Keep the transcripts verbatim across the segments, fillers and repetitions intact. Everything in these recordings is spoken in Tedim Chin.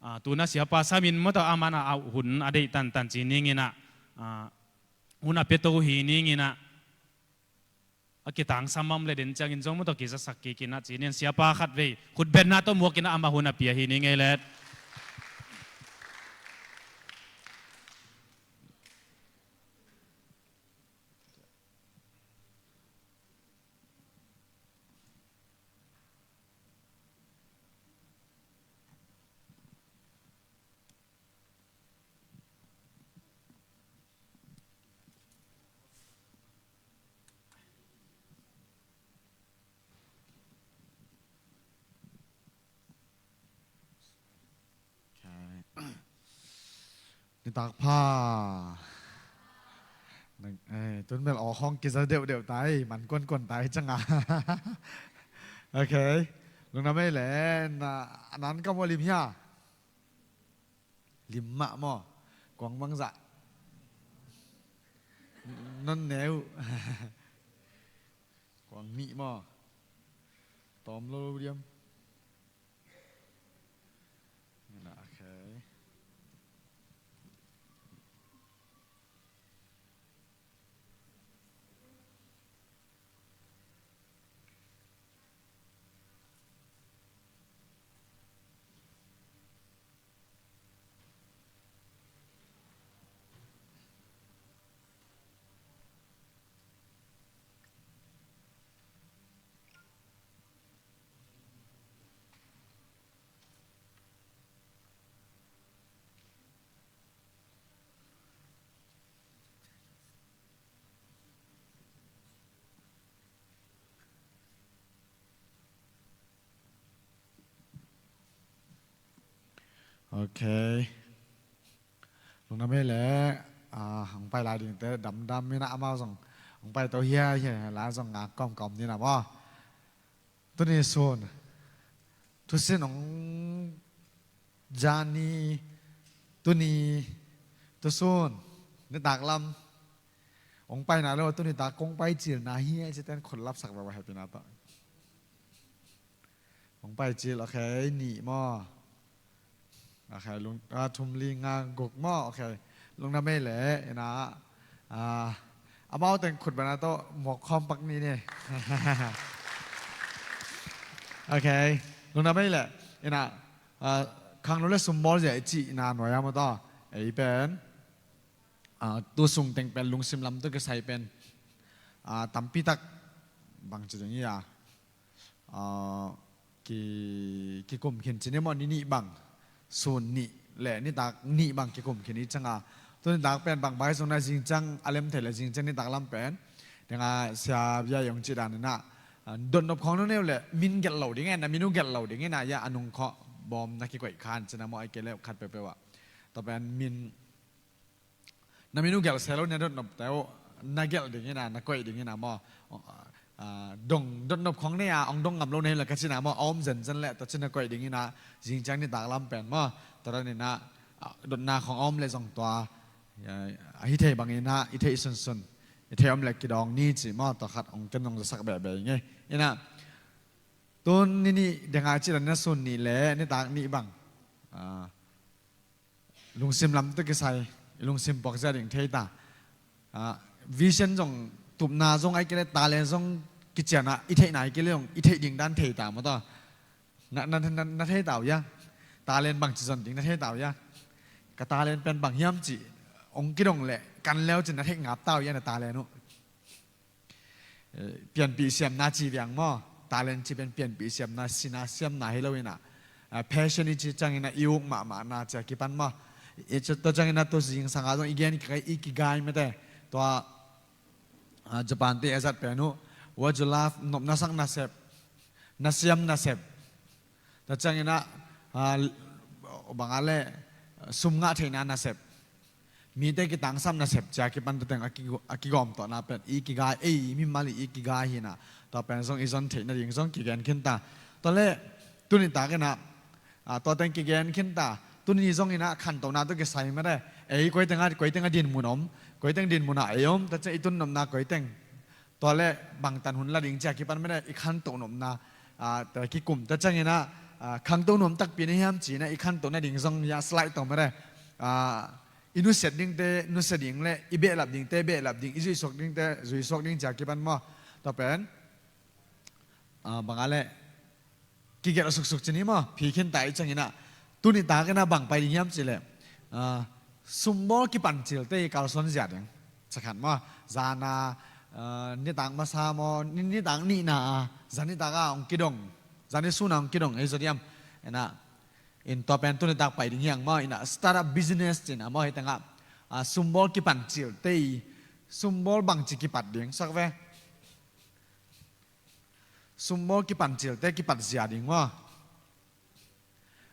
Ah, tuna siapa samin mawtaw a man a hun a deih tantan ci ninginah, ah, hun a pia to hi ninginah, a kitangsam a om le den ciangin zong mawtaw kizasak kikinah ci nin siapa khat vei khutbetna tawh muakinah amah hun a pia hi ning ei let. Nitak pha. Tun bel aw khawng kiza deuhdeuh tai man kuankuan tai canga. Ok. Lungdam ei le. Nan kam ua lim hia? Lim mah maw? Kuang bangzah? Non neu. Kuang nih maw? Tawm lo diam. Ok. Ok. Lungdam ei le, ah, hong pai lai dingte damdam inah amau zong hong pai to hia hia la zong ngak kawmkawm ninah maw? Tuni sun thusin hong zani tuni tusun nitak lam hong paina lo tuni tak kong pai cilna hi a citen khut lapsak lo hepina tawh. Hong pai cil, ok, nih maw? Ok, lung, ah, thum li nga guk maw? Ok, lungdam ei le, ina, ah, amau teng khut bana tawh mawk khawm pak ni ni. Ok, lungdam ei le, ina, ah, khangno le sumbawl zia i cihna nuai a maw tawh, ei pen, ah, tu sung teng pen lungsim lam tawh kisai pen, ah, tampi tak bang ci ding hi a, ah, ki, kikum khin ci ni maw, ni nih bang, sun nih le nitak nih bang kikum khin i canga. Tu nitak pen bang bai sung na zingciang a lem thei le zingciang nitak lam pen. Denga sia bia yong ci dan ina, ah, dotnop khawng nuneu le min gelh lo ding e, na min u gelh lo ding ina, ya a nung khawh bawm na kikoih khan cina maw ai ke le khat peuhpeuh ah. Tua pen min Na min u gelh se lo nia dotnop teuh na gelh ding ina, na koih ding ina maw? Ah, dong dotnop khong nei a ong dong ngam lo nei la ka cina maw? A om zenzen le ta cina koih ding ina, zingciang nitak lam pen maw? Tua dan ina, ah, dotna khong a om le zong tua, ah, a hi thei bang ina, i theih sunsun, i theih om le kidawng ni ci maw? Tua khat ong ken ong zasak behbeh ing ei. Ina, tun ni nih denga ci dan na sun nih le nitak nih bang. Ah, Lungsim lam tawh kisai, i lungsim puak zia ding thei ta. Ah, vision zong, tupna zong ai kei le, talent zong kician a, i theihna ai kei le zong, i theih ding dan thei ta maw tawh. Na, na, na, na thei ta uh ia. Talent bangci zon ding na thei ta uh ia. Ka talent pen bang hiam ci, ong kidong le, kan leu ci na theih ngap ta uh ia na talent uh. Eh, pianpih siamna ci viang maw? Talent ci pen pianpih siamna, sina siamna hi lo ina. Ah, passion i ci ciang ina i uk mahmahna cia kipan maw? I ci tua ciang ina tua zingsang a zong i gen i kigai mete. Tua, ah, Japan te a zat pen uh. What you love, nop na sak nasep. Na siam nasep. Tua ciang ina, ah, bang a le, sum ngah theihna nasep. Mite kitangsam nasep cia kipan tua teng a ki, a kigawm tawhna pen i kigai, ei, mimal i kigai hi na. Tua pen zong i zon theih nading zong kigen khin ta. Tua le, tuni tak ina, ah, tua teng kigen khin ta. Tuni zong ina khantohna tawh kisai mete. Ei, koi teng a, koi teng a dinmun om. Koi teng dinmun a ei om. Tua ciang i tun nopna koi teng. Tua le bangtan hun la ding cia kipan mene i khantoh nopna, ah, te kikum ta ciang ina, ah, khangto nuam takpi na hiam ci-in ah i khantoh nading zong ya slide tawh mare. Ah, i nusiat dingte nusia ding le i behlap dingte behlap ding, i zuihsuak dingte zuihsuak ding ci a kipan maw? Tua pen, ah, bang a leh kigelh suksuk ci ni maw? Phi khinta i ciangin ah, tuni tak in ah bang pai ding hiam cih leh, ah, sumbawl kipancilte i kalsuan zia ding. Ciang khat maw, zan a, ah, nitak masa maw, ni-, nitak nihna a, zan nitak a hong kidong, zan ni sun a hong kidong, ei zaw diam? In ah, in tua pen tuni tak pai ding hi hang maw, in ah startup business ci-in ah maw, hih teng ah, ah, sumbawl kipancilte i, sumbawl bangci kipat ding, suak ve. Sumbawl kipancilte kipat zia ding maw?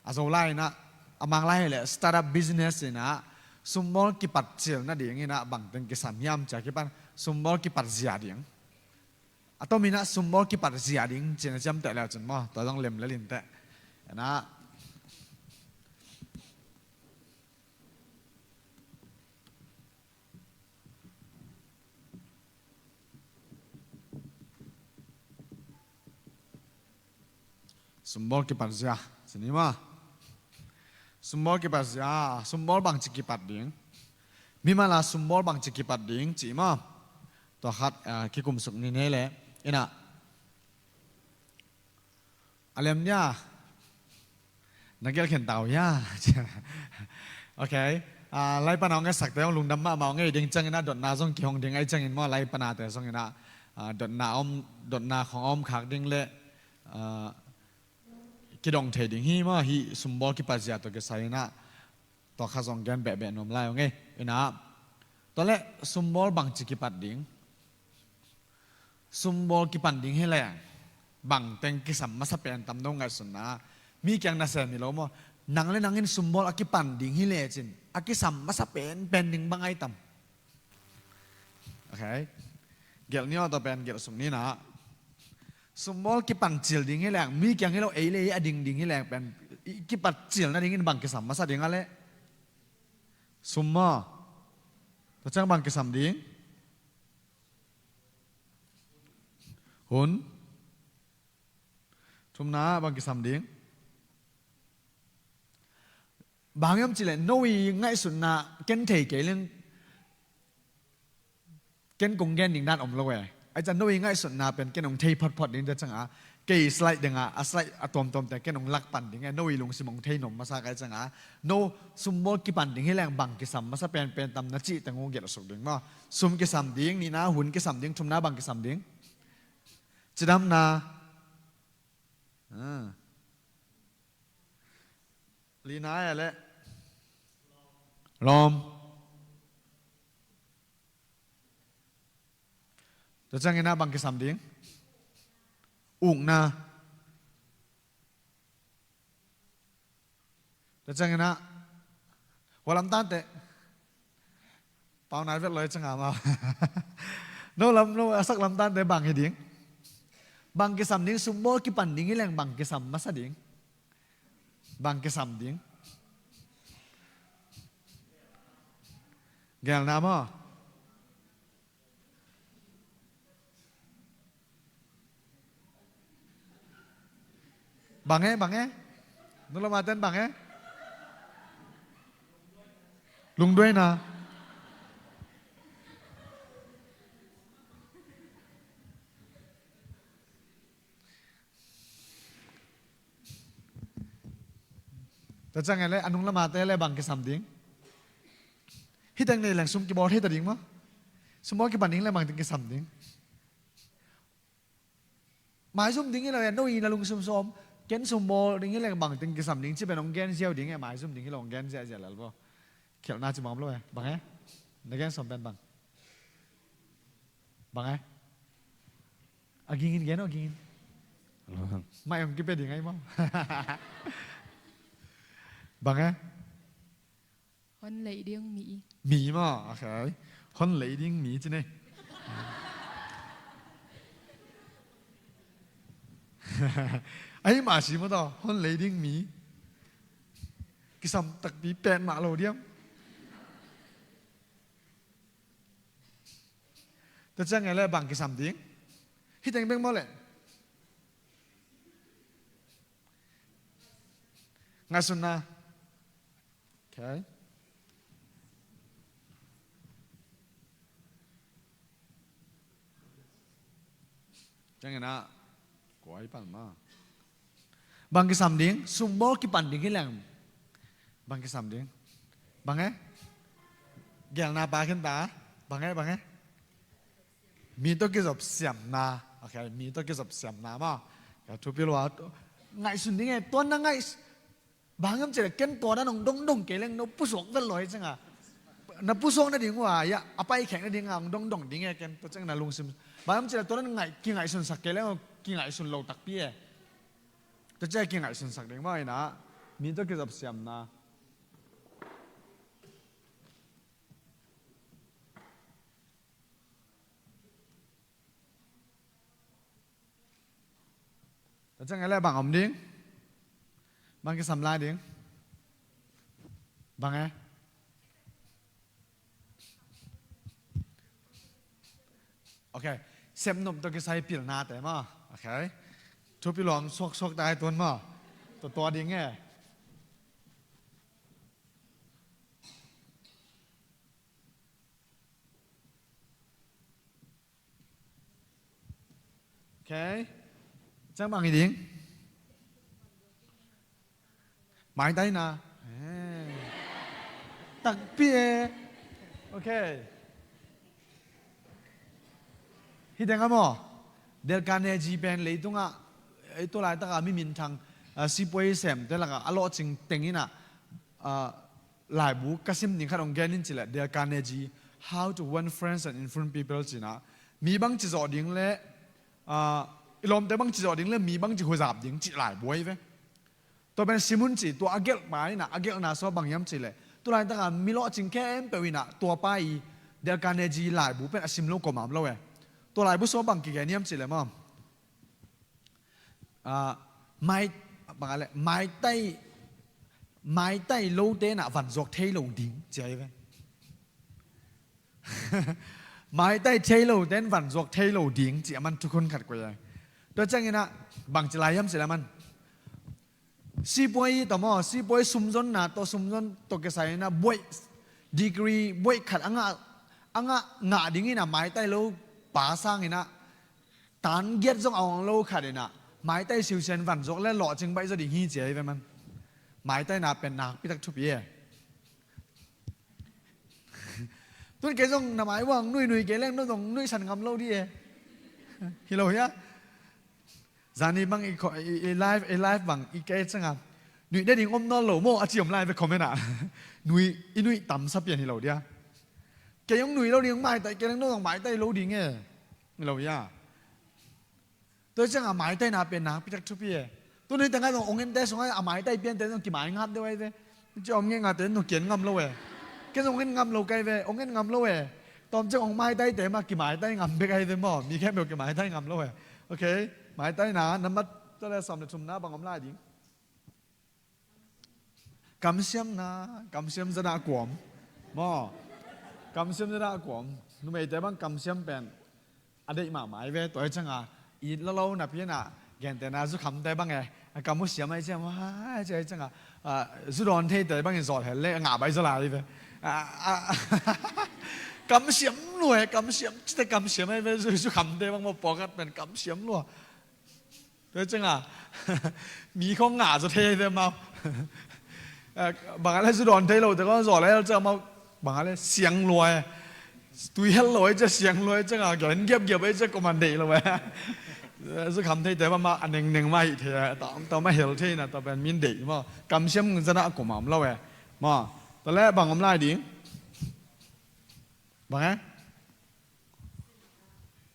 A Zolai in ah, a Manglai hi leh startup business in ah, sumbawl kipancil nading in ah bangteng kisam hiam ci a kipan, sumbawl kipat zia ding. A tom in ah sumbawl kipat zia ding ci-in a ciamteh le uh cin maw, tua zong lem lel in teh. In ah, sumbawl kipat zia ci ni maw? Sumbawl kipat zia, sumbawl bangci kipat ding. Mimal a sumbawl bangci kipat ding ci maw? Tua khat, ah, kikum suk ni nei leh. In ah, a lem nia, na gelh khin ta uh hia? Ok. Ah, lai pan a hong etsakte hong lungdam mahmah hong ei ding ciangin ah, dotna zong kihong ding ahih ciangin maw, lai panate zong in ah, ah, dotna a om, dotna khong a om khak ding le, ah, kidong thei ding hi maw, hih sumbawl kipat zia tawh kisai in ah. Tua kha zong gen behbeh nuam lai ung ei. In ah, tua leh sumbawl bangci kipat ding? Sumbawl kipan ding hi leng bangteng kisam masa pen tam, no ngaihsutna? Mi kiang nasem hi lo maw? Nang le nang in sumbawl a kipan ding hi lecin a kisam masa penpen ding bang ai tam? Ok. Gelh ni aw, tua pen gelh suk ni in ah. Sumbawl kipancil ding hi leng, mi kiang hi lo, ei le ei a ding ding hi leng pen, i kipancil nadingin bang kisam masa ding a leh? Sum maw? Tua ciang bang kisam ding? Hun. Thumna bang kisam ding? Bang hiam cih leh no i ngaihsutna ken thei kei leng, ken kong gen ding dan om lo e. Ahih ciang no i ngaihsutna pen ken hong thei photphot ding, tua ciang a kei slide ding a, a slide a tuamtuamte ken hong lak pan ding e, no i lungsim hong thei nuam masa ka ahih ciang a. No, sumbawl kipan ding hi leng bang kisam masa penpen tam na cih teng uh gelh suk ding maw? Sum kisam ding, nihna hun kisam ding, thumna bang kisam ding? Cidamna. Ah. Lina e le. Lawm. Tua ciangin ah bang kisam ding? Ukna. Tua ciangin ah, hua lam tante. Pau nai vet loi ciang a maw? No lam, no a sak lam tante bang hi ding? Bang kisam ding, sumbawl kipan ding hi leng bang kisam masa ding? Bang kisam ding? Gelna maw? Bang e, bang e? Nulamaten bang e? Lungduaina. Tua ciang e le, a nung lamate le bang kisam ding? Hih teng nei leng sum kibawl thei ta ding maw? Sumbawl kipan ding le bangteng kisam ding? Maizum ding hi lo e, no i na lungsim sawm, ken sumbawl ding hi leng bangteng kisam ding, ci pen hong gen ziau ding e, maizum ding hi lo hong gen ziahziah lel bo. Khialhna ci mawk lo e, bang e? Na gen sawm pen bang? Bang e? A gingin gen aw, a gingin. Mai hong kipia ding ai maw? Bang e? Hon lei ding mi. Mi maw, ok. Hon lei ding mi ci nei. Ai mah si maw taw, hon lei ding mi. Kisam takpi petmah lo diam. Tua ciang e le bang kisam ding? Hih teng bek maw le? Ngaihsunna. Okay. Ciangin ah, kua i pan ma? Bang kisam ding, sumbawl kipan ding hi leng. Bang kisam ding. Bang e? Gelna pa khin ta. Bang e, bang e? Mi tawh kizop siamna. Okay, mi tawh kizop siamna ma. Ka thupi lua. Ngaihsun ding e, tuan na ngaih Bang hiam cih leh ken tua dan hong dongdong kei leng no pusuak vet lo hi cianga. Na pusuak nading uh a, ya, a paikhek nading a hong dongdong ding e ken, tua ciang na lungsim. Bang hiam cih leh tua dan ngaih, kingaihsunsak kei leng kingaihsun lo takpi e. Tua ciang kingaihsunsak ding mah ina, mi tawh kizop siamna. Tua ciang e le bang om ding? Bang kisam lai ding? Bang e? Ok. Sepnop tawh kisai pilnate maw? Ok. Thupi luang suaksuak tai tuan maw? Tua tua ding e. Ok. Ciang bang hi ding? Maitaina. Eh. Takpi e. Ok. Hi ding a maw? Dale Carnegie pen leitungah, eh, tua laitaka mi minthang, ah, sipuai semte lakah a lawhcing teng inah, ah, laibu ka sim ding khat hong gen in cih leh, Dale Carnegie, How to Win Friends and Influence People ci-in ah, mi bangci zawh ding le, ah, i lawmte bangci zawh ding le mi bangci huzap ding cih laibu ahi ve. Tua pen sim un ci, tua a gelhpa inah, a gelhna sua bang hiam cih leh, tua laitaka mi lawhcing khempeuh inah tua pa i Dale Carnegie laibu pen a sim lo kua mah om lo e. Tua laibu sua bang kigen hiam cih leh maw? Ah, mai, bang a le, maitai, maitai lote inah vanzuak thei lo ding ci ahi ve. Maitai thei lote in vanzuak thei lo ding ci a man thukhun khat koih ahi. Tua ciang inah bangci lai hiam cih leh man, sipuai tawh maw, sipuai sumzonna tawh, sumzon tawh kisai inah buaih, degree buaih khat a ngah, a ngah, ngah ding inah maitai lo pa sang inah tan giat zong a hong lo khat inah maitai siusian vanzuak le lawhcing baih zaw ding hi ci ahi ve man. Maitaina pen nakpitak thupi e. Tun kei zong na mai uang nuinui kei leng no zong nuihsan ngam lo di e. Hi lo hia? Zani bang i, i, i live, i live bang i kei cianga nuih nading om nawn lo maw a ci om lai ve comment ah. Nui, i nuih tamsa pian hi lo dia. Kei hong nui lo ding, hong maitai kei leng no zong maitai lo ding e. Hi lo hia? Tua hi cianga maitaina pen nakpitak thupi e. Tun hih tengah zong ong ente sungah a maitai piante zong kimai ngap deuh ahi ve. Ci om ngei ngate zong kian ngam lo e. Ken zong ong en ngam lo kai ve, ong en ngam lo e. Tawm ciang ong maitaite mah kimaitai ngam bek ahi ve maw. Mi khempeuh kimaitai ngam lo e. Ok. Maitaina nambat tua le sawm le thumna bang om lai ding? Kamsiamna, kamsiam zadah kuam. Maw? Kamsiam zadah kuam. Numeite bang kamsiam pen a deih mahmah hi ve, tua hi cianga it lolo napi inah gentehna zukhamte bang e, a kam uh siam ahi cianga, a, cia hi cianga, a, zu dawn theite bangin zawh hel le a ngah baih zaw lai hi ve. A, a, kamsiam lua e, kamsiam, cite kamsiam ahi ve, zu, zukhamte bang maw pawlkhat pen kamsiam lua. Tua cianga mi khong ngah zaw thei ve mau. Eh, bang a le zu dawn thei lo te khong zawh le cianga mau, bang a le siang lua e. Tui hel lo e cia siang lua e cianga gen giapgiap e cia kuaman deih lo e. Zu kham thei te mah mah a nengneng mah hih thei e. Tawm tawm a hel thei na tua pen min deih maw. Kamsiam zadah kuamah om lo e. Maw. Tua le bang om lai ding? Bang e?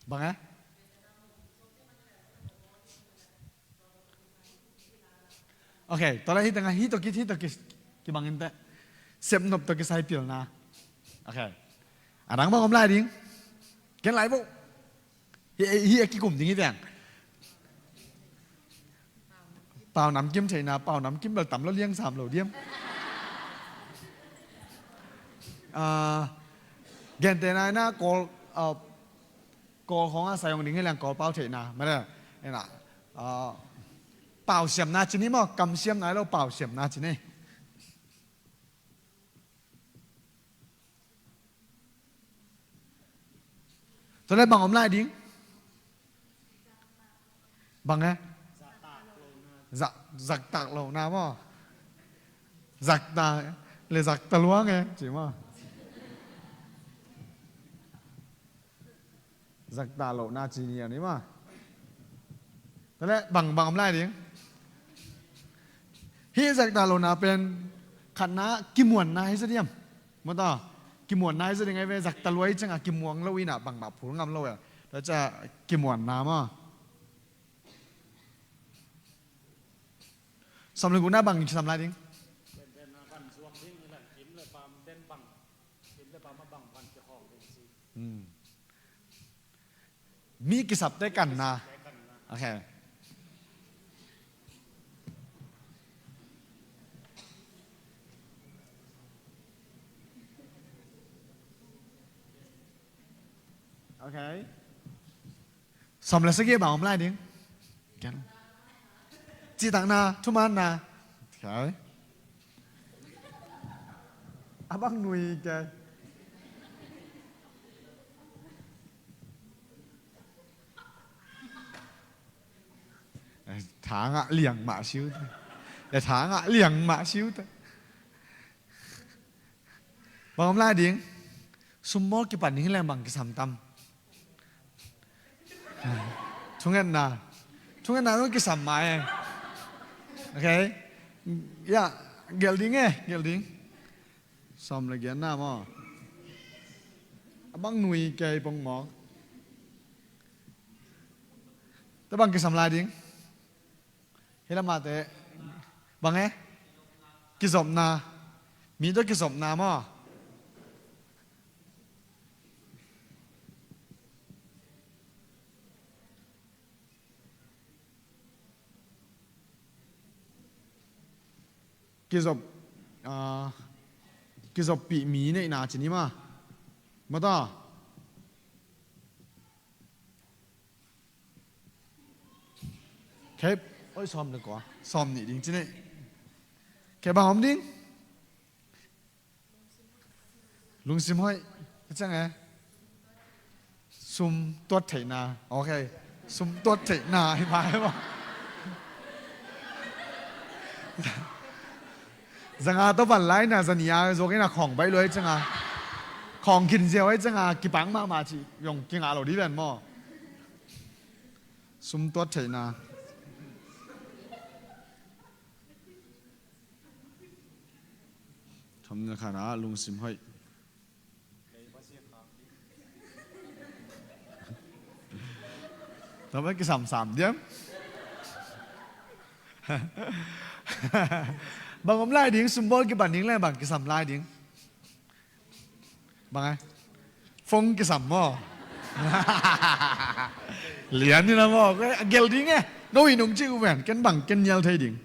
Bang e? Ok, tua lai hih tengah hih tawh ki, hih tawh ki, kibang inteh. Sepnop tawh kisai pilna. Ok. A dang bang om lai ding. Gen lai bo. Hih, hih a kikum ding hi veng. Pau namkim theihna, pau namkim bel tam lo liang sam lo diam. Ah, gentehna ina Kawl, ah, Kawl khawngah sai hong ding hi liang Kawl pau theihna. Mate, ina, ah, Pausiamna ci ni maw, kamsiamna hi lo, pausiamna ci ni. Tua leh bang om lai ding? Bang e? Zak, zaktak lohna maw? Zakta le zakta luang e ci maw? Zakta lohna ci ni a ni maw? Tua leh bang, bang om lai ding? Hih zakta lohna pen khatna kimuanna hi sa diam? Maw ta, kimuanna hi sa ding ai ve, zakta lua hi ciangah kimuang lo inah bangmah phul ngam lo e. Tua ciah kimuanna maw? Sawm le gukna bang kisam lai ding? Hmm. Mi kisapte kanna. Ok. Ok. Sawm le sagih bang om lai ding? Cihtakna, thumaanna. Ok. A bang nui ke. Tha ngah liang mah siu ta. Tha ngah liang mah siu ta. Bang om lai ding? Sumbawl kipan ding leng bang kisam tam? Thungetna. Thungetna zong kisam mai e. Ok. Ya, gelh ding e, gelh ding. Sawm le giatna maw? A bang nui kei pong maw? Tua bang kisam lai ding? Hih lamah te bang e? Kizopna. Mi tawh kizopna maw? Kizop, ah, kizoppih mi neihna ci ni maw? Maw ta? Khep, oi, sawm le kua, sawm nih ding ci ni. Khep bang om ding? Lungsim hoih. A ciang e? Sum tuat theihna. Ok. Sum tuat theihna hi mah e maw? Zanga tawh van lai na, zania zuak ina khawng baih lua hi cianga, khawng khin ziau hi cianga, kipang mahmah cih zong kingah lo dih ven maw? Sum tuat theihna. Thumna khatna lungsim hoih. Tua bang kisam sam diam? Bang om lai ding, sumbawl kipan ding leh bang kisam lai ding? Bang ai? Phone kisam maw? Lian ni na maw? A gelh ding e. No i nung ci uh ven, ken bang ken nial thei ding.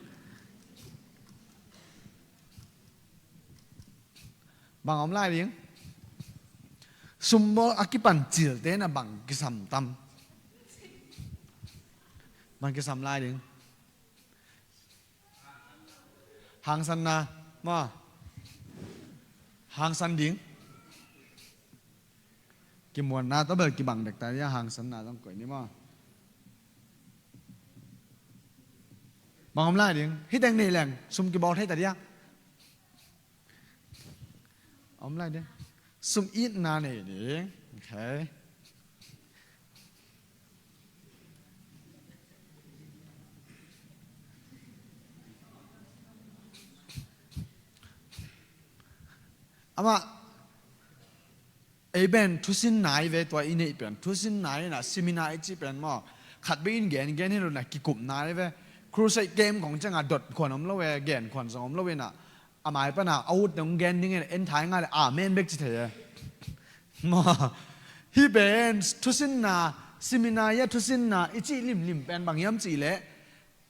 Bang om lai ding? Sumbawl a kipan cilte na bang kisam tam? Bang kisam lai ding? Hangsanna maw? Hangsan ding. Kimuanna tawh bel kibang dekta dia, hangsanna zong koih ni maw? Bang om lai ding? Hih teng nei leng sum kibawl thei ta dia. Om lai ding. Sum itna nei ding. Ok. Amah ei pen thusinna i ve, tua i neih pen thusinna i na, seminar i cih pen maw, khat bek in gen gen hi lo na, kikupna i ve. Crusade camp kong cianga dot khuan om lo e, gen khuan zong om lo e na. A mai pana a ut nong gen ding e, en thai ngai le amen bek ci thei e. Maw, hih pen thusinna, seminar i a thusinna i cih limlim pen bang hiam cih leh,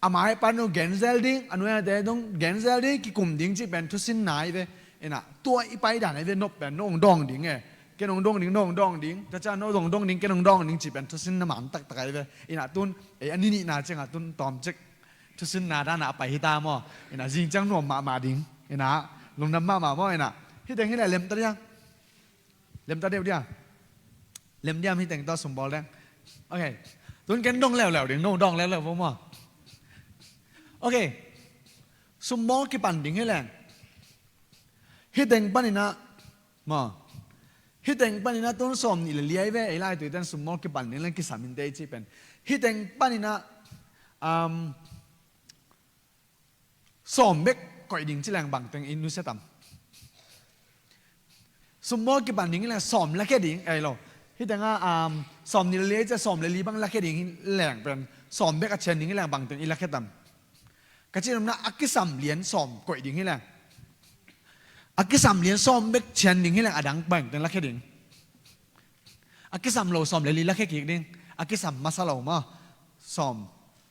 a mai pan dong genzel ding, a nuai a te dong genzel ding, kikum ding cih pen thusinna i ve. Ina, tua i paidan i ve, nop pen no hong dawng ding e. Ken hong dawng ding, no hong dawng ding. Tua ciang no hong dawng ding, ken hong dawng ding cih pen thusinna man taktak i ve. Ina tun, ei a ni nihna cianga tun tawm cik. Thusinna dan a pai hi ta maw. Ina zing ciang nuam mahmah ding. Ina lungdam mahmah maw. Ina hih teng hi leh lem ta diam. Lem ta deuh diam. Lem diam hih teng tawh sumbawl deng. Ok. Tun ken dong leuleu ding, no dong leuleu vo maw. Ok. Sumbawl kipan ding hi leng. Hih teng panin ah maw. Hih teng panin ah tun sawm nih le li ahi ve, ei lai tui ten sumbawl kipan ding leng kisam in te i cih pen. Hih teng panin ah, um, sawm bek koih ding ci leng bangteng i nusia tam. Sumbawl kipan ding hi leng sawm lakhia ding, ei lo. Hih teng ah, um, sawm nih le li ahi ciang sawm le li bang lakhia ding hi leng pen. Sawm bek a cian ding hi leng bangteng i lakhia tam. Ka cih nopna a kisam lian sawm koih ding hi leng. A kisam lian sawm bek cian ding hi leng a dang bangteng lakhia ding. A kisam lo sawm le li lakhia kik ding. A kisam masa lo maw. Sawm,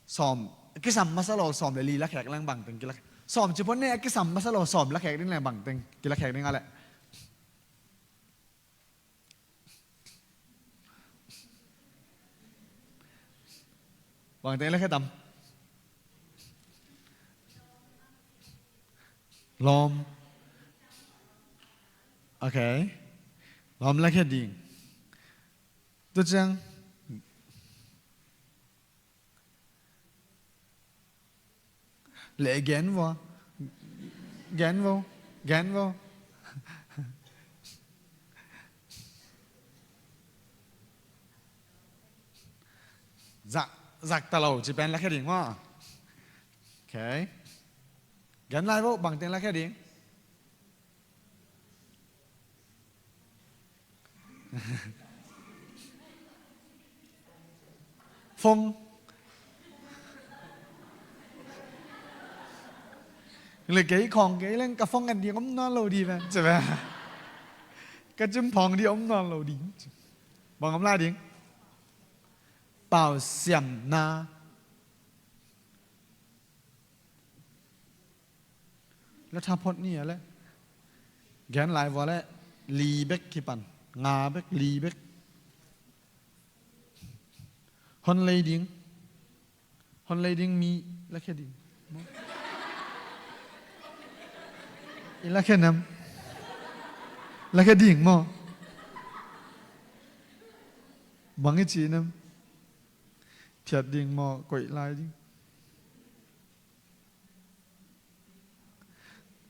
sawm. A kisam masa lo sawm le li lakhek leng bangteng kilakhek. Sawm ci phot ne a kisam masa lo sawm lakhek ding leng bangteng kilakhek ding a leh. Bangteng lakhia tam. Lawm. Ok. Lawm lakhia ding. Tu ciang. Leh gen vua. Gen vo. Gen vo. Zak, zak ta lo ci pen lakhia ding maw. Ok. Gen lai vo, bangteng lakhia ding. Phone. Le kei khawng kei leng ka phone ngen ding om nawn lo ding ve. Ci ve. Ka cim phawng ding om nawn lo ding. Bang om lai ding. Pau siamna. La tha phot ni a leh. Gen lai vua leh li bek kipan. Nga bek, li bek. Hon lei ding. Hon lei ding mi lakhia ding. I lakhia nam. Lakhia ding maw. Bang i ci nam. Phiat ding maw, koih lai ding.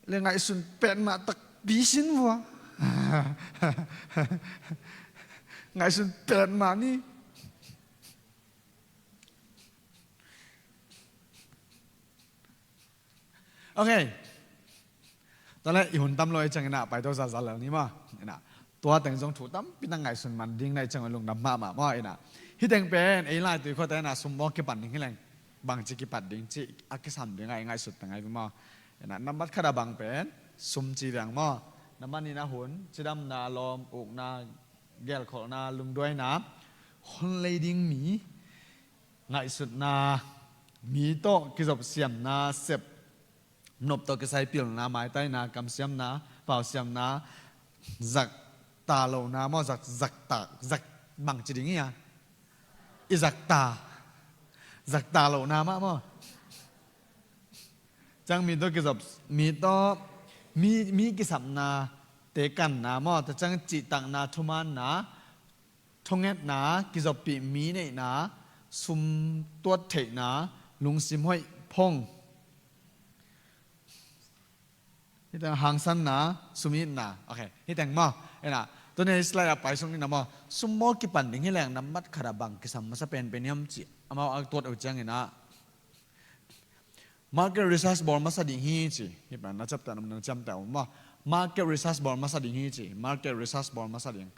Le ngaihsun petmah takpi sin vua. Ngaihsun petmah ni. Ok. Tua leh i hun tam lo i ciangin ah pai to zazal lel ni maw. Ina tua teng zong thu tampi na ngaihsun man ding na i ciangin lungdam mahmah maw. Ina hih teng pen ei lai tui khuate na sumbawl kipan ding hi leng bangci kipat ding ci a kisam ding a i ngaihsut teng ahi maw. Ina nambat khat a bang pen sum ci veng maw. Nambat nihna hun cidamna, lawm ukna, gelkholhna, lungduaina, hon lei ding mi, ngaihsutna, mi tawh kizopsiamna, sep nop tawh kisai pilna, maitaina, kamsiamna, pausiamna, zak ta lohna maw, zak, zak ta, zak bangci ding hi a. I zak ta, zak ta lohna mah maw. Ciang mi tawh kizop, mi tawh, mi, mi kisapna, tekanna maw, tua ciang cihtakna, thumaanna, thungetna, kizoppih mi neihna, sum tuat theihna, lungsim hoih phong. Hih teng hangsanna, sum itna. Ok, hih teng maw. Ina, tuni hih slide ah pai sung ina maw. Sumbawl kipan ding hi leng nambat khat a bang kisam masa penpen hiam ci. Amau a tuat uh ciang ina. Market research bawl masa ding hi ci. Hih pen na ciamteh, na ciamteh uh maw. Market research bawl masa ding hi ci. Market research bawl masa ding.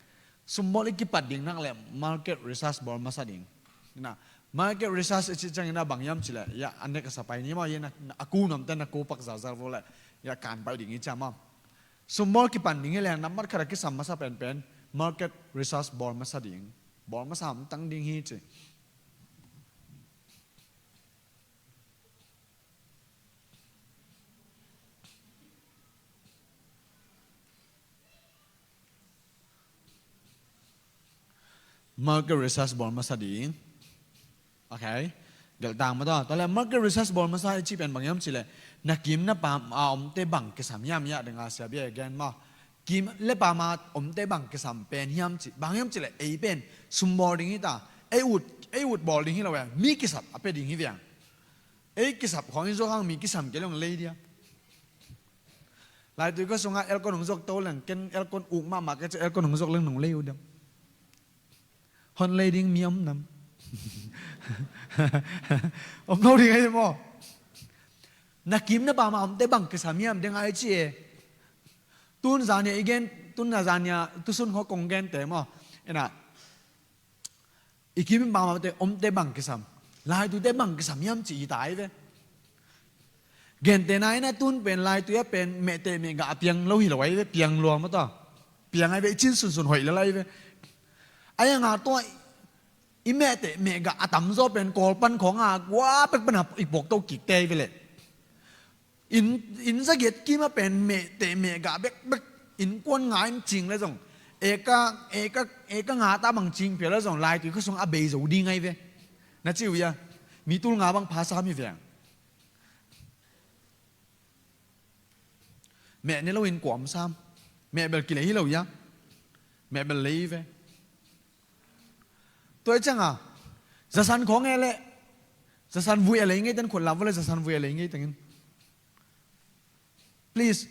Sumbawl i kipat ding nak leh market research bawl masa ding. Ina, market research i cih ciangin a bang hiam cih leh, ya, a nek a sa pai ni maw, ya, na, na, a ku nuamte na ku pak zazal vo leh, ya, kan pai ding i ciam maw. Sumbawl kipan ding hi leh, nambat khat a kisam masa penpen, market research bawl masa ding. Bawl masa hamtang ding hi ci. Market research bawl masa ding. Ok. Gelh tang maw taw. Tua leh market research bawl masa i cih pen bang hiam cih leh, na kim na pam a omte bang kisam hiam, hiah ding a siabia a gen maw. Kim le pam a omte bang kisam pen hiam cih, bang hiam cih leh ei pen sum bawl ding hi ta. Ei ut, ei ut bawl ding hi lo e, mi kisap a pia ding hi veng. Ei kisap khawng i zuak hang mi kisam kei leng lei dia. Laitui khua sungah aircon hong zuak to leng, ken aircon uk mahmah ka ci, aircon hong zuak leng nong lei uh diam? Hon lei ding mi om nam? Om lo ding ahi maw. Na kim na pam a omte bang kisam hiam ding a i ci e. Tun zania i gen, tun na zania tusun khaw kong gente maw. Ena, i kim i pam a omte, omte bang kisam, laituite bang kisam hiam ci hi ta ahi ve. Gentehna in a tun pen laitui a pen mehteh mehgah a piang lo hi lo ahi ve, piang lua maw taw. Piang ahi ve, i cin sunsun hoih lel ahi ve. Ahi hang a tua i mehteh mehgah a tamzaw pen Kawl pan khawng a kua pek pan a i puak to kikte ahi ve leh. Inn, inn zagiat kim a pen mehteh mehgah bekbek, innkuan nga in cing le zong, eka, eka, eka nga ta bang cing phial le zong, laitui khua sung a bei zo ding ahi ve. Na ci uh hia? Mi tul nga bang pha sam hi veng. Meh ne lo in kuam sam. Meh bel kilei hi lo hia? Meh bel lei hi ve. Tua i cianga, zasan khawng e leh, zasan vui a lei ngei ten khut lam vua leh, zasan vui a lei ngei tengin. Please.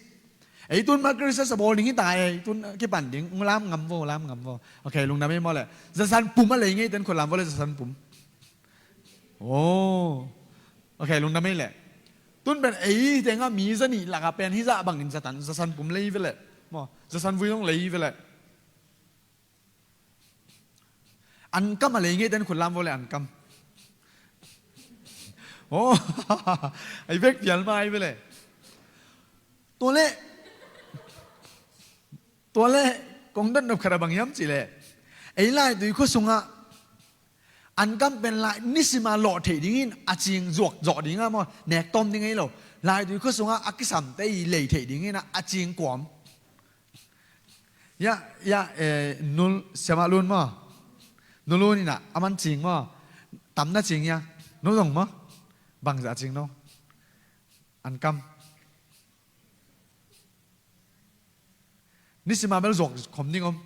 Ei tun market research a bawl ding hi ta e, ei tun kipan ding, lam ngam vo, lam ngam vo. Ok, lungdam ei maw leh. Zasan pum a lei ngei ten khut lam vua leh, zasan pum. Oh. Ok, lungdam ei leh. Tun pen ei tengah mi zanih lakah pen hi zah bangin zatan, zasan pum lei ve leh. Maw, zasan vui zong lei ve leh. Ankam a lei ngei ten khut lam vua leh ankam. Oh, ai bek pial ma ai ve leh. Tua leh, tua leh, kong dot nop khat a bang hiam cih leh, ei laitui khua sungah ankam pen lai nisima lawh theih dingin a cing zuak zawh dingah maw, nek tawm ding ei lo. Laitui khua sungah a kisamte i lei theih dingin a cing kuam. Ya, ya, eh, nul siamah lun maw? Nul lun inah, a man cing maw? Tam na cing ya. No zong maw? Bangzah cing no. Ankam. Nisima bel zuak khom ding om.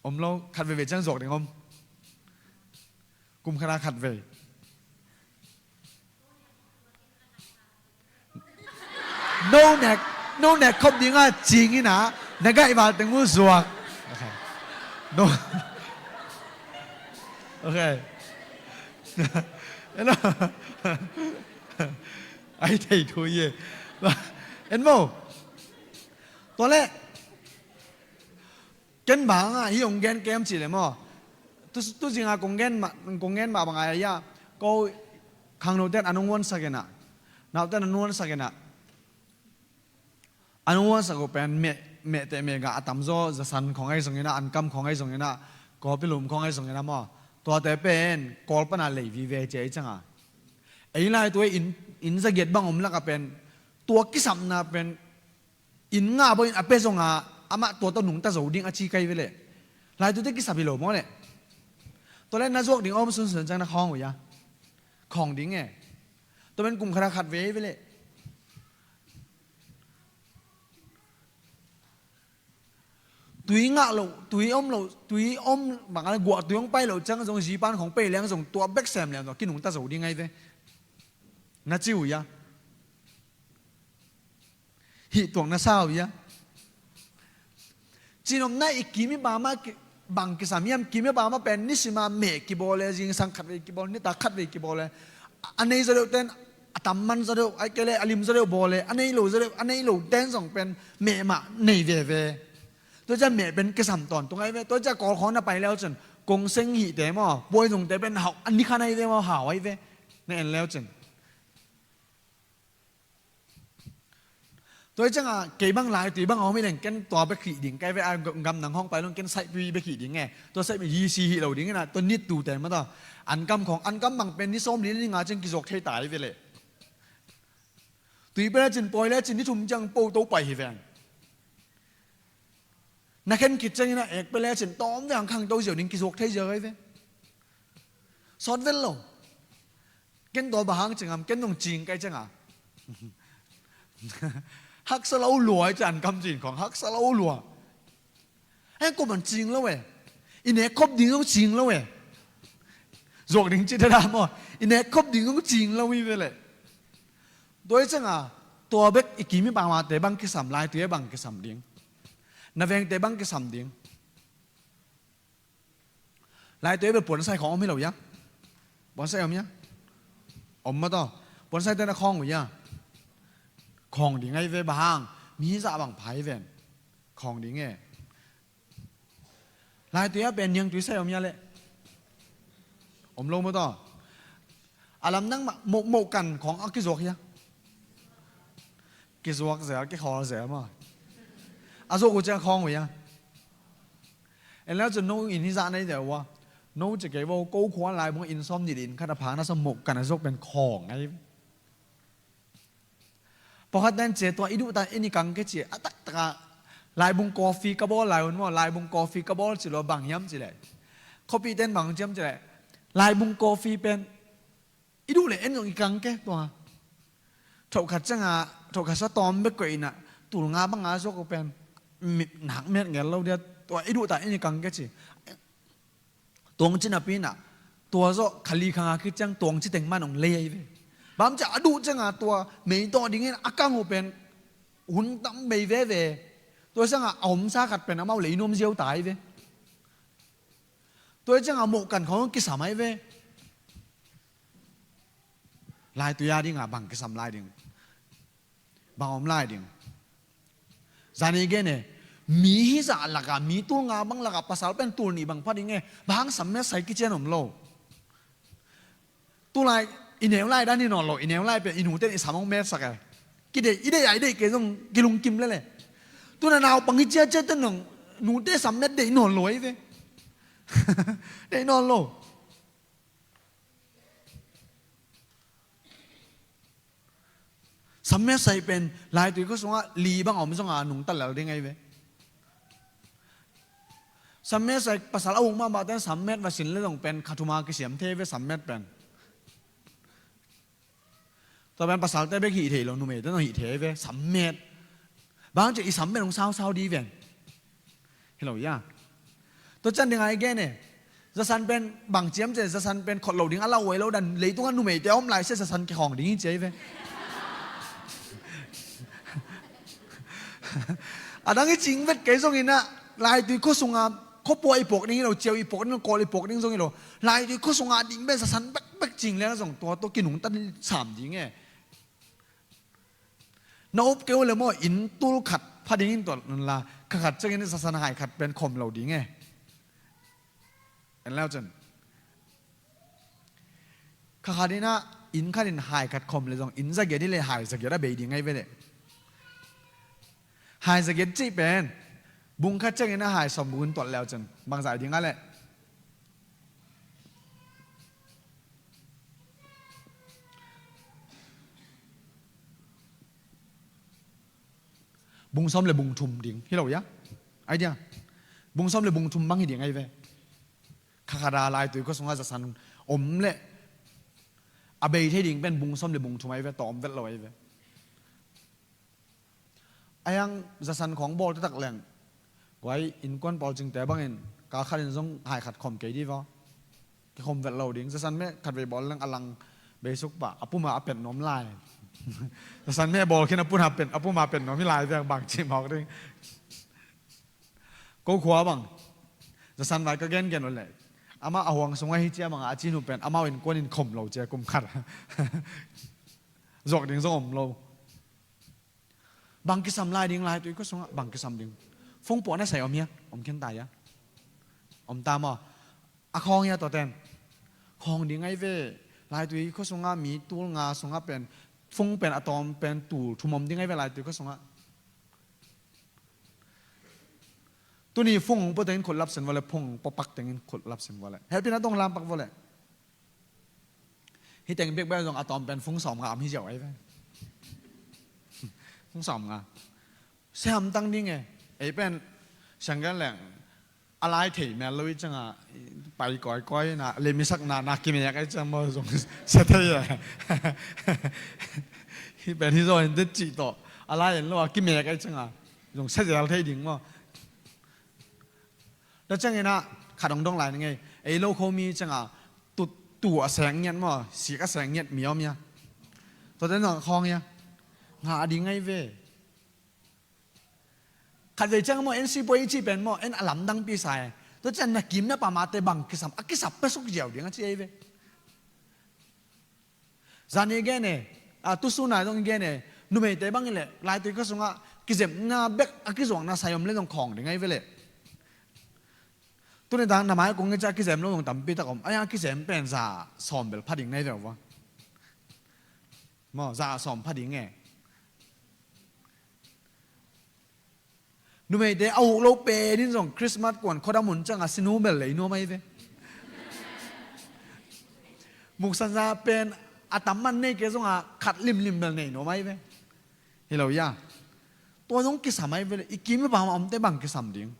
Om lo, khat veve ciang zuak ding om. Kum khat a khat vei. No nek, no nek khop dinga cing inah, na gaih val teng uh zuak. Ok. No. Ok. Hello. Ai thei thu ye. En mo. Tua leh. Ken bang a hi hong gen kem cih leh maw. Tu, tu zinga kong gen mah, kong gen mah bang a ya. Ko khangnoten a nung wonsak inah. Nauten a nung wonsak inah. A nung wonsak uh pen meh, mehteh mehgah a tamzaw zasan khawng ahi zong inah, ankam khawng ahi zong inah, kawpi lum khawng ahi zong inah maw. Tuate pen Kawl pana lei vive ci ahi cianga. Ei lai tua inn, inn zagiat bang om lakah pen, tua kisapna pen, inn nga bawh in a pia zonga, amah tua tawh nungta zo ding a ci kai ve leh. Laitute kisap hi lo maw leh. Tua leh na zuak ding a om sunsun ciang na khawng uh ya. Khawng ding e. Tua pen kum khat a khat ve ve leh. Tui ngah lo, tui om lo, tui om, bang a guah tui hong pai lo ciang zong zipan khawng pei leng zong tua bek sem leng zong kinungta zo ding ahi ve. Na ci uh ya. Hih tuak na sa uh ya. Cinomna i kim i pam a ki-, bang kisam hiam, kim i pam a pen nisima meh kibawl le, zingsang khat vei kibawl, nitak khat vei kibawl le. A nei zaw deuh ten, a tam man zaw deuh, ai kei le, a lim zaw deuh bawl le, a nei lo zaw deuh, a nei lo ten zong pen meh mah nei veve. Tua ciang meh pen kisam tawntung ahi ve. Tua ciang Kawl khawng na pai leu cin, kong seng hihte maw, puai zongte pen hau, a ni khan ahi ve maw, hau ahi ve. Na en leu cin. Tua hi cianga, kei bang laitui bang a om hi leng, ken tua bek hih ding kai ve a, gam nang hong pai lung, ken saipui bek hih ding e. Tua saipui hi si hih lo ding ina, tua nit tute ma ta. Ankam khong, ankam bang pen ni sawm li ni nga ciang kizuak thei ta hi ve le. Tui pen a cin, pawi le cin ni thum ciang po to pai hi veng. Na khen khit ciangin a ek pia lecin tawm ve hang khangto ziau ding kizuak thei ziau ahi ve. Sawt vel lo. Ken tua bang hang cingam, ken dong cing kai cianga. Haksa lo lua i cian kam cin khong, haksa lo lua. Hei, ko man cing lo e. I nek khop ding dong cing lo e. Zuak ding ci dada maw. I nek khop ding dong cing lo i ve le. Tua i cianga, tua bek i kim i pamate bang kisam, laitui e bang kisam ding. Na vengte bang kisam ding. Laitui bel puansai khawng om hi lo ia. Puansai om ia. Om ma taw. Puansai tena khawng uh ia. Khawng ding ai ve bang hang. Mi zah bang phai ven. Khawng ding e. Laitui a pen niangtui sai om ia le. Om lo ma taw. A lamdang mah mohmoh kan khawng a kizuak ia. Kizuak zel, kikhawl zel ma. A zuak uh ciang khawng uh ia. En leu cun no in hi zah nei deuh ua. No ci kei vo, ko khua laibung in sawm nih in khat a phang na sawm moh kan a zuak pen khawng ai. Pakhat dan cia tua i duh ta in i kang ke cia a taktak a laibung coffee ka bawl lai un maw, laibung coffee ka bawl ci lo bang hiam ci le. Khuapi ten bang ciam ci le. Laibung coffee pen i duh le en zong i kang ke tua. Thokhat cianga, thokhat sa tawm bek koih ina, tul nga banga zuak uh pen. Mit nak met ngel lo dia, tua i duh ta in i kang ke ci. Tuangci napi ina, tua zawh khali khanga khit ciang tuangci teng man ong lei ai ve. Bam cia a duh cianga tua, mei tawh dingin a kang uh pen, hun tam bei veve. Tua cianga a omsa khat pen amau lei nuam ziau ta ai ve. Tua cianga moh kan khawng kisam ai ve. Laitui a dinga bang kisam lai ding. Bang om lai ding. Zani gen e, mi hi zah laka, mi tul nga bang laka, pasal pen tul nih bang pha ding e, bang sam met sai kician om lo. Tulai, i neu lai dan hi nawn lo, i neu lai pen, i nute i sam hong met sak e. Kidei, i dei a, i dei kei zong kilungkim lele. Tuna naupang hi ciacia ten nong, nute sam met dei nawn lo i ve. Dei nawn lo. Sam met sai pen, laitui khua sungah li bang a om zonga nungta lel ding ahi ve. Sam met sai pasal a uk mahmah ten sam met va sin le zong pen, kha thuma kisiam thei ve sam met pen. Tua pen pasalte bek hih thei lo, numeite zong hih thei ve, sam met. Bang ci i sam met hong sausau di ven. Hi lo ia. Tua cian ding ai gen e. Zasan pen bang ciam cia, zasan pen khot lo ding a lau ai lo dan, leitungah numeite a om lai sia zasan kikhawng ding hi cia hi ve. A dang i cing vet kei zongin ah, laitui khua sunga, khuapua i puak ding hi lo, ciau i puak ding lo, kawl i puak ding zong hi lo. Laitui khua sunga ding pen zasan bekbek cing leng zong tua, tua kinungta sam ding e. Na up kei uh le maw, inn tul khat pha dingin tuat nunla, kha khat ciangin zasan hai khat pen khom lo ding e. En leu cun. Kha khat in ah, inn khat in hai khat khom le zong, inn zagiat hi le hai zagiat a bei ding ahi ve le. Hai zagiat cih pen, bung khat ciangin ah hai sawm bung in tuat leu cun, bangzah ding a le. Bung sawm le bung thum ding hi lo ia. Ai dia. Bung sawm le bung thum bang hi ding ahi ve. Kha khat a laitui khua sungah zasan om le a bei thei ding pen bung sawm le bung thum ahi ve, tawm vet lo ahi ve. A hiang zasan khawng bawl taktak leng, kuai innkuan pawl cingte bangin kal khat in zong hai khat khom kei di vaw. Kikhom vet lo ding. Zasan meh khat vei bawl leng a lang beisuk pah, a puma a pet nuam lai. Zasan meh bawl khin a puma a pet, a puma a pet nuam hi lai vek bang cih mawk ding. Ko khua bang. Zasan vai ka gengen uh leh, amah a huang sungah hi cia bangah a cin uh pen amau innkuan in khom lo cia kum khat. Zuak ding zong om lo. Bang kisam lai ding laitui khua sungah, bang kisam ding. Fung puah na sai om hia, om khin ta hia. Om ta maw. A khawng hia tua ten. Khawng ding ahi ve. Laitui khua sungah mi tul nga sungah pen, fung pen a tawm pen tul thum om ding ahi ve laitui khua sungah. Tuni fung hong pua tengin khut lap sen vawleh, fung hong pua pak tengin khut lap sen vawleh. Helpina dong lam pak vawleh. Hi teng bek bek zong a tawm pen fung sawm nga om hi ziau ahi ve. Fung sawm nga. Siam tang ding e. Ei pen siang gen leng. a lai thei mel lo i cianga pai kawikawi na, lemisak na, na kimek ai ciang maw zong sia thei a. Hi pen hi zaw in te cih tawh a lai en lo a kimek ai cianga zong sia zel thei ding maw. Tua ciangin ah khat hong dong lai ni ngei. Ei lo kho mi cianga tu, tu a seng ngiat maw, sik a seng ngiat mi om ia. Tua te nong khawng ia. Ngah ding ngai ve. Khatvei ciang maw, en sipuai i cih pen maw, en a lamdang pi sa e. Tua ciang na kim na pam a te bang kisam, a kisap pia suk ziau ding a ci ei ve. Zan i gen e, a, tu sun a zong i gen e, numeite bang i leh, laitui kha sungah, kizepna bek, a kizuakna sai om le zong khawng ding ai ve leh. Tuni dang na mai kong i ciah kizem lo zong tampi tak om, ai a kizem pen za sawm bel pha ding nai ve ua. Maw, za sawm pha ding e. Numeite a uk lo pen in zong Christmas kuan khuadam hun cianga sinu bel lei nuam ai ve. Muksan za pen a tam man nei kei zonga khat limlim bel nei nuam ai ve. Hi lo ia. Tua zong kisam ai ve le, i kim i pam a omte bang kisam ding.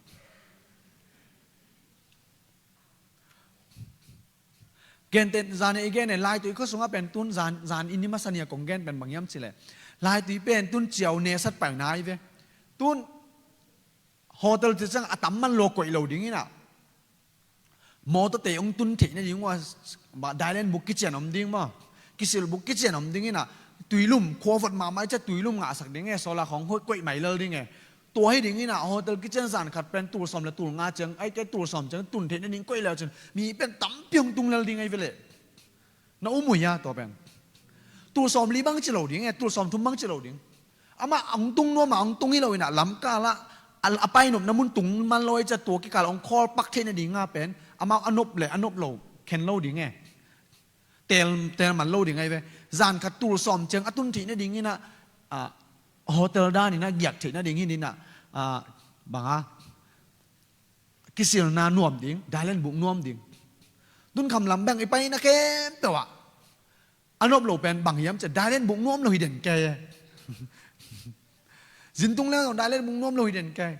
Gentehna zan i gen e, laitui kha sungah pen tun zan, zan i ni masa ni a kong gen pen bang hiam cih leh, laitui pen tun ciau nesat pai nai ve. Tun hotel ci ciang a tam man lo koih lo ding inah, mawtawte hong tun theih nading uh a, ba, dailen buk kician om ding maw, kisil buk kician om ding inah, tuilum, khua vot mahmah i ciah tuilum ngahsak ding e, solar khawng koih mai lel ding e. Tua hi ding inah hotel kician zan khat pen tul sawm le tul nga ciang, ai kei tul sawm ciang tun theih nading koih leu cin mi pen tampi hong tung lel ding ai ve leh. Na um uh hia tua pen? Tul sawm li bang ci lo ding e, tul sawm thum bang ci lo ding. Amah hong tung nuam a hong tung hi lo inah lamkal ah a, a painopna mun tung man lo i ciah tua kikal hong khawl pak theih nading a pen amau a nop le a nop lo khen lo ding e. Tel, tel man lo ding ai ve. Zan khat tul sawm ciang a tun theih nading inah, a, hotel dan inah giak theih nading hi inah, a, banga kisilna nuam ding, dailen buk nuam ding. Tun kham lam beng i paina khempeuh ah a nop lo pen bang hiam ciah dailen buk nuam lo hi den kei e. Zin tung leng zong dailen buk nuam lo hi den kei.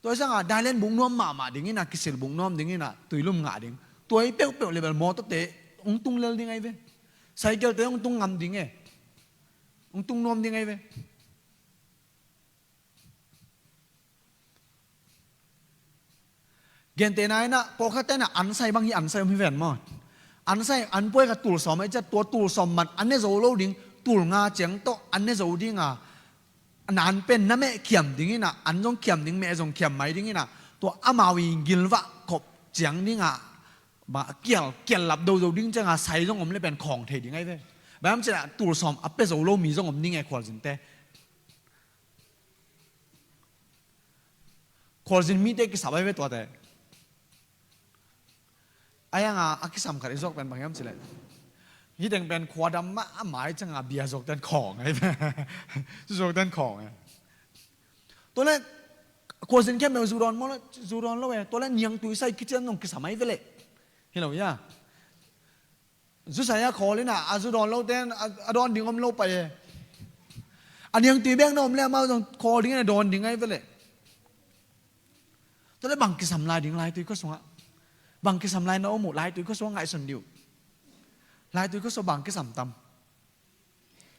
Tua i sanga dailen buk nuam mahmah ding inah, kisil buk nuam ding inah, tuilum ngah ding. Tua i peuhpeuh le bel mawtawte hong tung lel ding ai ve. Cycle te hong tung ngam ding e. Hong tung nuam ding ai ve. Gentehna inah pawlkhat tenah ansai bang hi, ansai om hi ven maw. Ansai, an puai khat tul sawm a i ciah tua tul sawm man an ne zo lo ding, tul nga ciang tawh an ne zo dinga, a nan pen na meh khiam ding inah, an zong khiam ding, meh zong khiam mai ding inah, tua amau i gilvah khop ciang dingah, ba, kial, kial lap dodo ding cianga sai zong om le pen khawng thei ding ai ve. Bang hiam ciah tul sawm a pia zo lo mi zong om ding e khualzinte. Khualzin mite kisap ai ve tuate. A yanga a kisam khat i zuak pen bang hiam cileh, hi teng pen khuadam mah a mai canga bia zuak ten khawng ai ve. Zuak ten khawng ai. Tuale khualzin khempeuh zu dawn maw le, zu dawn lo e. Tuale niangtui sai kician zong kisam ai ve leh. Hi lo ia. Zu sai a khawl inah a zu dawn lo ten a, a dawn ding om lo pai e. A niangtui bek na om le amau zong khawl ding inah dawn ding ai ve leh. Tuale bang kisam lai ding laitui khua sungah? Bang kisam lai na om uh laitui khua sungah ngaihsun dih uh. Laitui khua sungah bang kisam tam?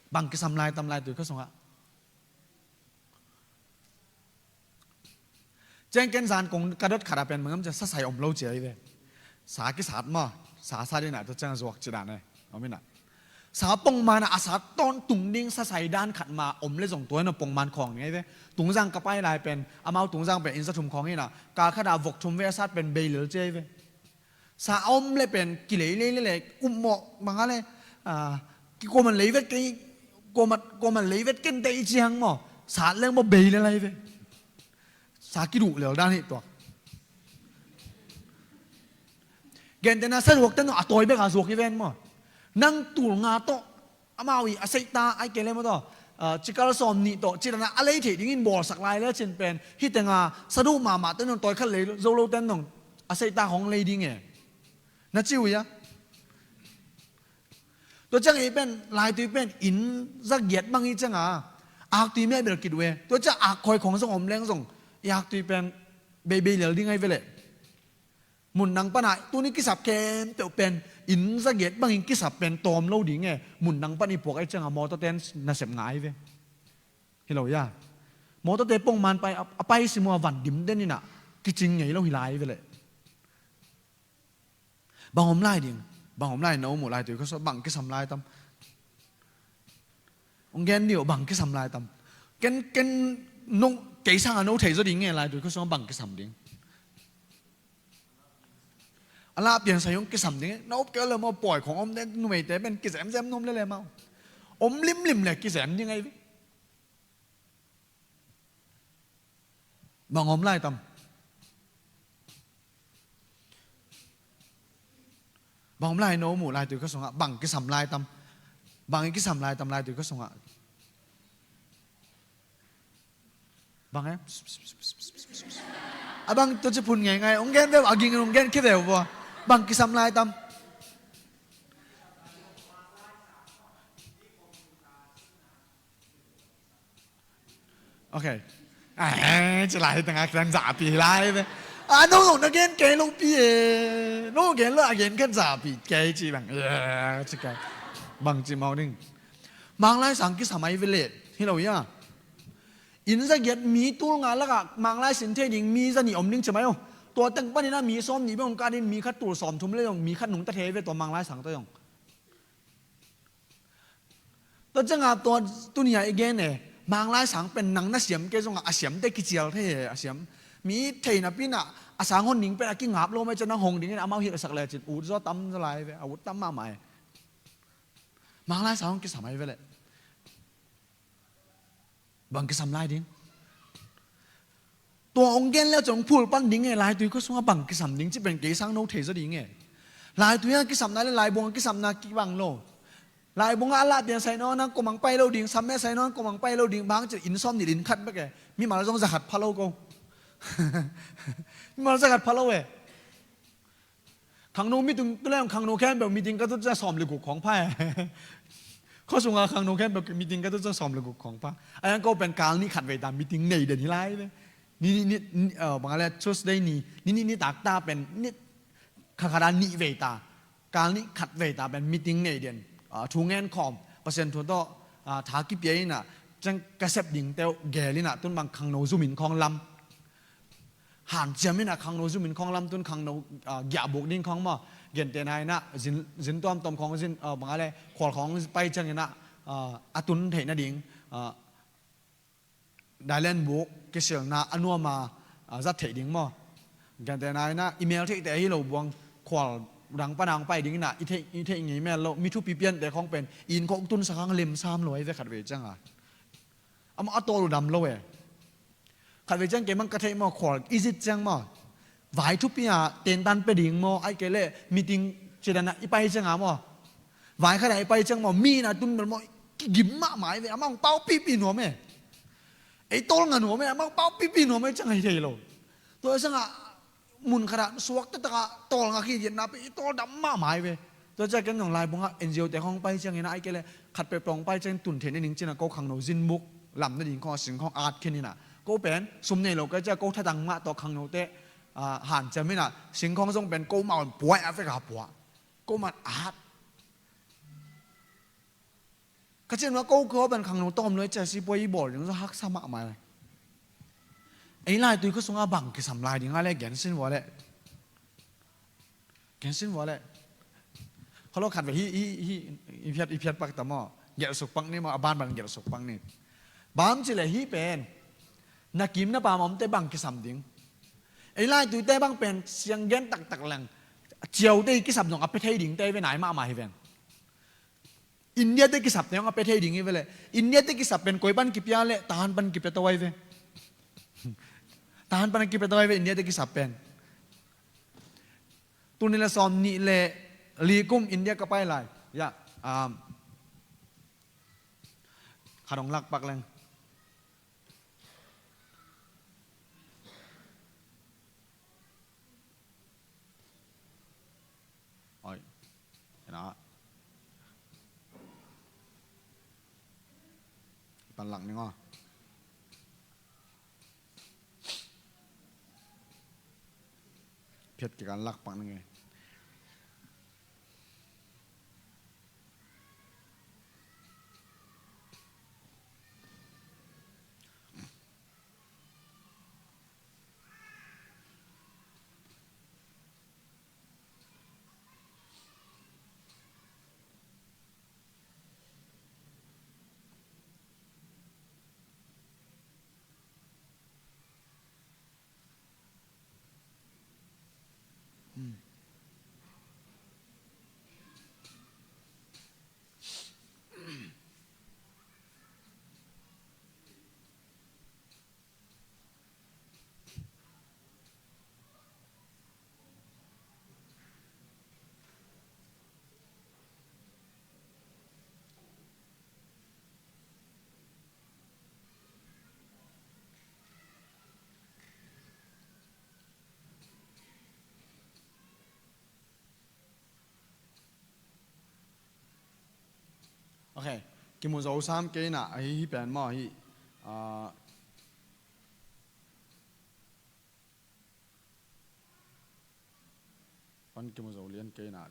Bang kisam lai tam laitui khua sungah? Ciang ken zan kong ka dot khat a pen mangam ciang sasai om lo cia hi ve. Sa kisat maw, sa sa dina tua ciang zuak ci dan e. Om ina. Sa pongman a, a sa tawntung ding sasai dan khat ma om le zong tua ina pongman khawng ni hi ve. Tungzang ka pai lai pen, amau tungzang pen inn za thum khawng ina, kal khat a vok thum ve a sat pen bei lel cia hi ve. Sa a om le pen kileilei le le, upmawh bang a le, a, kikuaman lei vet kei, kuaman, kuaman lei vet ken te i ciang maw, sat leng maw bei le lai ve. Sa kiduh lel dan hi tuak. Gentehna sa zuak ten a tawi bek a zuak hi ven maw. Nang tul nga tawh, amau i a seihta ai kei le maw tawh, a, cikal sawm nih tawh, ci dana a lei thei dingin bawlsak lai le cin pen, hi tenga sa duh mahmah ten nong tawi khat lei zo lo ten nong a seihta hong lei ding e. Na ci uh ia. Tua ciang ei pen, laitui pen, inn za giat bang hi cianga, aktui meh bel kit uh e. Tua ciang ak khawi khawng zong om leng zong, i aktui pen, beibei lel ding ai ve leh. Mun dang pana tuni kisap khempeuh pen, inn zagiat bangin kisap pen tawm lo ding e. Mun dang pan i puak ai cianga mawtawte nasep ngai ve. Hi lo ia. Mawtawte pongman pai, a, a pai simua van dim den ina kicing ngei lo hi lai ve leh. Bang om lai ding? Bang om lai, no muh lai tui khosung bang kisam lai tam? Ong gen dio, bang kisam lai tam? Ken, ken, no, kei sanga no thei zaw ding nge lai tui khosung bang kisam ding? A la pian sa yong kisam ding, no kei le mo poi khong om den numeite pen kizem zem nom le le mau. Om lim lim le kizem ding ai. Bang om lai tam? Bang om lai no muh lai tui khosungah, bang kisam lai tam? Bang i kisam lai tam lai tui khosungah? Bang e? A bang tu ci phun ngei ngai, ong gen ve, a ging ong gen khe ve vua. Bang kisam lai tam? Ok. Eh, ci lai tengah khen zapi lai ve. A no no na gen kei lo pi e. No gen lo a gen khen zapi kei ci bang. Eh, ci kei. Bang ci mau ding. Mang lai sang kisam ai ve le. Hi lo ia. Inn zagiat mi tul nga laka mang lai sin thei ding mi zani om ding ci mai o. Tua teng panin a mi sawm ni bang ka din mi khat tul sawm thum le yong mi khat nung ta thei ve tua mang lai sang ta yong. Tua cianga tua tunia i gen e, mang lai sang pen nang na siam kei zonga a siamte kicial thei he, a siam. Mi theina pina a sang hon ding pen a kingap lo mai cian nang hong dingin amau hilh a sak le cin ut zaw tam zaw lai ve, a ut tam mahmah e. Mang lai sang hong kisam ai ve leh. Bang kisam lai ding? Tua ong gen le cong phul pan ding e, lai tui khosungah bang kisam ding ci pen kei sang no thei zaw ding e. Lai tui a kisam nai le lai buang a kisam na kibang lo. Lai buang a la pian sai no nang komang pai lo ding, sam me sai no nang komang pai lo ding, bang ci inn sawm ni inn khat bek e. Mi mal zong za khat pha lo ko. Mi mal za khat pha lo e. Khangno meeting tu leng khangno khempeuh meeting ka tut ciang sawm le guk khawng pha e. Khuasunga khangno khempeuh meeting ka tut ciang sawm le guk khawng pha. A yang ko pen kal nih khat vei ta meeting nei den hi lai ve. Ni, ni, ni, ni, uh, bang a le Tuesday ni, ni, ni, ni tak ta pen, ni, kha kha da nih vei ta. Kal nih khat vei ta pen meeting nei den. Uh, thu ngen khawm, Pasian thu tawh, uh, tha kipia ina, ciang ka sep ding teuh gel ina, tun bang khangno zumin khawng lam. Hanciam ina khangno zumin khawng lam tun khangno, ah, giahbuk ding khawng maw. Gentehna ina zin, zin tuamtuam khawng zin, ah, bang a le khual khawng pai ciang ina, ah, a tun theih nading, ah, dailen buk kisilna a nuama, ah, zat theih ding maw. Gentehna ina i mel theihte hi lo buang khual dang pana hong pai ding ina i theih, i theih ngei mel lo. Mi thupi piante khawng pen inn khawng tun sakhang lemsam lo ai ve khat vei cianga. Amah a tawl uh dam lo e. Khat vei ciang kei mang ka theih maw, khual i zit ciang maw, vai thupi a tentan pia ding maw, ai kei le meeting cidana i pai cianga maw, vai khata i pai ciang maw, mi na tun bel maw, kigim mahmah i ve, amah hong pau pipi nuam e. Ei tawl nga nuam e, amah hong pau pipi nuam e ciang ai thei lo. Tua cianga mun khatah suak taktakah tawl ngak hi diatna pen i tawl dam mahmah hi ve. Tua ciah ken zong laibungah N G O te khawng pai ciangin a ai kei le khat peuh pawng pai ciangin tun theih nading cinah ko khangno zinmuk lam nading khawng a sing khawng at khin inah ko pen sum nei lo kai ciah ko thatang mah tawh khangnote, ah, hanciam inah sing khawng zong pen ko mah on puai a vek a puah ko mah at. Ka cin ua ko kho ban khangno tawm nuai cia si pua i bawl ding zo haksa mahmah. Ei lai tui kho sungah bang kisam lai ding a le gensin vua le. Gensin vua le. Kho lo khat ve hi, hi, hi, i phiat, i phiat pak ta maw. Gelh suk pak ni maw, a ban ban gelh suk pak ni. Bam ci le hi pen. Na kim na pam omte bang kisam ding. Ei lai tuite bang pen siang gen taktak leng. Ciaute i kisam zong a pe thei dingte ve nai mahmah hi veng. India te kisap te hong a pe thei ding hi ve le. India te kisap pen koi pan kipia le, tahan pan kipia tawai ve. Tahan pan kipia tawai ve, India te kisap pen. Tuni le sawm nih le li kum India ka pai lai. Ya, um, khat hong lak pak leng. Oi. Ena. Panlak ning aw. Phiat kik an lak pak na ngei. Ok, kimu zo sam kei na, ahi hi pen maw, hi, ah, pan kimu zo lian kei na.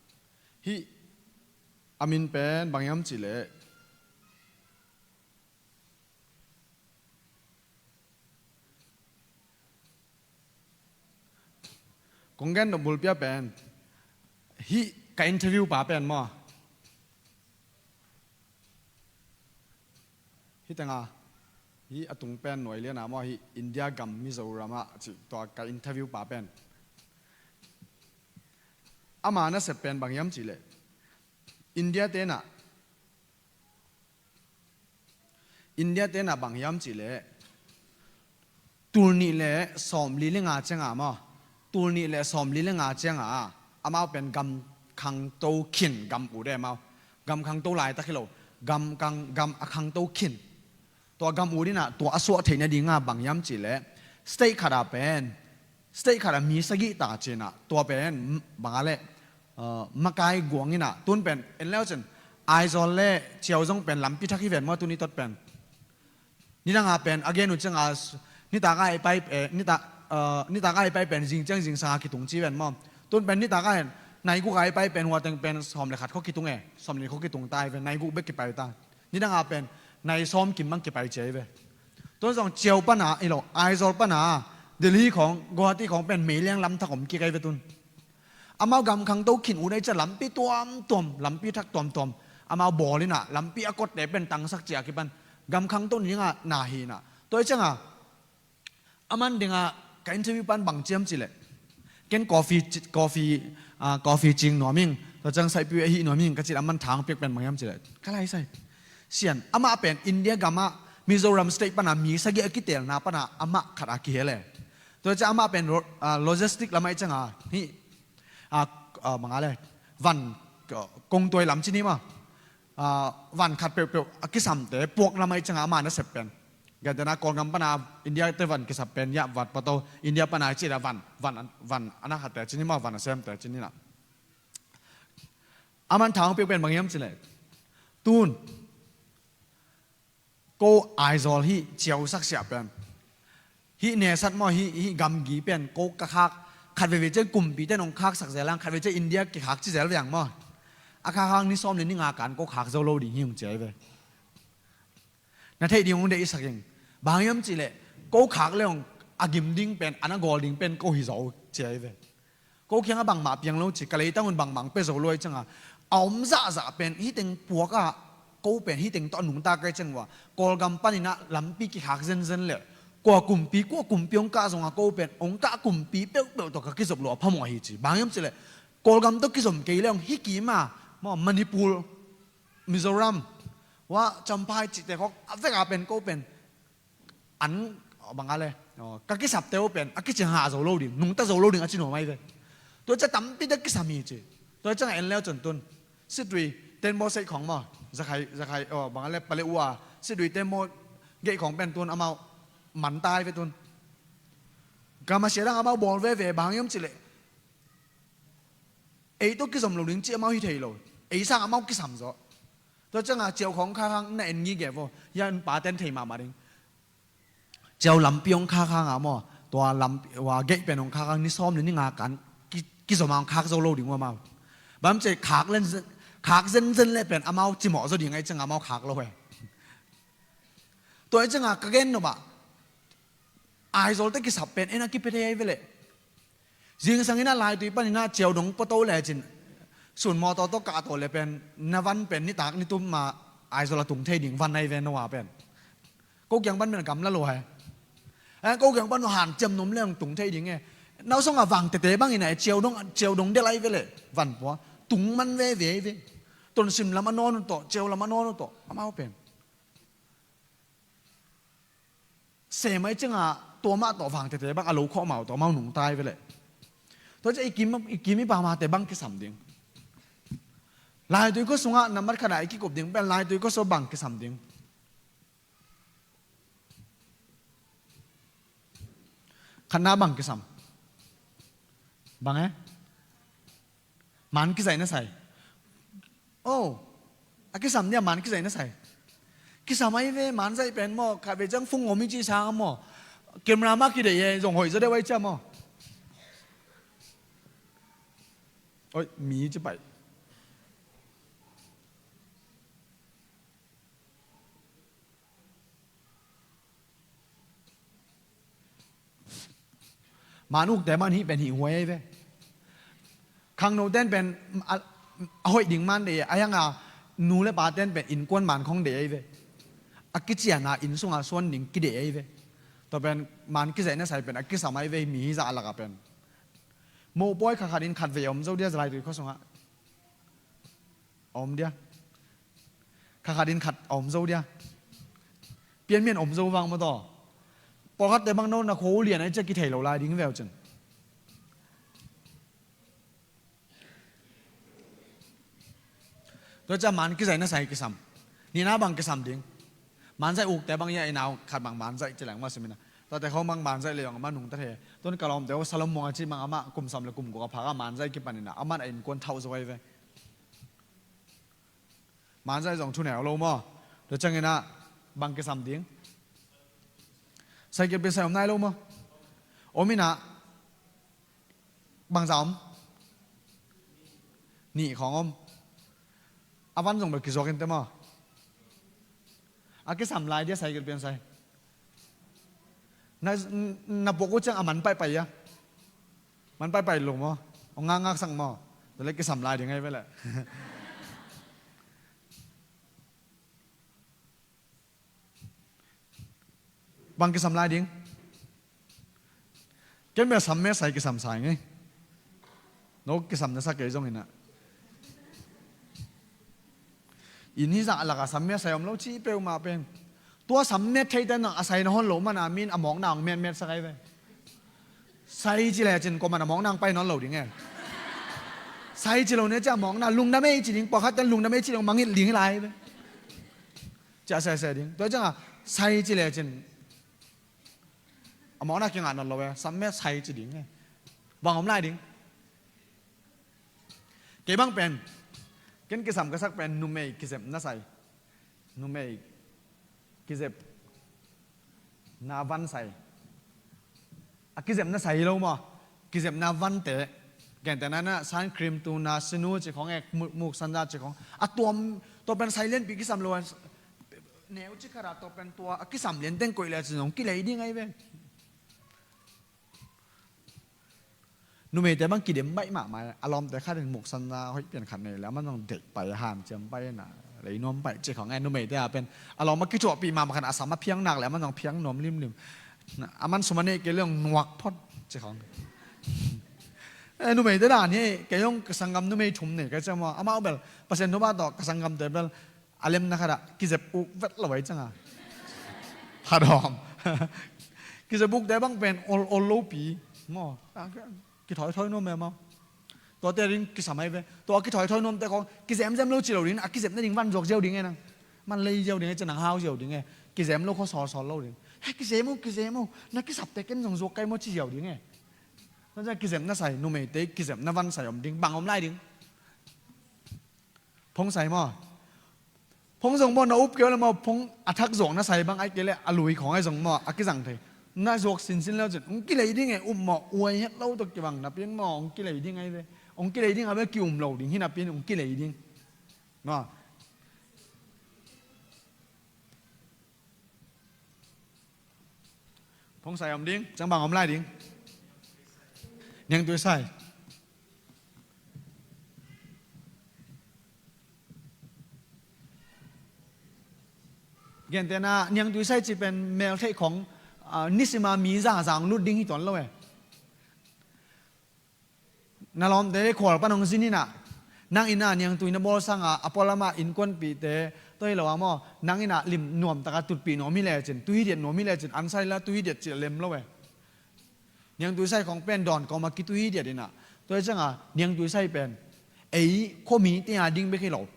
Hi, a min pen bang hiam cih leh, kong gen nop bulpi a pen, hih ka interview pa pen maw. Hih teng a, hih a tung pen nuai lian a maw, hih India gam Mizoram ah cih tua ka interview pa pen. Ama nasep pen bang hiam cih leh, India te na, India te na bang hiam cih leh, tul nih le sawmli le nga ciang a maw, tul nih le sawmli le nga ciang a, amau pen gam khangto khin gam ut e amau. Gam khangto laitak hi lo, gam khang, gam a khangto khin. Tua gam ut in a, tua a suah theih nading a bang hiam cih leh, state khat a pen, state khat a mi sagih ta ci in a, tua pen, bang a leh, uh, makai guang in a, tun pen, en leu cin, Aizawl le Ciau zong pen lampi thak hi ven maw, tuni tot pen. Nidang a pen, a gen uh ciang a, nitak a i pai, eh, nitak, uh, nitak a i pai pen, zing ciang zingsang a kitung ci ven maw. Tun pen nitak a en, nai guk a i pai pen, hua teng pen, sawm le khat kho kitung e, sawm le kho kitung ta hi ven, nai guk bek kipai ta. Nidang a pen, nai sawm kim bang kipai ci a hi ve. Tun zong Ciau pan a, hi lo, Aizawl pan a, Delhi khong, Guwahati khong pen, meiliang lam thak om kik a hi ve tun. Amau gam khangto khin ut a i ciah lampi tuamtuam, lampi thak tuamtuam. Amau bawl in a, lampi a kotte pen tangsak ciah a kipan. Gam khangto ni nga na hi in a. Tua i ciang a, a man ding a, ka interview pan bang ci hiam cih leh, ken coffee ci, coffee, ah, coffee cing nuam ing, tua ciang saipui a hih nuam ing, ka cih leh a man thang piak pen bang hiam cih leh, ka lai sai. Sian, amah pen India gam ah Mizoram state pan a mi sagih a kitelna pan a amah khat a kihel e. Tua ciang amah pen ro-, ah, logistic lam a i ciang a, hih, ah, ah, bang a leh, van, ah, kongtuai lam ci ni maw. Ah, van khat peuhpeuh a kisamte puak lam a i ciang a ama nasep pen. Gentehna Kawlgam pan a India te van kisap pen, yah, vat pato, India pan a i cih leh van, van, van, a na khatte ci ni maw, van a semte ci ni na. A man thang piak pen bang hiam cih leh, tun, ko Aizawl hih Ciau sak siah pen, hih nesat maw, hih, hih gamgi pen ko ka khak, khat veivei ciang kumpi ten hong khaksak zel ang, khat vei ciang India kikhak ci zel ve ang maw. A khak hang ni sawm le ni nga kan ko khak zo lo ding hi ung ci a hi ve. Na theih ding hong deihsak ing. Bang hiam cih leh, ko khak le hong a gim ding pen, a na gawl ding pen ko hi zo ci a hi ve. Ko kiang a bangmah piang lo ci, ka leitang un bangmah pia zo lo a i ciang a, a om zahzah pen, hih teng puak a, ko pen hih teng tawh a nungta ka i ciang ua, Kawlgam pan in a lampi kikhak zenzen leh, kua kumpi, kua kumpi hong kah zong a ko pen, hong kah kumpi peuhpeuh tawh ka kizop lo a phamawh hi ci. Bang hiam cih leh, Kawlgam tawh kizom kei le hong hih kim a, maw, Manipur, Mizoram, wa, Champhai cihte khawng, a vek a pen ko pen, an, bang a leh, aw, ka kisapte uh pen, a kiciang hah zo lo ding, nungta zo lo ding a ci nuam a hi ve. Tua ciang tampi tak kisam hi ci. Tua ciang a en leu cun tun, Sittwe, Tenmo state khawng maw, Rakhine, Rakhine, aw, bang a leh, Paletwa, Sittwe, Tenmo gate khawng pen tun amau man ta hi ve tun. Gam a sia dang amau bawl veve, bang hiam cih leh, ei tawh kizom lo ding cih amau hi thei lo. Ei sang amau kisam zaw. Tua ciang a Ciau khawng khak hang na en ngei ve vo. Hih a innpa ten thei mahmah ding. Ciau lampi hong khak hang a maw, tua lampi, wa, gate pen hong khak hang ni sawm le ni nga kan ki, kizom a khak zo lo ding uh amau. Bang ci khak len, khak zenzen le pen amau cimawh zaw ding ahih ciangin amau khak lo hi. Tua ahih ciangin ka gen nop ah Aizawlte kisap pen en a kipia thei ahi ve leh. Zingsang in a laitui panin a Ciaudong pua to lecin sun mawtaw tawh kah to le pen na van pen nitak nitum ma Aizawl a tung thei ding van ahi ve, no a pen. Ko kiang pan pen gamla lo hi. Eh, ko kiang pan hanciam nuam leng tung thei ding e. Nau song a vang tete bangin a Ciaudong, Ciaudong del ahi ve leh van pua tung man veve ahi ve. Tonsim lam a nawn uh tawh, Ciau lam a nawn uh tawh amau pen sem ahih ciangin tua mah tawh vang tete bang a lo khawh amau tawh amau nungta ahi ve leh. Tua ciang i kim, i kim i pam a te bang kisam ding. Laitui khua sungah nambat khat ah i kikup ding pen laitui khua sungah bang kisam ding. Khatna bang kisam. Bang e? Man kizaih na sai. Oh, a kisam dia man kizaih na sai. Kisam ahi ve, man zaih pen maw, khat vei ciang fung om i cih sang maw. Camera mah kideih e, zong hoih zaw deuh ahi ciang maw. Oi, mi ci paih. Man ukte man hih pen hih huai ahi ve. Khangno ten pen a, a hoih ding man deih, a hiang a nu le pa ten pen innkuan man khong deih ahi ve. A kician a inn sung a suan ding kideih ahi ve. Tua pen man kizaih na sai pen a kisam ahi ve, mi hih zah lak a pen. Mopawi khat khat in khat vei om zo dia, laitui khua sungah. A om dia. Khat khat in khat a om zo dia. Pianmi in om zo vang maw taw. Pawlkhatte bang no na khua uh lian ahih ciang kithei lo lai ding ve uh cin. Tua ciang man kizaih na sai kisam. Nihna bang kisam ding. Man zaih ukte bang ia i nau khat bang man zaih ci leng maw sim ina. Tuate khawng bang man zaih le zong amah nungta thei. Tuan ka lawmte uh Salomon a cih bang amah kum sawm le kum guk a phak a man zaih kipan ina. Amah a innkuan thauh zo ahi ve. Man zaih zong thu neu lo maw. Tua ciangin ah bang kisam ding. Sai kilpian sai om nai lo maw. Om in ah bangza om. Nih khawng om. A van zong bel kizuak in te maw. A kisam lai dia sai kilpian sai. Na, na puak uh ciang a man paihpaih ia. Man paihpaih lo maw. Ong ngakngak sang maw. Tua leh kisam lai ding ahi ve leh. Bang kisam lai ding. Ken bel sam me sai kisam sai ngei. No kisam na sa kei zong in ah. Inn hih zah lak a sam me sai om lo ci peuhmah pen. Tua sam me thei ten a sai na hon lo man a min a mawkna hong metmet sak ahi ve. Sai ci lecin kuaman a mawkna hong pai nawn lo ding e. Sai ci lo ne ci a mawkna lungdam ei ci ding, pawlkhat ten lungdam ei ci ding mangngilh ding hi lai ahi ve. Ci a sese ding. Tua ciang a sai ci lecin a mawkna kingah nawn lo e, sam me sai ci ding e. Bang om lai ding. Kei bang pen, ken kisam ka sak pen numei kizepna sai. Numei kizepna van sai. A kizepna sai hi lo maw. Kizepna vante. Gentehna in ah sun cream tuna, sinu ci khawng e, mu-, muksanza ci khawng. A tuam, tua pen sai lianpi kisam lo a. Neu ci khat a tua pen tua a kisam lian teng koih le ci zong kilei ding ahi ve. Numeite bang kidem baih mahmah e. A lawmte khat in muksanza hoih pian khat nei le aman zong deih pai, hanciam pai na, lei nuam pai ci khawng e. Numeite a pen a lawm a kithuahpih mahmah khat a sam a phiang nak le aman zong phiang nuam limlim. Aman sum a neih kei le zong nuak phot ci khawng. E, numeite dan hi. Kei zong ka sanggam numei thum nei ka ciam maw. Amau bel Pasian thupha tawh ka sanggamte bel a lemna khat ah kizep uk vet lo ahi ciang a. Khat om. Kizep ukte bang pen ol, ol lopi maw. Kithoithoi nuam e maw. Tuate ding kisam ahi ve. Tua kithoithoi nuamte khawng kizemzem lo ci lo ding, a kizepna ding van zuak ziau ding e nang. Man lei ziau ding e, ci nang hau ziau ding e. Kizem lo khawng sawlsawl lo ding. He, kizem uh, kizem uh. Na kisapte ken zong zuak kai maw ci ziau ding e. Tua ciang kizepna sai, numeite kizepna van sai om ding, bang om lai ding. Phone sai maw. Phone zong maw, na up kei uh le maw, phone a thak zuakna sai bang ahih kei leh a lui khawng ahi zong maw, a kizang thei. Na zuak sinsin leu cin hong kilei ding e, upmawh huai het lo tawh kibang napi-in maw, hong kilei ding ahi ve. Hong kilei ding a bel ki-um lo ding hi napi-in hong kilei ding. Maw. Phone sai om ding, ciang bang om lai ding. Niangtui sai. Gentehna, niangtui sai cih pen meltheih khawng, ah, nisima mi za zang lut ding hi tuan lo e. Na lawmte khual pan hong zin in ah, nang in ah niangtui na bawl sangin a pualam ah innkuanpihte, tua hi lo a maw, nang in ah lim nuamtak a tutpih nuam hi lecin, tu hi diat nuam hi lecin, an sai la tu hi diat cih lem lo e. Niangtui sai khawng pen dawn kawm a kitu hi diat in ah, tua hi ciangin niangtui sai pen ei khuamite a ding bek hi lo,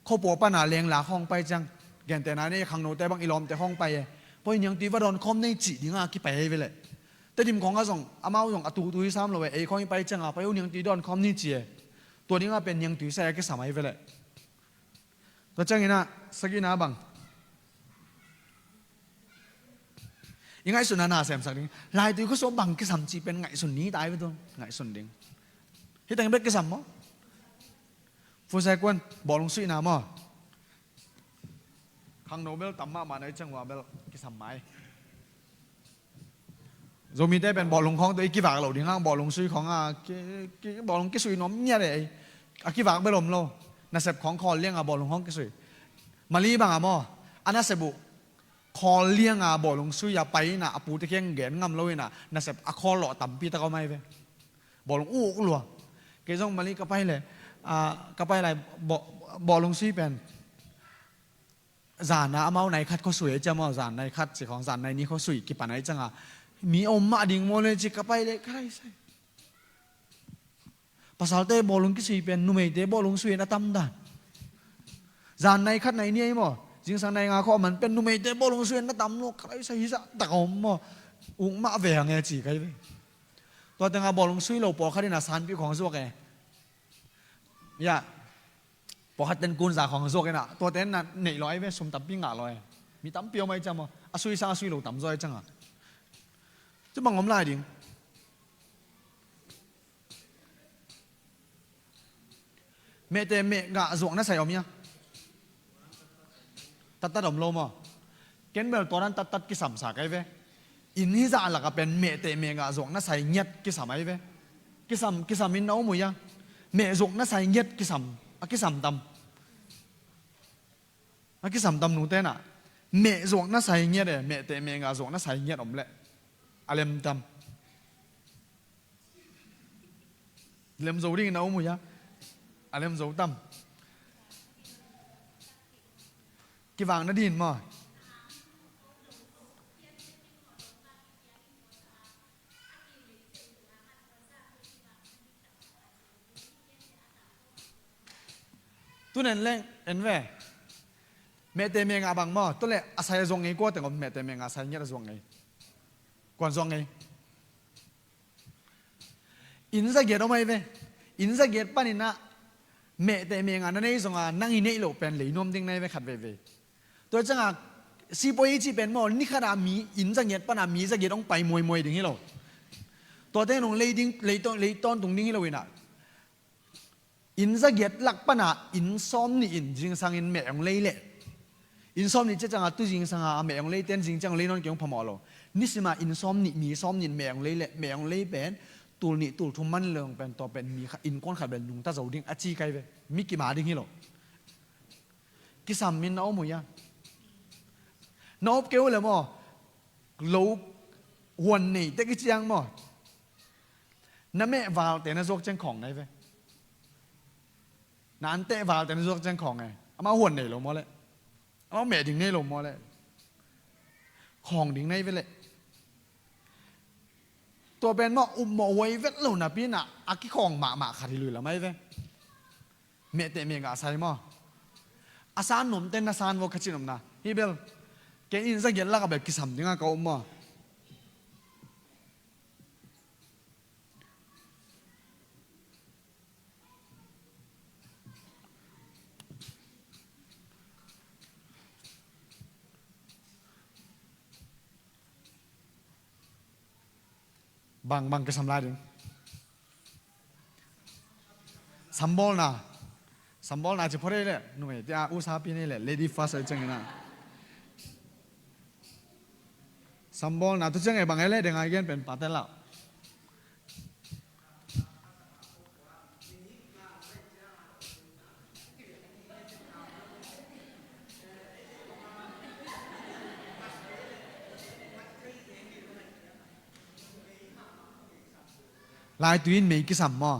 khuapua pan a lengla khawng pai ciang, gentehna nei khangnote bang i lawmte khawng pai e, pai niangtui va dawn khawm ni cih ding a kipai ahi ve leh. Tedim khawng ah zong, amau zong a tutu hi sam lo e, ei khawng i pai ciangin pai un niangtui dawn khawm ni ci e. Tua ding a pen niangtui sai a kisam ahi ve leh. Tua ciangin ah, sagihna bang, i ngaihsutna na semsak ding. Laitui khuasuah bang kisam cih pen ngaihsun ni ta ahi ve, tua ngaihsun ding. Hi teng bek kisam maw? Futsal kuan, bawlung suihna maw? Khangno bel tam mahmah na hi ciang ua bel kisam mai. Zomite pen bawlung khawng tawh i kivak lo ding hang, bawlung sui khawng a, ki, ki, bawlung kisui nuam ngiat e. A kivak bel om lo. Nasep khawng khawl liang a bawlung khawng kisui. Mali bang a maw, a nasep uh khawl liang a bawlung sui a pai in ah, a pute kiang gen ngam lo in ah, nasep a khawl lawh tampi tak om ahi ve. Bawlung uk lua. Kei zong Mali ka pai leh, ah, ka pai lai baw-, bawlung sui pen zan a amau nai khat khuasui ahi ciang maw, zan nai khat ci khawng, zan nai ni khuasui kipan ahi ciangin mi a om mah ding maw le ci ka pai leh ka rai sai. Pasalte bawlung kisui pen numeite bawlung sui in a tam dan. Zan nai khat nai ni ahi maw, zingsang nai nga khawng a man pen numeite bawlung sui in a tam lo, ka rai sai, hi zah tak a om maw, uk mah ve hang e ci ka hi ve. Tua tengah bawlung sui lo pawlkhat in ah sanpi khawng zuak e. Ya. Pawlkhat ten kun za khawng zuak in ah, tuate in ah neih lo ahi ve, sum tampi ngah lo e. Mi tampi om ahi ciang maw, a sui sang a sui lo tam zaw ahi ciangin. Ci bang om lai ding. Mehteh mehgah zuak na sai om hia? Tattat om lo maw? Ken bel tua dan tattat kisam sa ka hi ve. Inn hizah lak ah pen mehteh mehgah zuak na sai ngiat kisam ahi ve. Kisam, kisam inn na om uh hia? Meh zuak na sai ngiat kisam, a kisam tam. A kisam tam nute na. Meh zuak na sai ngiat e, mehteh mehgah zuak na sai ngiat om leh. A lem tam. Lem zo ding na om uh hia? A lem zo tam. Kivak na din maw? Tun en leng, en ve. Mehteh mehgah bang maw? Tua leh a sai a zuak ngei kua teng om, mehteh mehgah sai ngiat a zuak ngei. Kuan zuak ngei. Inn zagiat om ahi ve. Inn zagiat panin ah mehteh mehgah na nei zongin nang i neih loh pen lei nuam ding na hi ve khat veivei. Tua ciangin sipuai i cih pen maw, ni khat ah mi inn zagiat pan ah mi zagiat hong pai muaimuai ding hi lo. Tuate in hong lei ding, lei tawn, lei tawntung ding hi lo in ah. Inn zagiat lak pan ah inn sawmnih in zingsang in meh hong lei leh. Inn sawmnih ciah ciangin tu zingsang a meh hong lei ten zing ciang hong lei nawn kei hong phamawh lo. Nisim a inn sawmnih, mi sawmnih in meh hong lei leh, meh hong lei pen tul nih tul thum man leng pen tua pen mi khat, innkuan khat bel nungta zo ding a ci ka hi ve. Mi kima ding hi lo. Kisam in na om uh hia? Na om kei uh leh maw, lo huan nei tek i ciang maw, na meh valte na zuak ciang khawng na hi ve. Na anteh valte na zuak ciang khawng e. Amau huan nei lo maw leh? Amau meh ding nei lo maw leh? Khawng ding na hi ve leh. Tua pen maw, upmawh huai vet lo napi in ah a kikhawng mahmah khat hi lui lam ahi ve. Mehteh mehgah sai maw? A san nuam ten na san vo kha cin om na. Hi bel. Ken inn zagiat lak ah bel kisam ding a ka om maw? Bang, bang kisam lai ding. Sambawlna. Sambawlna ci phot ei leh numei tia usa pi nei leh lady first ei ciangin ah. Sambawlna tu ciang ei bang ei leh deng a i gen pen pate lau. Laitui in mei kisam maw?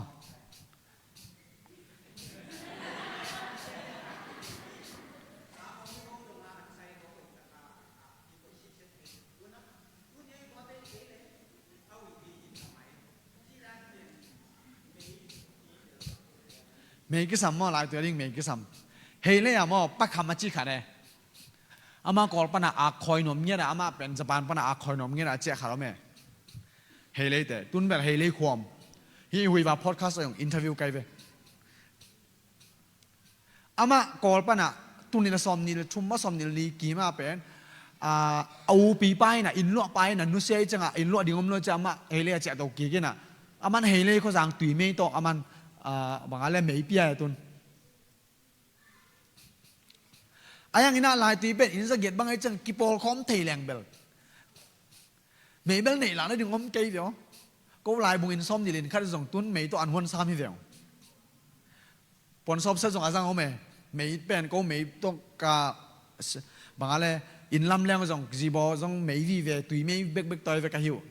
Mei kisam maw, laitui a ding mei kisam. Hei lei a maw, pakham a ci khat e. Ama Kawl pana a khawi nuam ngiat a, ama pen Japan pana a khawi nuam ngiat a, a ciah khat om e. Hei leite, tun bel hei lei khuam. Hih Huiva podcast a zong interview kai ve. Ama Kawl pana tuni na sawm nih le thum ma sawm nih le li kim a pen, a, a upi pa ina, inn luah pa ina nusia i cianga inn luah ding om lo cia ama hei lei a ciah to kik ina. Aman hei lei khuazang tui mei tawh aman, a, banga le mei pia e tun. A yang ina laitui pen inn zagiat bang ei ciang kipawl khawm thei leng bel. Mei bel neih lah na ding om kei veo. Ko laibung inn sawm nih le inn khat zong tun mei tawh an huan sam hi veo. Puan sawp sa zong a zang om e. Mei pen ko mei tawh ka banga le inn lam leng zong zibaw zong mei vive tui mei bekbek tawi ve ka hi uh.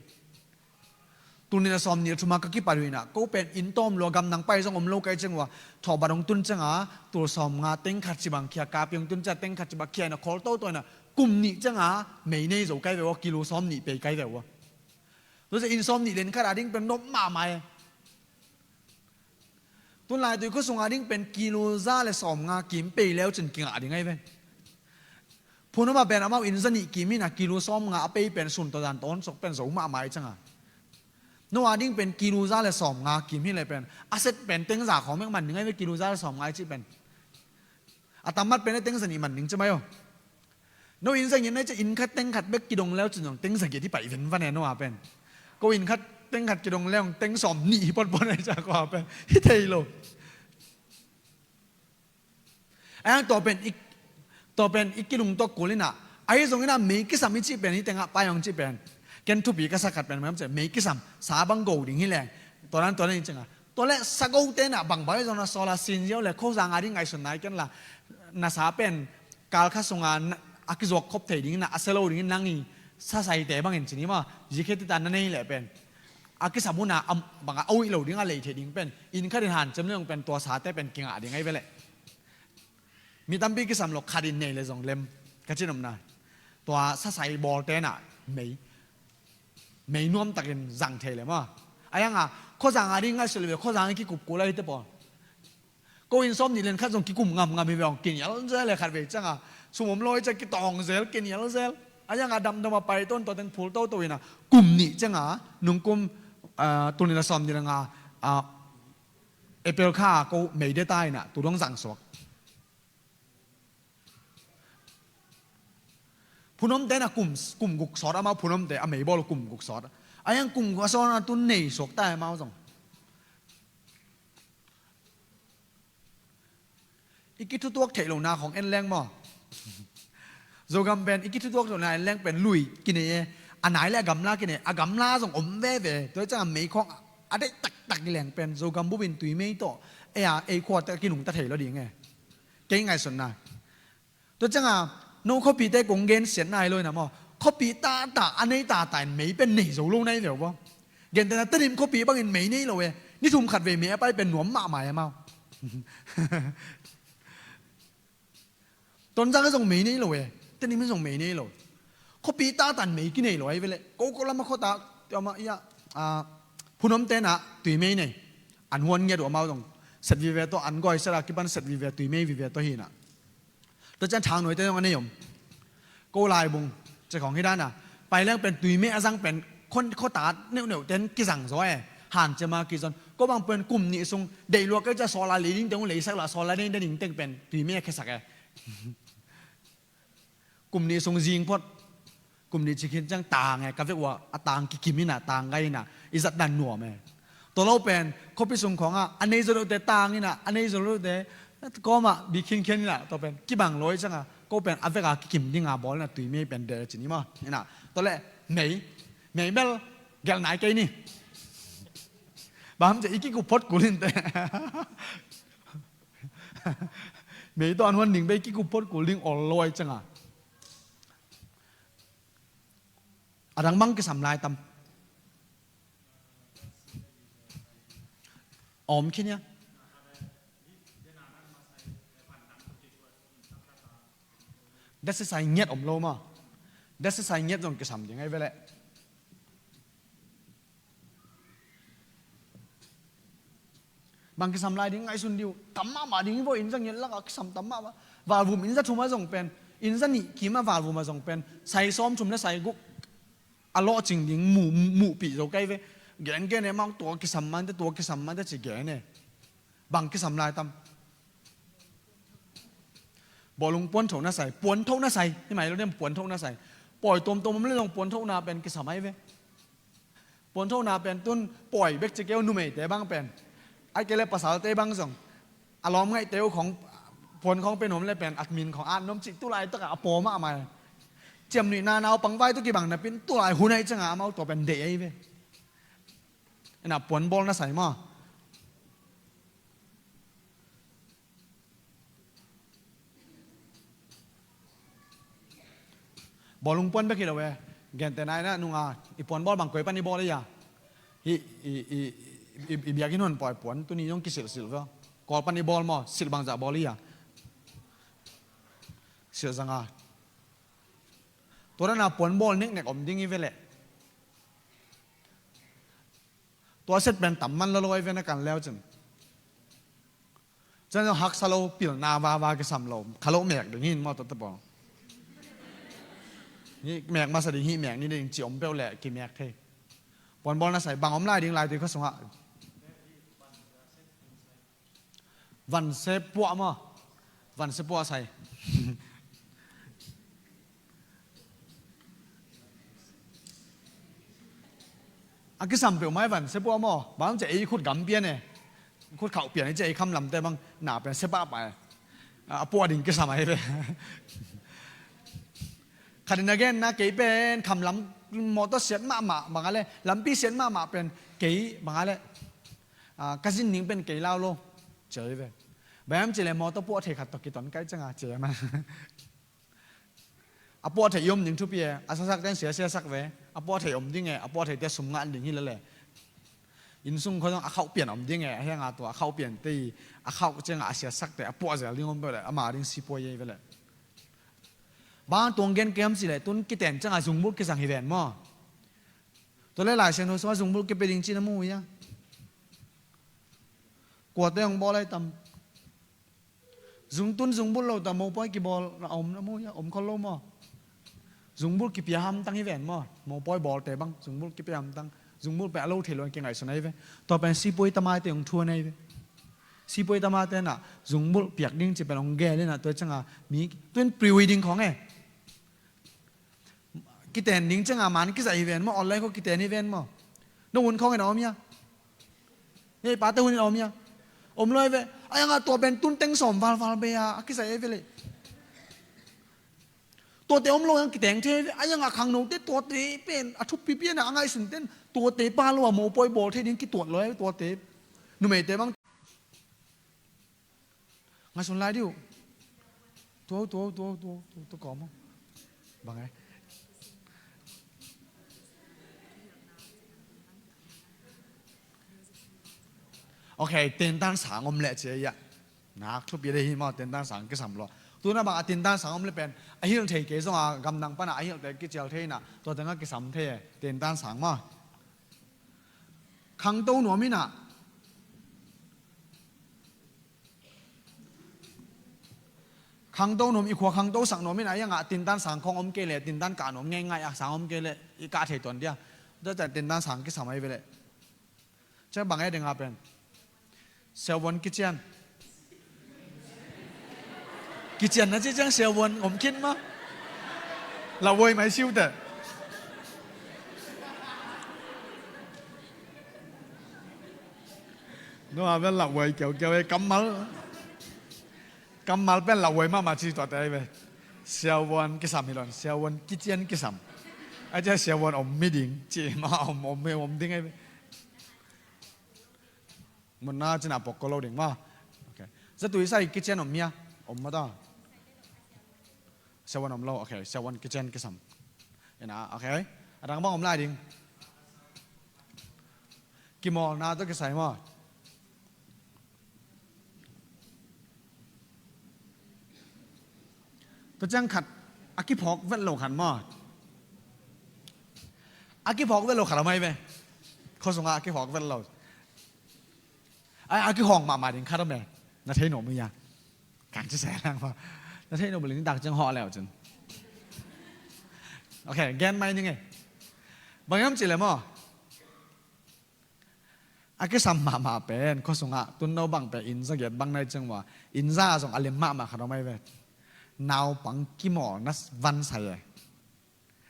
Tuni na sawm nih le thuma ka kipat uh ina ko pen inn tawm lua gam nang pai zong om lo kai ciang ua thawh bat hong tun cianga tul sawm nga teng khat ci bang khia kapi hong tun cianga teng khat ci bang khia ina khawl toto ina kum nih cianga mei nei zo kai ve ua kilu sawm nih pei kai ve ua. Tua ciang inn sawm nih le inn khat a ding pen nop mahmah e. Tun laitui khua sunga ding pen kilu za le sawm nga kim pei leu cin kingah ding ai ve. Phunoma pen amau inn za nih kim hina kilu sawm nga a pei pen sun tawh dan tawh hon sok pen zo mahmah i cianga. No a ding pen kilu za le sawm nga kim hi le pen a set pen teng za khawng mek man ding ai ve kilu za le sawm nga i cih pen. A tammat pen a teng za nih man ding ci mai aw. No inn zagiat na i ciah inn khat teng khat bek kidong leu cin zong teng zagiat hi pai venvan e no a pen. Ko inn khat teng khat kidong leu teng sawm nih hi potpot na i ciah ko a pen hi thei lo. Ayang tua pen i, tua pen i kilungtuak kul ina. Ahi zong ina mei kisam i cih pen hi tengah pai hong cih pen. Ken thupi ka sak khat pen mei kisam sa bang go ding hi leng. Tua nan tua nan i cianga. Tua le sa go te na bang bai zong na sawla sin ziau le khozang a ding ngaihsun nai ken la. Na sa pen kal kha sunga a kizuak khop thei ding na a selo ding nang i sa sai te bangin cini ma. Zikhe tita na nei le pen. A kisam huna banga a uih lo ding a lei thei ding pen inn khatin hancem le zong pen tua sate pen kingah ding ai ve le. Mi tampi kisam lo khatin nei le zong lem ka cin omna. Tua sasai bawlte na mei mei nuamtakin zang thei le maw. A yanga khawzang a ding ngaihsut le ve khawzang i kikup kul a hite pawl. Ko inn sawm nih len khat zong kikum ngamngam hi ve hong kinial zel le khat vei cianga sum om lawi cia kitawng zel kinial zel. A yanga damdam a pai tawn tawteng phul toto ina kum nih cianga nungkum, ah, tulnila sawm nih le nga, ah, April kha ko mei deta ina tu dong zang suak. Phunomte na kum, kum guk sawt amau phunomte a mei bawl kum guk sawt. A yang kum guk a sawt na tun nei suak ta amau zong. I kithutuak theih lohna khong en leng maw? Zogam pen i kithutuak theih lohna en leng pen lui kinei e. A nai le a gamla kinei a gamla zong om veve tua i ciangah mei khong a deih taktak i leng pen Zogam bupin tui mei tawh ei a ei khua tawh kinungta thei lo ding e. Kei ngaihsutna. Tua cianga no khuapite kong gensiatna hi lo ina maw? Khuapi tata a nei tata in mei pen nei zo lo nai veu baw. Gentena Tedim khuapi bangin mei nei lo e. Ni thum khat vei mei a pai pen nuam mahmah e mau. Tonzang zong mei nei lo e. Tedim zong mei nei lo. Khuapi tata in mei kinei lo ai vele. Ko ko lama khuata ama ia, a, phunomte na tui mei nei. An huan ngiat uh amau zong set vive tawh an goi set a kipan set vive tui mei vive tawh hina. Tua cian thang nuaite zong a nei om. Ko laibung cia khong hi dana pai leng pen tui mei a zang pen khon khuata neuhneuh ten kizang zaw e. Han cia ma kizon ko bang pen kum nih sung deih luak kai cia sawla lei ding teng uh leisak la sawla ding ding teng pen tui mei a khesak e. Kum nih sung zing phot. Kum nih cik khin ciang tang e, ka vek uh ah a tang kikim in ah, tang gai in ah, i zat dan nuam e. Tua lo pen khuapi sung khawngah a nei zaw lote tang in ah, a nei zaw lote kawmah bik khinkhian in ah, tua pen kibang lo i ciangah ko pen a vek a kikim ding a bawl in ah, tui mei pen del cin i maw in ah. Tua leh mei, mei bel gelh nai kei ni. Bang hang hiam cih leh i kikup phot kul inteh. Mei tawh an huan ding bek, i kikup phot kul ding ol lo i ciangah. A dang bang kisam lai tam? Om khin ia. Dasi sai ngiat om lo maw? Dasi sai ngiat zong kisam ding ahi ve leh. Bang kisam lai ding ngaihsun dih uh. Tam mahmah ding hi vaw, inn za ngiat lakah kisam tam mahmah. Valvum inn za thum ah zong pen, inn za nih kim ah valvum ah zong pen, sai sawm thum le sai guk a lawhcing ding mu, muhpih zo kei ve. Gen gen e, amau tua kisam mante, tua kisam mante ci gen e. Bang kisam lai tam? Bawlung puanthoh na sai, puanthoh na sai. Hih mah hi lo ding, puanthoh na sai. Pawi tuamtuam om le zong puanthohna pen kisam ahi ve. Puanthohna pen tun pawi bek ci kei uh, numeite bang pen, ahih kei leh pasalte bang zong a lawm ngaihte uh khawng, puan khawng pen om le pen admin khawng at nuam cih, tu laitakah a paw mahmah e. Ciamnuihna naupang vai tawh kibang napi-in tu lai hun ahih ciangah amau tua pen deih ahi ve. Ina puan bawl na sai maw? Bawlung puan bek hi lo e. Gente nai na nunga i puan bawl bang koi pan i bawl hi a? Hih, i, i, i, i biakinn hun pawi puan tuni zong kisilhsilh ve. Kawl pan i bawl maw, silh bangzah bawl hi a? Silh zanga. Tua dana puan bawl neknek om ding hi ve leh. Tua set pen tam man lolo ahi ve na kan leu cin. Cian zong haksa lo, pilna vava kisam lo. Kha lo mek ding hi in maw, tua te pawl. Hih mek masa ding, hih mek ni ding ci om peuh leh kimek thei. Puan bawl na sai, bang om lai ding lai tui kha sungah? Vanse puah maw? Vanse puah sai. A kisam peuhmah hi vanse puah maw? Bang ci ei khut gam pian e. Khut khauh pian i ci ei kham lamte bang na pen se pahpah e. A puah ding kisam ahi ve. Khat in a genna, kei pen kham lam mawtaw siat mahmah bang a le, lampi siat mahmah pen kei bang a le, a, ka zin ning pen kei lau lo. Ci ahi ve. Bang hiam ci leh mawtaw puah thei khat tawh kiton kai cianga ci a man. A puah theih i om ding thupi e, a siasak ten sia siasak ve, a puah theih om ding e, a puah theihte sum ngah ding hi lele. Innsung khawng zong a khauh pian om ding e, a hianga tua a khauh piante i, a khauh cianga a siasakte a puah zel ding om peuh leh, ama ding sipuai ei ve leh. Bang tuang gen kem ci leh, tun kiten cianga zungbulh kizang hi ven maw? Tua leh Lai Siangtho sungah zungbulh kipia ding ci na mu uh hia? Kuate hong bawl lai tam? Zung tun zungbulh lo ta mopawi kibawl na om na mu hia? Om khol lo maw? Zungbulh kipia hamtang hi ven maw? Mopawi bawlte bang zungbulh kipia hamtang. Zungbulh pen a lo thei lo in kingaihsun ahi ve. Tua pen sipuai tamaite hong thuan ahi ve. Sipuai tamaite na zungbulh piak ding ci pen hong gel in a, tua cianga mi tuin pre-wedding khawng e. Kiten ding cianga man kizaih hi ven maw, online khawng kiten hi ven maw? No hun khawng in a om hia? Ngeipate hun in a om hia? Om lo ahi ve. A hianga tua pen tun teng sawm valval bei a, a kizaih ahi ve leh. Tuate om lo hiang kiteng thei ahi ve. A hianga khangnote tuate pen a thupi pian a, a ngaihsun ten tuate pa lo a mopawi bawl thei ding kituat lo ahi ve tuate. Numeite bang ngaihsun lai dih uh. Tua, tua, tua, tua, tua, tua kawm uh. Bang e? Ok, tentan sang om leh ci a ia. Nak thupi dih hi maw, tentan sang kisam lo. Tuna bang a tentan sang om leh pen a hilh thei kei zonga gamdang pana a hilhte kicial thei ina, tua tengah kisam thei e, tentan sang maw. Khangto nuam ina. Khangto nuam, i khua khangto sak nuam ina, a hianga tintan sang khawng om kei leh, tintan kah nuam ngeingai a, sang om kei leh i kah thei tuan dia. Tua ciang tintan sang kisam ahi ve leh. Ciang bang e ding a pen. Siavuan kician. Kician na ci ciang siavuan om khin maw. Lauhuai mai siute. No a vel lauhuai kiaukiau e, kammal. Kammal pen lauhuai mahmah ci tuate ahi ve. Siavuan kisam hi lo in, siavuan kician kisam. Ai cia siavuan om mi ding ci ma om, om, om ding ahi ve. Mun na cina pok ko lo ding ma. Ok. Zatui sai kician om mia. Om ma ta. Siavuan om lo. Ok. Siavuan kician kisam. Ina, ok. A dang bang om lai ding. Kimawlna tawh kisai maw. Tua ciang khat a kiphawk vet lo khat maw. A kiphawk vet lo khat a mai ve. Khuasungah a kiphawk vet lo. A, a kihawng mahmah ding khat a mai. Na thei nuam uh ia. Kang ci seh lang maw. Na thei nuam uh ling tak ciang hawh leu cin. Ok, gen mai ning e. Bang hiam ci le maw. A kisam mahmah pen, khuasungah, tun no bang pen, inn za giat bang nai ciang ua, inn za zong a lim mahmah khat om ai ve. Naupang kimawlna vansai e.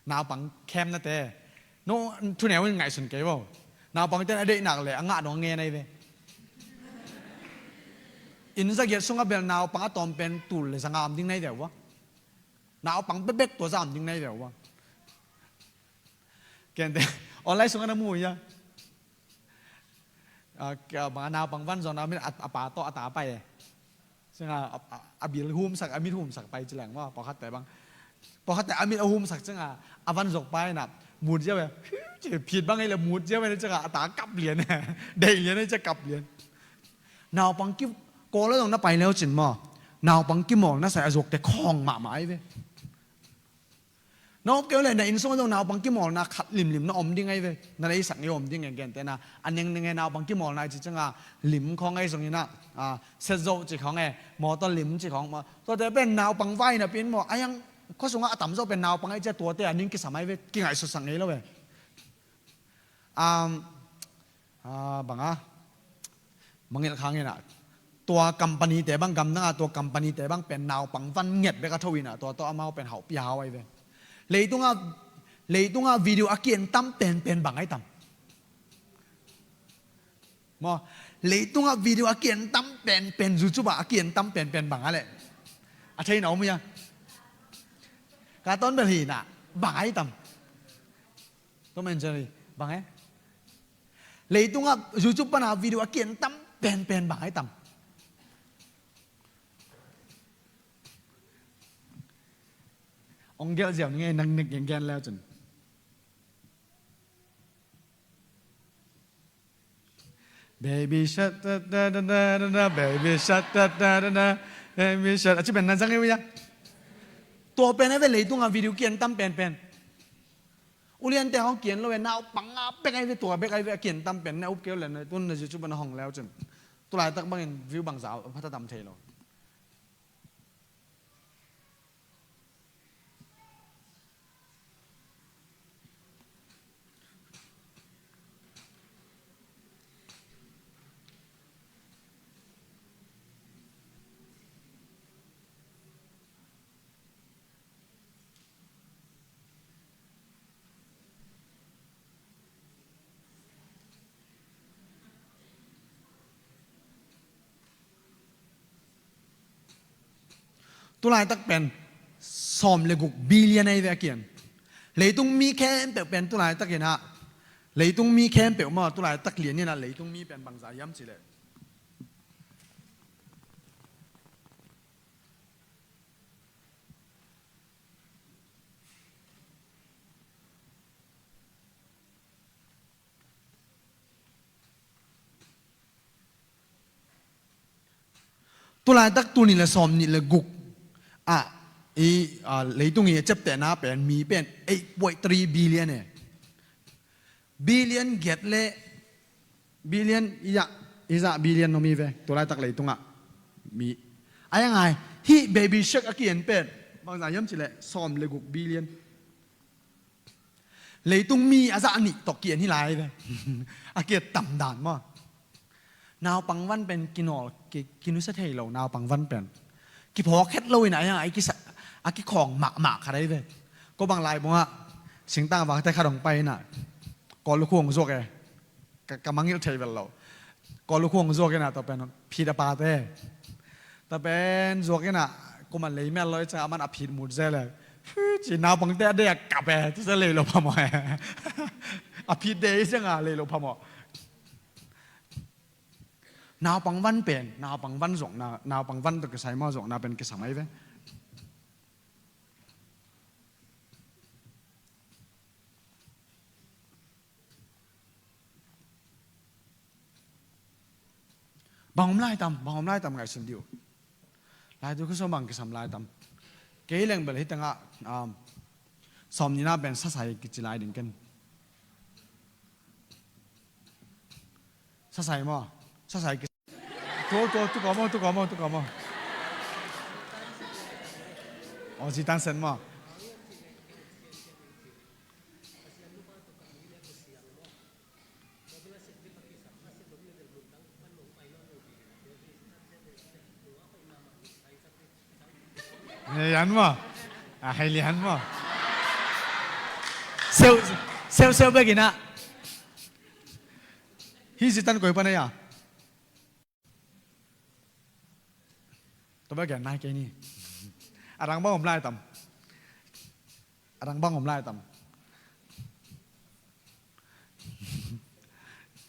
Naupang khemnate. No, thuneu in ngaihsun kei vo. Naupangte in a deihnak le a ngah dong a ngen ai ve. Inn za giat sungah bel naupang a tawm pen tul le za nga om ding nai ve ua. Naupang bekbek tua za om ding nai ve ua. Kente, online sungah na mu ia. A, bang a naupang van zong na min a, a pa tawh a ta pai e. Ciang a, a, a, a bil humsak, a mit humsak pai ci leng maw, pawlkhatte bang. Pawlkhatte a mit a humsak ciang a, a van zok pai na, mut ziau e. Ci phit bang ei le mut ziau e ciang a, a ta kap lian e. Deih lian e ciang kap lian. Naupang ki, kawl a zong na pai leu cin maw. Naupang kimawlna sai a zuakte khawng mahmah ai ve. Na op kei uh leh na inn sungah zong naupang kimawlna khat limlim na om ding ai ve. Na neisak ngei om ding e, gente na. A nengneng e naupang kimawlna i ci ciang a lim khawng ai zong ina, a, set zo ci khawng e, mawtaw lim ci khawng maw. Tuate pen naupang vai napi in maw. A iang khuasungah a tamzaw pen naupang ai cia tuate a ning kisam ai ve. Kingaihsutsak ngei lo e. Um, a, bang a. Mangngilh khang ina. Tua company te bang gamdang a, tua company te bang pen naupang van ngiat bek a tho ina, tua tawh amau pen hauhpi a hau ai ve. Leitungah, leitungah video a ki-en tam penpen bang ai tam. Maw, leitungah video a ki-en tam penpen, YouTube ah a ki-en tam penpen bang a leh. A thei na om ia. Ka tawn bel hi na, bang ai tam. Tom and Jerry, bang e? Leitungah YouTube pana video a ki-en tam penpen bang ai tam. Ong gelh ziau ning e, nang nek gen leu cun. Baby shark, da, da, da, da, da, da, baby shark, da, da, da, da, baby shark. A ci pen na zang e ui a. Tua pen a ve leitungah video ki-en tam penpen. Uliante hong ki-en lo e, naupang a bek ai ve, tua bek ai ve a ki-en tam pen, na up keu le na, tun na YouTube na hong leu cin. Tulaitak bangin view bangza, phata tam thei lo. Tulaitak pen sawm le guk billion ahi ve a kian. Leitung mi khempeuh pen tulaitak inah, leitung mi khempeuh maw, tulaitak lian inah leitung mi pen bangzah hiam cileh? Tulaitak tul nih le sawm nih le guk ah i, ah, leitung i a ciaptehna pen mi pen eight point three billion e. Billion giat le billion i zah, i zah billion om hi ve. Tulaitak leitungah mi a ya ngai hih Baby Shark a kian pen bangzah hiam cileh sawm le guk billion. Leitung mi a zah nih tawh kian hi lai ve. A kiat tam dan maw? Naupang van pen kinawl, ki, kinusia thei lo naupang van pen. Kiphawk het lo inah a ya ngai a kisa, a kikhawng mahmah khat ahi ve. Ko bang lai bungah singtang vangte khat hong pai inah Kawl lukhu hong zuak e. Ka, ka mangngilh thei vel lo. Kawlukhu hong zuak inah tua pen phit a pate. Tua pen zuak inah kuman lei mial lo i ciang a man a phit mut zel e. Ci naupangte a dei a kap e, ci zel lei lo phamawh e. A phit dei i ciang a lei lo phamawh. Naupang van pen, naupang van zuakna, naupang van tawh kisai maw zuakna pen kisam ahi ve. Bang om lai tam, bang om lai tam ngaihsun dih uh. Laitu khosua bang kisam lai tam. Kei leng bel hi tengah, um, sawm nihna pen sasai kici lai ding ken. Sasai maw? Sasai ki-, tu, tu, tu ko maw, tu ko maw, tu ko maw. O, ci tan sen maw. Hei lian maw? A, hei lian maw? Seu, seu, seu bek inah. Hi zitan koi pan a ia. Tua bek gen nai kei ni. A dang bang om lai tam. A dang bang om lai tam.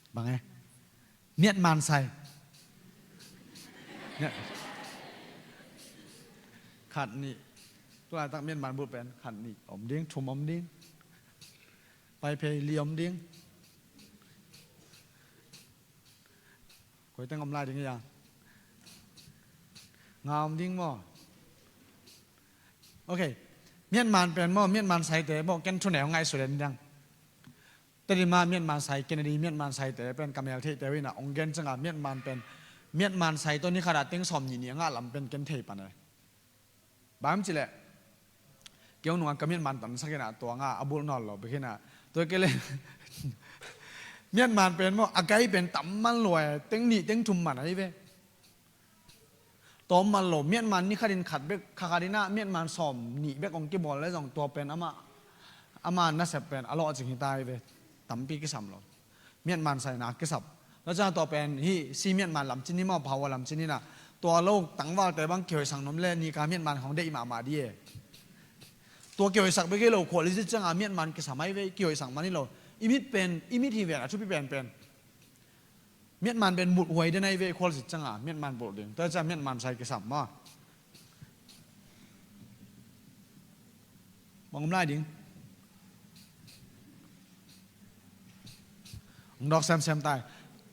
Bang e. Miatman sai. Khat nih. Tu laitak miatman bulh pen khat nih om ding, thum om ding. Paiphei li om ding. Koi teng om lai ding ia. Nga om ding maw? Ok. Miatman pen maw, miatman saite maw, ken thuneu ngaihsut den dang. Tadima miatman sai, Kennedy miatman saite pen ka mel theihte uh inah ong gen ciangah miatman pen, miatman sai tawh ni khatah teng sawm nih ni a ngah lam pen ken thei pan e. Bang hiam cih leh kei hong nungah ka miatman tansak inah tua ngah a bulh nawn lo bek inah. Tua kei leh miatman pen maw, a gai pen tam man lua e, teng nih teng thum man ahi ve. Tawm man lo, miatman ni khatin khat bek, kha khatinah miatman sawm nih bek hong kibawl le zong tua pen ama, ama nasep pen a lawhcing hi ta hi ve. Tampi kisam lo. Miatman saina kisap. Tua ciang tua pen hih si miatman lamcin hi maw, phawa lamcin hinah. Tua lo tangvalte bang kihoihsak nom le nika miatman hong deih mahmah di e. Tua kihoihsak bek hi lo khual i zit cianga miatman kisam ahi ve, kihoihsak man hi lo. I mit pen, i mit hi ven a thupi penpen. Miatman pen bulh huai den ahi ve, khualzin cianga miatman bulh ding. Tua ciang miatman sai kisam maw? Bang om lai ding? Hong dawk semsem tai.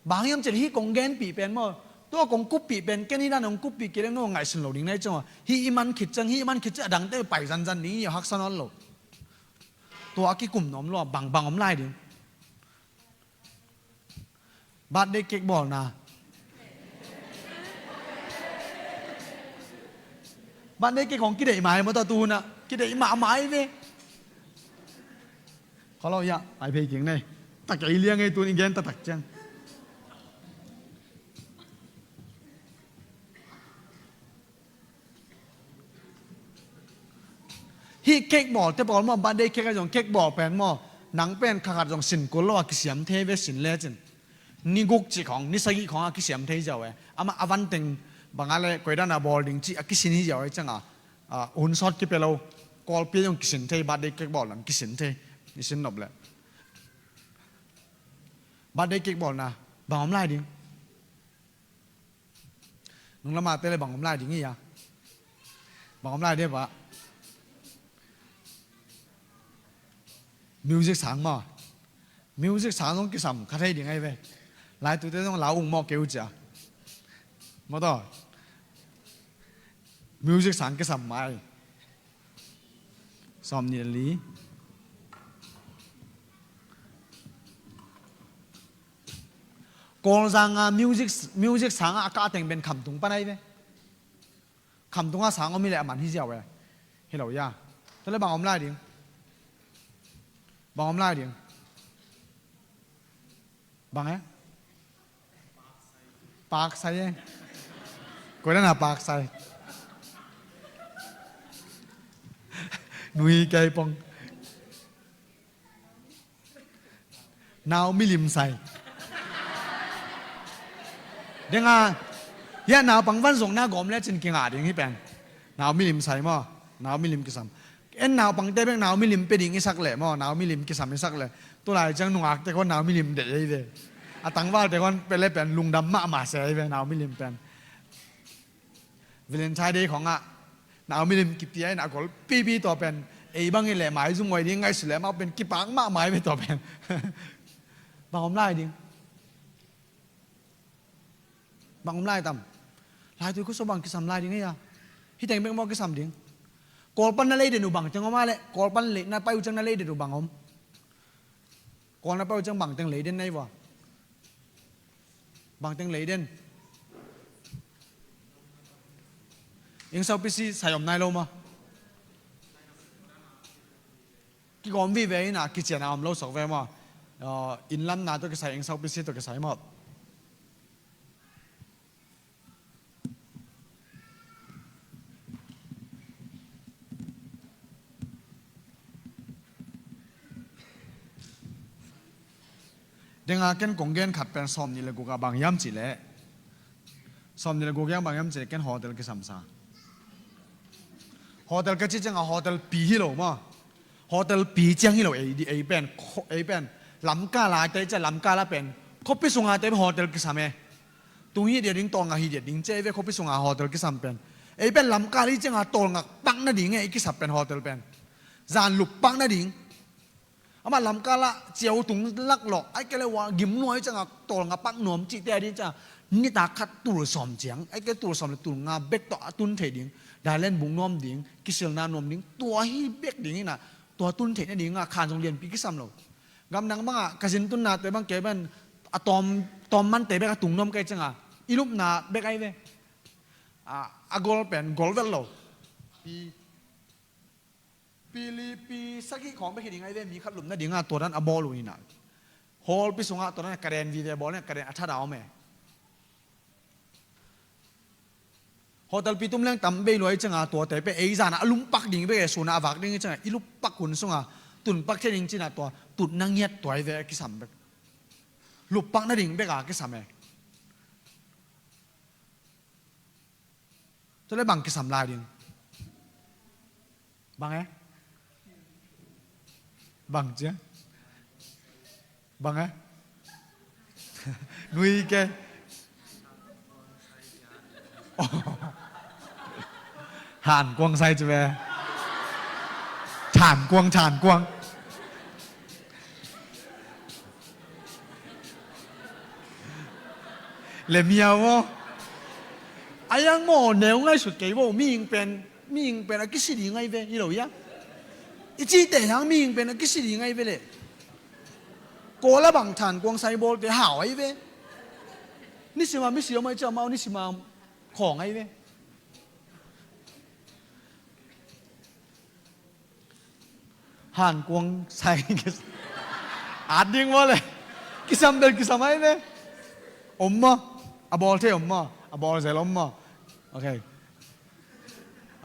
Bang hiam cih leh hih kong genpih pen maw? Tua kong kuppih pen ken hih dan hong kuppih kei leng no ngaihsun lo ding na hi ciang maw? Hih i man khit ciang, hih i man khit ciang a dangte pai zanzan ding hi, haksa nawn lo. Tua a kikum nuam lua, bang bang om lai ding? Birthday cake bawlna. Birthday cake hong kideih mai maw tua tu hunah. Kideih mahmah ahi ve. Khollo ia, ai phei keng nei. Tak ei liang ei tun i gen taktak ciang. Hih cake bawlte pawl maw, birthday cake a zong cake bawl pen maw, nang pen khakhat zong sin kul lo a kisiam thei ve sin lecin. Ni guk cih khong, ni sagih khong a kisiam thei ziau e. Amah a vanteng banga le koidan a bawl ding cih a kisin hi ziau e cianga, a, hun sawt kipia lo, Kawlpi a zong kisin thei, birthday cake bawl nang kisin thei. I sin nop le. Birthday cake bawlna, bang om lai ding? Nung lamah te le bang om lai ding hi a? Bang om lai ding bah? Music sang maw? Music sang zong kisam kha thei ding ahi ve. Laitute zong lau ung maw keu cia. Maw taw. Music sang kisam mai. Sawm nih le li. Kawlzanga music, music sanga a kah teng pen Khamtung pan ahi ve. Khamtunga sang om hi leh a man hi ziau e. Hi lo ia. Tua le bang om lai ding? Bang om lai ding? Bang e? Paksai e. Koidan a paksai? Nui kei pong. Nau milim sai. Denga, hiah naupang van zong na gawm lecin kingah ding hi pen. Nau milim sai maw? Nau milim kisam. En naupangte bek nau milim pia ding i sak leh maw? Nau milim kisam i sak leh. Tulai ciang nungakte khawng nau milim deih ei ve. A tangvalte khawng pia le pen lungdam mahmah se ei ve nau milim pen. Valentine Day khawngah nau milim kipia in a gol pipi tua pen. Ei bang i leh maizum ngoi ding ngaihsut leh amau pen kipak mahmah ei ve tua pen. Bang om lai ding. Bang om lai tam. Laitui khuaso bang kisam lai ding ei a. Hi teng bek maw kisam ding. Kawl pan na lei den uh bang teng om a leh. Kawl pan lei na pai uh ciang na lei den uh bang om. Kawl na pai uh ciang bang teng lei den na hi vua. Bang teng lei den. Eng saupisi sai om nai lo maw. Kigawm vive ina kician a om lo sok ve maw. Inn lam na tawh kisai eng saupisi tawh kisai maw. Denga ken kong gen khat pen sawm nih le guk a bang hiam cih leh. Sawm nih le guk hiam bang hiam cih leh ken hotel kisam sa. Hotel ka cih ciangah hotel pi hi lo maw. Hotel pi ciang hi lo ei, ei pen, ei pen. Lamkal a te ciah lamkal a pen. Khuapi sunga te hotel kisam e. Tung hi dia ding tawlngak hi dia ding ciah ei ve khuapi sunga hotel kisam pen. Ei pen lamkal i cianga tawlngak pak nading e i kisap pen hotel pen. Zan lup pak nading. Amah lamkal ah ciau tung lak lawh ai kei le ua gim nuai ciangah tawlnga pak nuam cihte a ding ciangah nitak khat tul sawm ciang ai kei tul sawm le tul nga bek tawh a tun thei ding. Dailen bung nuam ding kisilna nuam ding tua hi bek ding inah tua tun theih nadingah khan zong lianpi kisam lo. Gamdang bangah ka zin tunnate bang kei ban a tawm tawm mante bek a tung nuam kei ciangah i lupna bek ai ve. A gol pen gol vel lo. Pi Pilipi sagih khawng bek hi ding ai ve mi khat lupna dingah tua dan a bawl uh inah. Hawlpi sungah tua dan a ka den vive bawl inah ka den a thada om e. Hotel pi tum leng tam bei luai ciangah tuate pe ei zanah a lumpak ding bek e sunah a vak ding ciangah i luppak hun sungah tunpak thei ding cinah tua tutna ngiat tuai ve a kisam bek. Luppak nading bek a kisam e. Tua le bang kisam lai ding. Bang e? Bang cia? Bang e? Nui ke. Han kuang sai cia ve. Than kuang, than kuang. Le miau aw. A yang maw neu ngaihsut kei bo mihing pen mihing pen a kisi ding ai ve hi lo ia. I cihte hang mihing pen a kisi ding ai ve le. Kawla bang than kuang sai bawlte hau ai ve. Nisima misi om ai cia mau nisima khawng ai ve. Han kuang sai. At ding maw le. Kisam bel kisam ai ve. Om maw? A bawl thei om maw? A bawl zel om maw? Ok.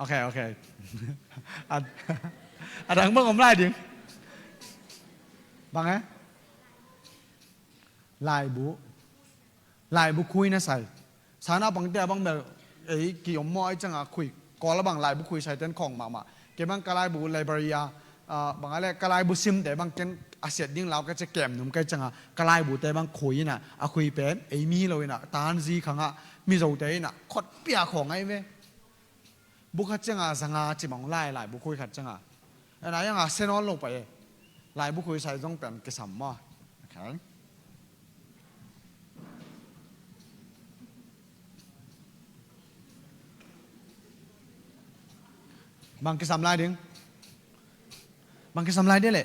Ok, ok. A dang bang om lai ding. Bang e? Laibu. Laibu khui na sai. Sana bangte a bang bel ei ki om maw ai canga khui. Kawla bang laibu khui sai ten khawng mahmah. Kei bang ka laibu library a bang a le ka laibu simte bang ken a siat ding lau ka cia kem num kai canga ka laibute bang khui ina a khui pen ei mi lo ina tanzi khanga mizote ina khot pia khawng ai ve. Bu khat cianga zanga cimawng lai laibu khui khat cianga. Ena ianga se nawn lo pai e. Laibu khui sai zong pen kisam maw? Ok. Bang kisam lai ding. Bang kisam lai ding le.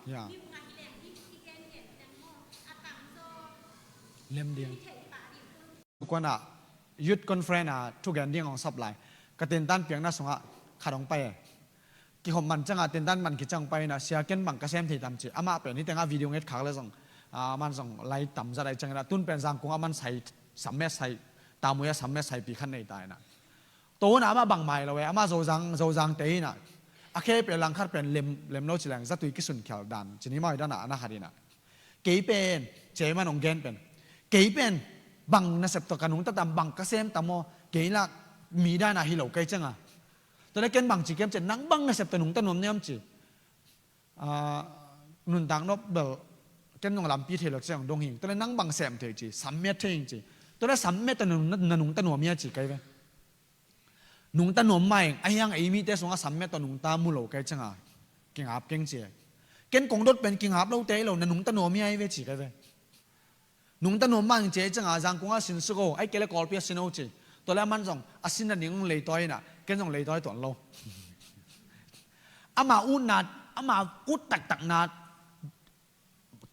Ya. Lem ding. Kuan ah youth conference ah thugen ding hong sap lai. Ka tentan piakna sungah khat hong pai e. Kihop man ciangah tentan man khit ciang hong pai inah, sia, ken bang ka sem thei tam ci. Amah pen hih tengah video nget khak le zong, ah, aman zong lai tam zat ai ciangin ah, tun pen Zangkung ah aman sai, sammet sai, Tamui ah sammet saipi khat nei ta inah. Tua hun ah amah bangmah hi lo e, amah Zozang, Zozang te inah. A khe pen langkhat pen lem, lem lo ci leng zatui kisun khial dan ci ni maw, hi dan ah a na khat inah. Kei pen, ci a, aman hong gen pen, kei pen bang nasep tawh ka nungta tam, bang ka sem tam aw, kei lah mi dan ah hi lo kei ciangah. Tua le ken bang ci kem ci, nang bang nasep tawh nungta nuam na hiam ci. Ah, nuntak nop bel ken zong lampi thei lo ci a hong dong hi ing. Tua le nang bang sem thei ci, sammet thei ing ci. Tua le sammet tawh na nung, na nungta nuam hia ci kei ve. Nungta nuam mah ing, a hiang ei mite sungah sammet tawh nungta mu lo kei ciangah kingap keng ci e. Ken kong dot pen kingap lote hi lo, na nungta nuam hia hi ve ci kei ve. Nungta nuam mah ing ci a, ciangah Zangkung ah sin suk o, ahih kei le Kawlpi ah sin o ci. Tua le aman zong a sin nading hong leitawi inah, ken zong leitawi tuan lo. Ama ut na, ama ut taktak na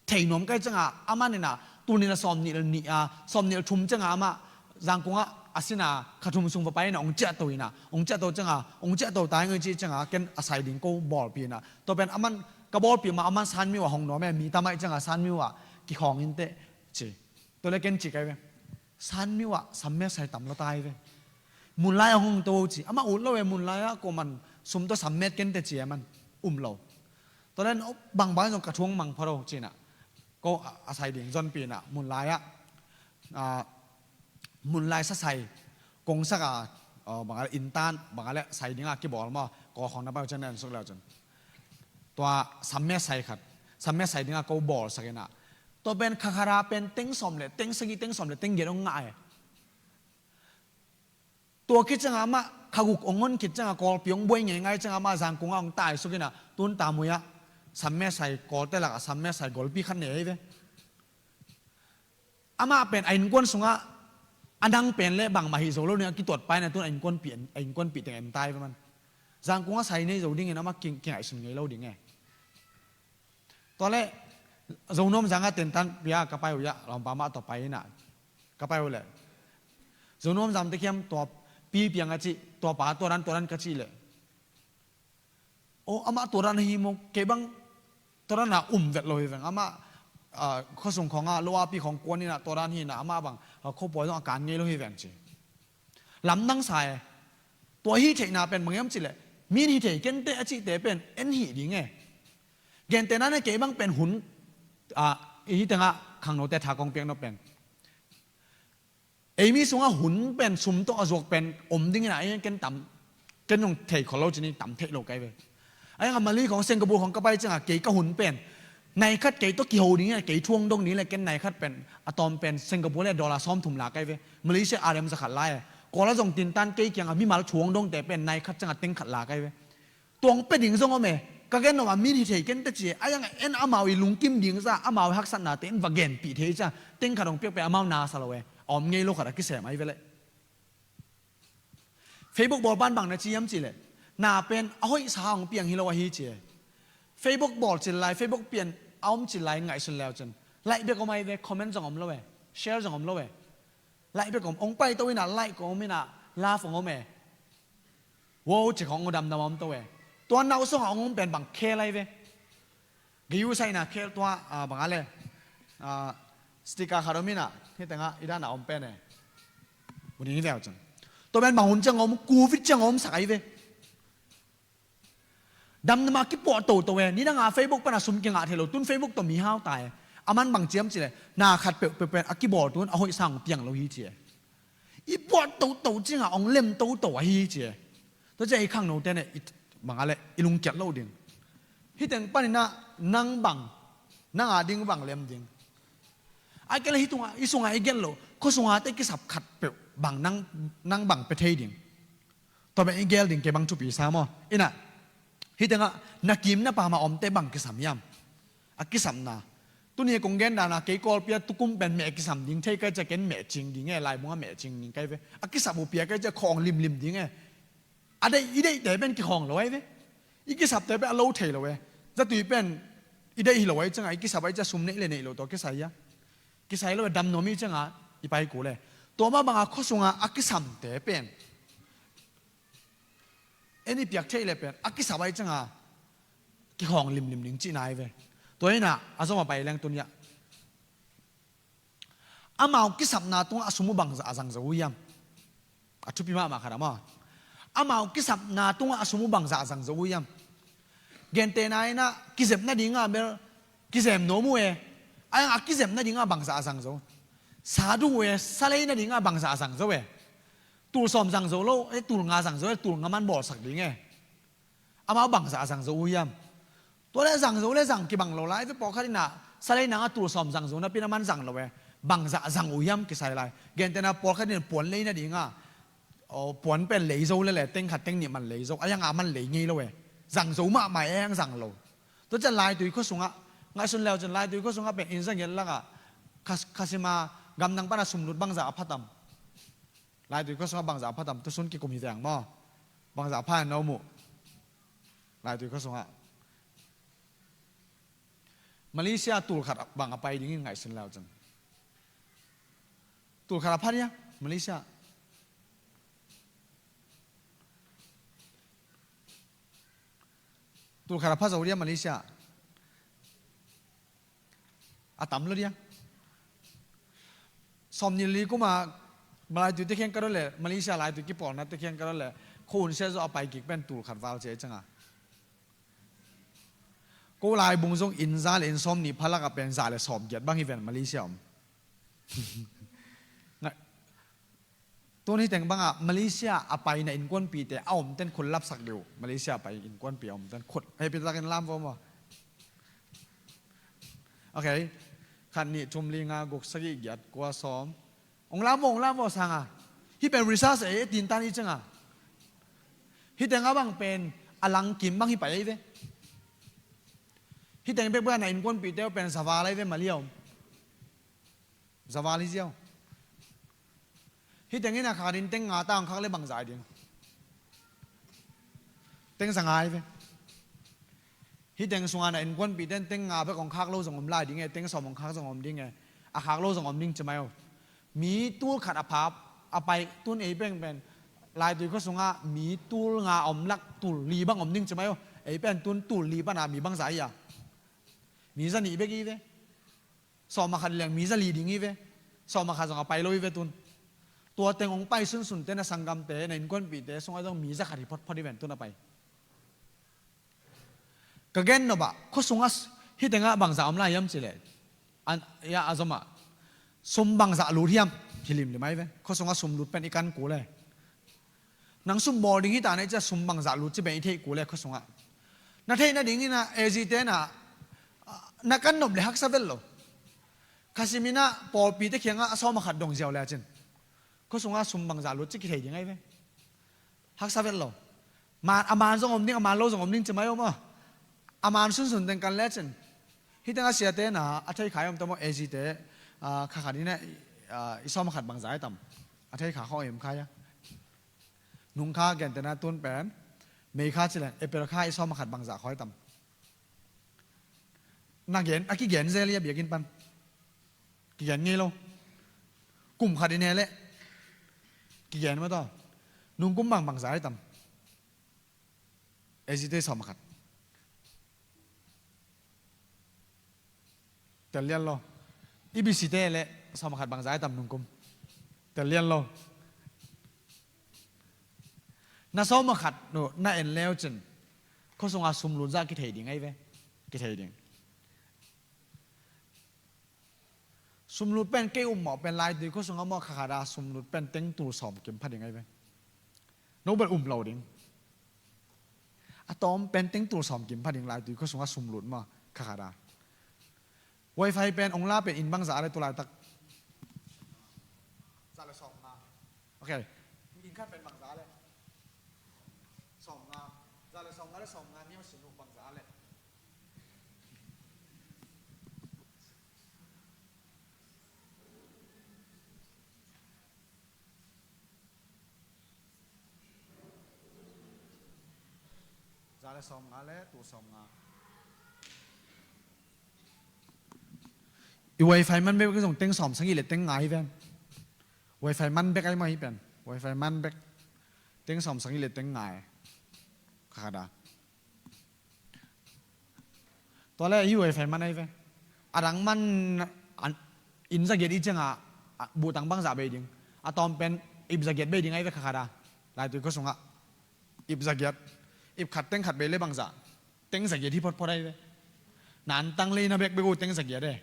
thei nuam kei ciangah, aman inah tul nih le sawm nih le nih a, sawm nih le thum ciangah amah Zangkung ah a sin a, kha thum sung va pai inah hong ciahto inah, hong ciahto ciangah, hong ciahto ta ing ci ciangah, ken a sai ding ko bawlpih inah. Tua pen aman ka bawlpih mah, aman Sanmiu ah hong nuam e, mi tam ahih ciangah Sanmiu ah kikhawng inteh ci. Tua le ken ci kei ve, Sanmiu ah sammet sai tam lo ta hi ve. Munlai ah hong to ci. Amah ut lo e, Munlai ah kuaman sum tawh sammet kei inteh ci, aman um lo. Tua le bangbang zong ka thu hong mang phot o ci inah, ko a, a sai ding zonpih inah, Munlai ah, ah, Munlai sa sai kong sak a, ah, bang a le inntan, bang a le sai ding a kibawl maw, ko khawng na pai uh ciang na en suk le uh cin. Tua sammet sai khat, sammet sai ding a ko bawlsak inah. Tua pen kha khat ah pen teng sawm le teng sagih, teng sawm le teng giat hong ngah e. Tua khit ciangah amah kha guk hong hon khit ciangah Kawlpi hong buai ngeingai ciangah amah Zangkung ah hong taisuk inah, tun Tamui ah sammet sai, Kawlte lakah sammet sai golpi khat nei ahi ve. Amah pen a innkuan sungah a nang pen le bangmah hi zo lo ding a kituat pa inah, tun a innkuanpih, a innkuanpih teng en ta hi ve man. Zangkung ah sai nei zo dingin amah king, kingaihsun ngei lo ding e. Tua le Zonuam zangah tentan pia ka pai uh iah, lawmpa mah tua pai inah ka pai uh le, Zonuam zangte khiam tua pi piang a cih, tua pa tua dan, tua dan ka cih le, o, amah tua dan ahi maw, kei bang tua dan a um vet lo hi veng. Amah, ah, khuasung khawngah lo a pi khawng kuan inah tua dan hi inah, amah bang, ah, khuapuai zong a kan ngei lo hi veng ci. Lamdang sa e. Tua hih theihna pen bang hiam cih leh, min hih thei kei inteh a cihte pen en hih ding e. Gentehna in kei bang pen hun, ah, hih tengah khangnote tha kong piak nop pen, ei mi sungah hun pen sum tawh a zuak pen om ding inah, ei ken tam, ken zong thei khol lo ci ni, tam theih lo kei ve. A hiangah Malay khawng, Singapore khawng ka pai ciangah kei ka hun pen nai khat kei tawh kiho ding inah, kei thu hong dong ding leh ken nai khat pen a tawm pen Singapore leh dollar sawmthum la kei ve. Malaysia R M za khat la e. Kawl ah zong tintan kei kiangah mimal thu hong dongte pen nai khat ciangah teng khat la kei ve. Tua hong pia ding zong om e. Ka gen lo mah, min hih thei kei inteh ci e. A hiangah en amau i lungkim ding zah, amau i haksatnate in va genpih thei ciah, teng khat hong piak pen amau na sa lo e. A om ngei lo khat a kisem ahi ve leh. Facebook bawl pan bang na ci hiam cih leh, na pen a hoihsa hong piang hi lo ahi ci e. Facebook bawl cil lai, Facebook pian a om cil lai ngaihsun leu cin, like bek om ahi ve, comment zong om lo e, share zong om lo e. Like bek om, hong paito inah like hong om inah, love hong om e. Wow, ci khawng hong damdam a om to e. Tua nauh sungah hong om pen bang khel ahi ve. Gei uh sa inah khel tua, ah, bang a le, ah, sticker khat om inah, hih tengah i dan a om pen e. Buni ni leu cin. Tua pen bang hun ciang om, covid ciang om sak ahi ve. Damdam a kipuah toto e. Nidang a Facebook pan a sum kingah thei lo, tun Facebook tawh mi hau ta e. A man bang ci hiam cih leh, na khat peuhpeuh pen a kibawl tun a hoihsa hong piang lo hi ci e. I puah toto ciangah hong lem toto ahi ci e. Tua ciah i khangnote ne, i, bang a le, i lungkiat lo ding. Hih teng paninah nang bang, nang a ding bang lem ding. Ahih kei leh hih tungah, i sungah i gelh loh, khua sungah te kisap khat peuh bang nang, nang bang pia thei ding. Tua pen i gel ding, kei bang thupi sa maw. Inah, hih tengah na kim na pam a omte bang kisam hiam? A kisapna. Tuni kong gen dan a, kei Kawlpi ah tukum pen meh kisam ding thei kei ciah ken meh cing ding e, laibung ah meh cing ding kei ve. A kisap uh pia kei ciah khawng limlim ding e. A deih, i deihte pen kikhawng lo ahi ve. I kisapte pen a lo thei lo e. Zatui pen I deih hi lo ahih ciangah, i kisap ahih ciangah sum neih le neih loh tawh kisai a, kisai lo e, dam nuam ahih ciangah i pai kul e. Tua mah bangah khua sungah a kisamte pen en i piak theih le pen a kisap ahih ciangah kikhawng limlim ding cihna hi ve. Tua hi inah a zom a pai leng tun hiah amau kisapna tungah a sum uh bangzah a zang zo uh hiam? A thupi mahmah khat a maw. Amau kisapna tungah a sum uh bangzah a zang zo uh hiam? Gentehna inah kizep nadingah bel kizem nuam uh e. A hiang a kizep nadingah bangzah a zang zo. Sa duh uh e, sa lei nadingah bangzah a zang zo e. Tul sawm zang zo lo e, tul nga zang zo e, tul nga man bawlsak ding e. Amau bangzah a zang zo uh hiam? Tua le zang zo le zang kibang lo lai ve, pawlkhat inah sa lei nangah tul sawm zang zo napi-in a man zang lo e. Bangzah a zang uh hiam kisai lai. Gentehna pawlkhat in puan lei nadingah, aw, puan pen lei zo le le teng khat teng nih man lei zo, a hiang a man lei ngei lo e. Zang zo mahmah e, a hiang zang lo. Tua ciang Laitui khua sungah ngaihsun leu cin, Laitui khua sungah pen inn za giat lakah Khas-, Khasima gamdang pana sumlut bangzah a pha tam? Laitui khua sungah bangzah a pha tam? Tusun kikum hi veng maw. Bangzah a pha in na om uh? Laitui khua sungah Malaysia tul khat bang a pai dingin ngaihsun leu cin. Tul khat a pha dia Malaysia? Tul khat a pha zo dia Malaysia? A tam lo dia. Sawmnih li kuma Laitui te kiang ka dot le, Malaysia Laitui kipawlna te kiang ka dot le, khua un sia zo a pai kik pen tul khat val ci a ciangah. Ko laibung zong inn za le inn sawmnih pha lakah pen za le sawmgiat bang hi ven Malaysia om. Tun hih teng bangah Malaysia a pai na innkuanpihte a omten khut lapsak dih uh. Malaysia a pai innkuanpih a omten khut, hehpihtakin lam vo maw. Ok. Khat, nih, thum, li, nga, guk, sagih, giat, kua, sawm. Ong lam vo, ong lam vo sanga. Hih pen research e, e tintan i cianga. Hih teng a bang pen a langkim bang hi pai ei ve. Hih teng bek bek a na innkuanpihte uh pen zaval ei ve, Malaysia om. Zaval hi ziau. Hih teng in a khak ding teng nga ta ong khak le bang zai ding. Teng za nga hi ve. Hih teng sunga na innkuanpih ten teng nga bek ong khak lo zong om lai ding e, teng sawm ong khak zong om ding e. A khak lo zong om ding ci mai uh. Mi tul khat a pha a pai tun ei pengpen Laitui khua sunga mi tul nga om lak tul li bang om ding ci mai uh. Ei pen tun tul li pana mi bang zai a. Mi za nih bek hi ve. Sawm a khat leng mi za li ding hi ve. Sawm a khat zong a pai lo hi ve tun. Tua teng ong pai sunsun te na sanggamte, na innkuanpihte sungah zong mi za khat hi photphot hi ven tun a pai. Ka gen nop ah, khua sungah hih tengah bangzah om lai hiam cileh. An, ya, a zom ah. Sum bangzah lut hiam? Hi limlim ai ve. Khua sungah sum lut pen i kan kul e. Nang sum bawl ding hi ta na i cia sum bangzah lut ci beng i theih kul e khua sungah. Na theih nading in a A G te na, na kan nop le haksa vet lo. Khasim in a pawlpite kiangah a sawm a khat dong ziau le a cin. Khua sungah sum bangzah lut ci kithei ding ai ve. Haksa vet lo. Man, a man zong om ding, a man lo zong om ding ci mai om a. A man sunsun teng kan le a cin. Hih teng a siate na, a thei khai om tam aw A G te, a, kha khat in a, a, i sawm a khat bangzah ai tam. A thei kha khawng em khai a. Nung kha gentehna tun pen May kha ci leng April kha i sawm a khat bangzah khawng tam. Na gen, a kigen zel hi a biakinn pan. Kigen ngei lo. Kum khat i ne leh kigen mah tawh. Nung kum bang bangzah ai tam. A G te sawm a khat. Tel lian lo. I B C te le sawm a khat bangzah ai tam nungkum. Tel lian lo. Na sawm a khat nu na en leu cin. Khua sunga sum lut zah kithei ding ai ve. Kithei ding. Sum lut pen kei um mawh pen Laitui khua sungah mawh kha khat a sum lut pen teng tul sawm kim pha ding ai ve. No bel um lo ding. A tawm pen teng tul sawm kim pha ding Laitui khua sungah sum lut mawh kha khat a. Wifi pen ong la pen inn bangzah le tu laitak. Za le sawm nga. Ok. Inn khat pen bangzah le. Sawm nga. Za le sawm nga le sawm nga niam sin uh bangzah le. Za le sawm nga le tul sawm nga. I wifi man bek zong teng sawm sagih le teng nga hi ven. Wifi man bek ai mah hi pen. Wifi man bek teng sawm sagih le teng nga e. Kha khat a. Tua le hi wifi man ai ve. A dang man an, inn zagiat i cianga, a, buhtang bangzah bei ding. A tawm pen ip zagiat bei ding ai ve kha khat a. Laitui khua sungah. Ip zagiat. Ip khat teng khat bei le bangzah. Teng zagiat hi photphot ai ve. Na antang lei na bekbek uh teng zagiat e.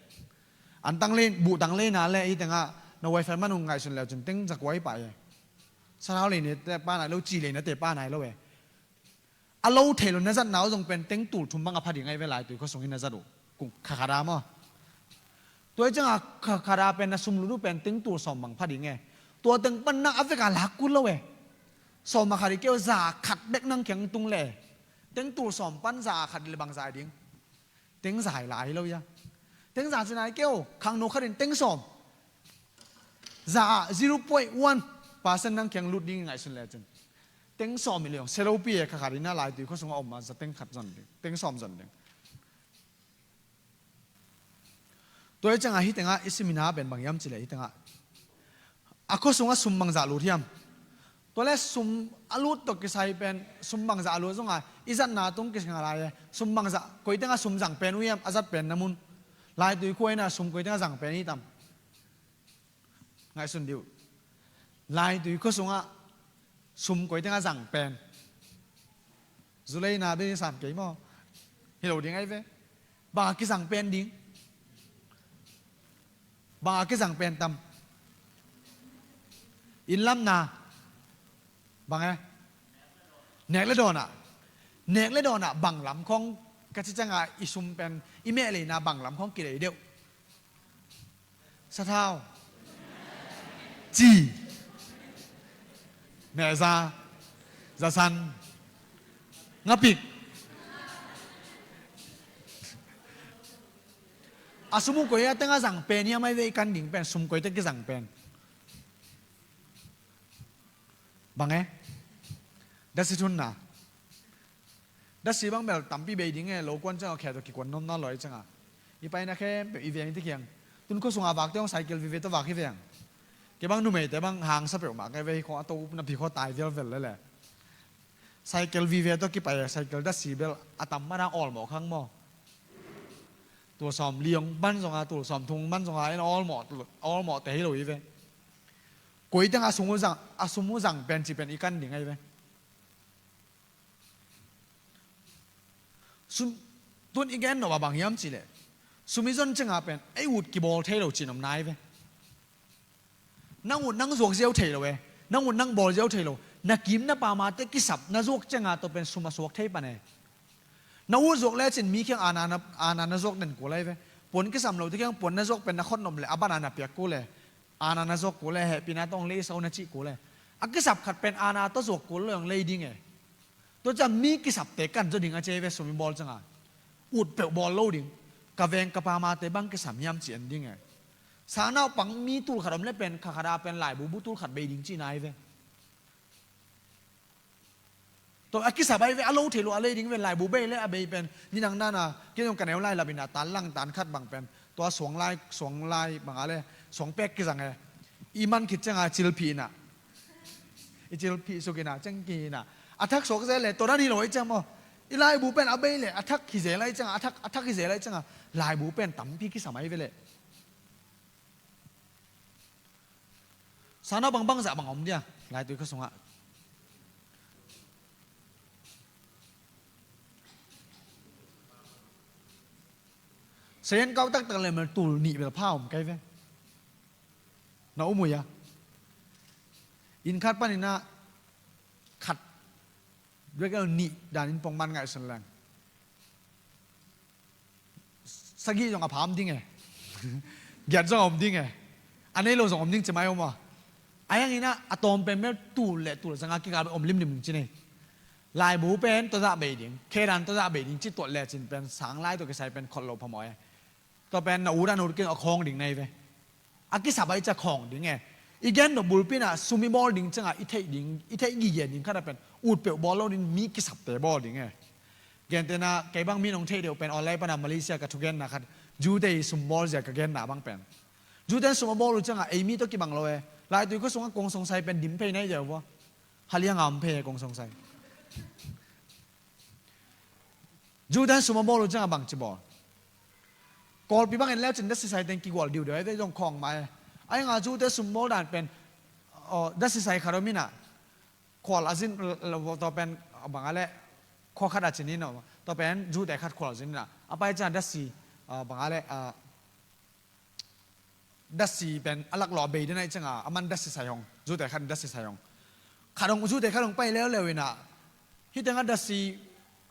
Antang lei, buhtang lei na le hi tengah na wifi man uh ngaihsun le cun teng zakua hi pah e. Sathau lei nate pa nai lo, ci lei nate pa nai lo e. A lo thei lo na zat na uh zong pen teng tul thum bang a pha ding ai ve laitui khua sungin na zat uh. Kung kha khat a maw. Tua i cianga kha khat a pen na sum lut uh pen teng tul sawm bang pha ding e. Tua teng pan nang a vek a lak kul lo e. Sawm a khat i keu za khat bek nang kiang tung le. Teng tul sawm pan za khat le bang zai ding. Teng za hi lai lo ia. Teng za ci nai keu khangno khat in teng sawm. Za ah zero point one percent nang kiang lut ding i ngaihsun le cun. Teng sawm i leong. Selopi e kha khat in a laitui khua sungah om a za teng khat zon ding. Teng sawm zon ding. Tua hi cianga hi tengah i simina pen bang hiam cileh hi tengah. A khua sungah sum bangzah lut hiam? Tua le sum a lut tawh kisai pen sum bangzah a lut zonga i zatna tung kisai ngai lai e. Sum bangzah koi tengah sum zang pen uh hiam a zat pen na mun. Laitui khua ina sum koi tengah zang pen hi tam. Ngaihsun dih uh. Laitui khua sungah sum koi tengah zang pen. Zulei na bei sam kei maw? Hi lo ding ai ve. Bang a kizang pen ding. Bang a kizang pen tam. Inn lam na. Bang e. Nek le dawn ah. Nek le dawn ah bang lam khong ka ci cianga i sum pen i meh leina bang lam khong kilei deuh. Sathau. Ci. Mehza. Zasan. Ngapik. A sum uh koi a tengah zang pen hiam ai ve i kan ding pen sum koi teng kizang pen. Bang e. Dasi thunna. Dasi bang bel tampi bei ding e lo kuan cianga khe tawh kikuan nomna loi cianga. I paina khempeuh i veng i tikhiang. Tun khua sunga vakte hong cycle vive tawh vak hi veng. Kei bang numeite bang hangsa peuhmah kei ve hi khong a to upna pi khaw tai vialvel lele. Cycle vive tawh kipai a cycle dasi bel a tam mana awlmawh khang maw. Tul sawm liang ban zonga tul sawm thum ban zonga en awlmawh, awlmawh te hi lo hi ve. Koi teng a sum uh zang, a sum uh zang pen ci pen i kan ding ahi ve. Sum, tun i gen nop a bang hiam cileh sum i zon cianga pen ei ut kibawl thei lo cin om nai ve. Nang ut nang zuak ziau thei lo e. Nang ut nang bawl ziau thei lo. Na kim na pamate kisap na zuak cianga tawh pen sum a suak thei pan e. Na ut zuak lecin mi khiang aana na, aana na zuak den kul ahi ve. Puan kisam lo te khiang puan na zuak pen na khot nop le a ban aana piak kul e. Aana na zuak kul e, hehpihna tawng lei so na cih kul e. A kisap khat pen aana tawh zuak kul lo ang lei ding e. Tua ciang mi kisapte kan zaw ding a ci ahi ve sum i bawl cianga. Ut peuh bawl lo ding. Ka veng ka pamate bang kisam hiam ci en ding e. Sangnaupang mi tul khat om le pen kha khat a pen laibu bu tul khat bei ding ci nai ve. Tua a kisap ahi ve a lo thei lo a lei ding ve laibu bei le a bei pen. Ni nang nana kei zong ka neu lai lap ina tan lang tan khat bang pen. Tua suang lai, suang lai bang a le suang pek kizang e. I man khit cianga cilphih ina. I cilphih suk ina, ciang ki ina. A thak suak zel le, tua dan hi lo ahi ciang maw. I laibu pen a bei le, a thak hi zel ahi cianga, a thak, a thak hi zel ahi cianga. Laibu pen tampi kisam ahi ve le. Sangnaupang bangzah bang om dia, laitui kha sungah. Sayan kau taktak le mal tul nih bel pha om kai ve. Na um uh ya. Inn khat paninah khat bek el nih danin pongman ngaihsun leng. Sagih zong a pha om ding e. Giat zong a om ding e. A nei lo zong om ding ci mai om a. A hianginah a tawm pen bel tul le tul sanga kikal bek om limlim ding ci nei. Laibu pen tawzah bei ding, khedan tawzah bei ding ci tuat lecin pen sang lai tawh kisai pen khot lo phamawh e. Tua pen na ut a na ut kei a khawng ding na hi ve. A kisap a i ca khawng ding e. I gen nop bulpi inah sum i bawl ding ciangah i theih ding, i theih gige ding khat a pen ut peuh bawl lo ding mi kisapte bawl ding e. Gentehna, kei bang mi nong theih deuh pen online pana Malaysia ka thugenna khat, Jew-te i sumbawl zia ka genna bang pen, Jew-te in sum a bawl uh ciangah ei mi tawh kibang lo e. Laitui khua sungah kong songsai pen dim phei nai deuh vua. Halianga om phei e kong songsai. Jew-te in sum a bawl uh ciangah bangci bawl? Kawlpi bang en leu cin dasisai teng kigual diudiu ai ve zong khawng mah e. Ai nga Jew-te sumbawl dan pen, aw, dasisai khat om inah khual a zin, tua pen bang a leh khua khat a cin in aw, tua pen Jew-te khat khual zin inah a pai ciang dasi, ah, bang a leh, ah, dasi pen a laklawh a bei den ahi cianga a man dasi sai hong, Jew-te khat in dasi sai hong. Khat hong, Jew-te khat hong pai leuleu inah hih tengah dasi,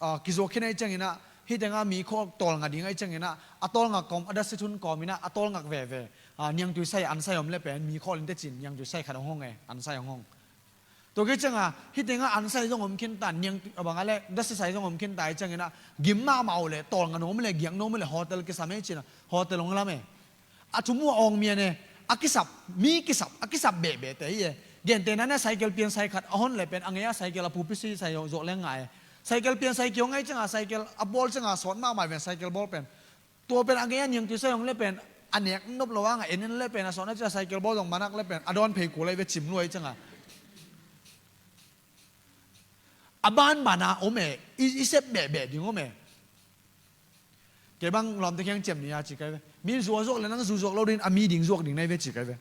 ah, kizuak khin ahi cianginah hih tengah mi khua tawlnga ding ahi cianginah a tawlnga kawm, a dasi thun kawm inah a tawlngak veve, ah, niangtui sai an sai om le pen mi khua linte cin niangtui sai khat hong hong e, an sai hong hong. Tua kei cianga hih tengah an sai zong om khinta, niang, a bang a leh dasi sai zong om khinta ahi cianginah gim mahmah uh leh tawlnga nuam uh leh giak nuam uh leh hotel kisam e cina hotel hong lam e. A thu mu a awng mian e, a kisap, mi kisap, a kisap behbehte hi e. Gentehna na cycle pian sai khat a hon le pen a ngei a cycle a pupisi sai zuak leng ngai e. Cycle pian sai kihong ahi cianga cycle a bawl cianga sawt mahmah ven cycle bawl pen. Tua pen a ngei a niangtui sai hong le pen a nek nop lo a nga en en le pen a sawt na cia cycle bawl zong manak le pen a dawn phei kul ahi ve cim luai cianga. A banbana om e, i, i sep behbeh ding om e. Kei bang lawmte kiang ciam ni a ci kai ve. Min zu a zuak le nang zu zuak lo ding a mi ding zuak ding nai ve ci kai ve.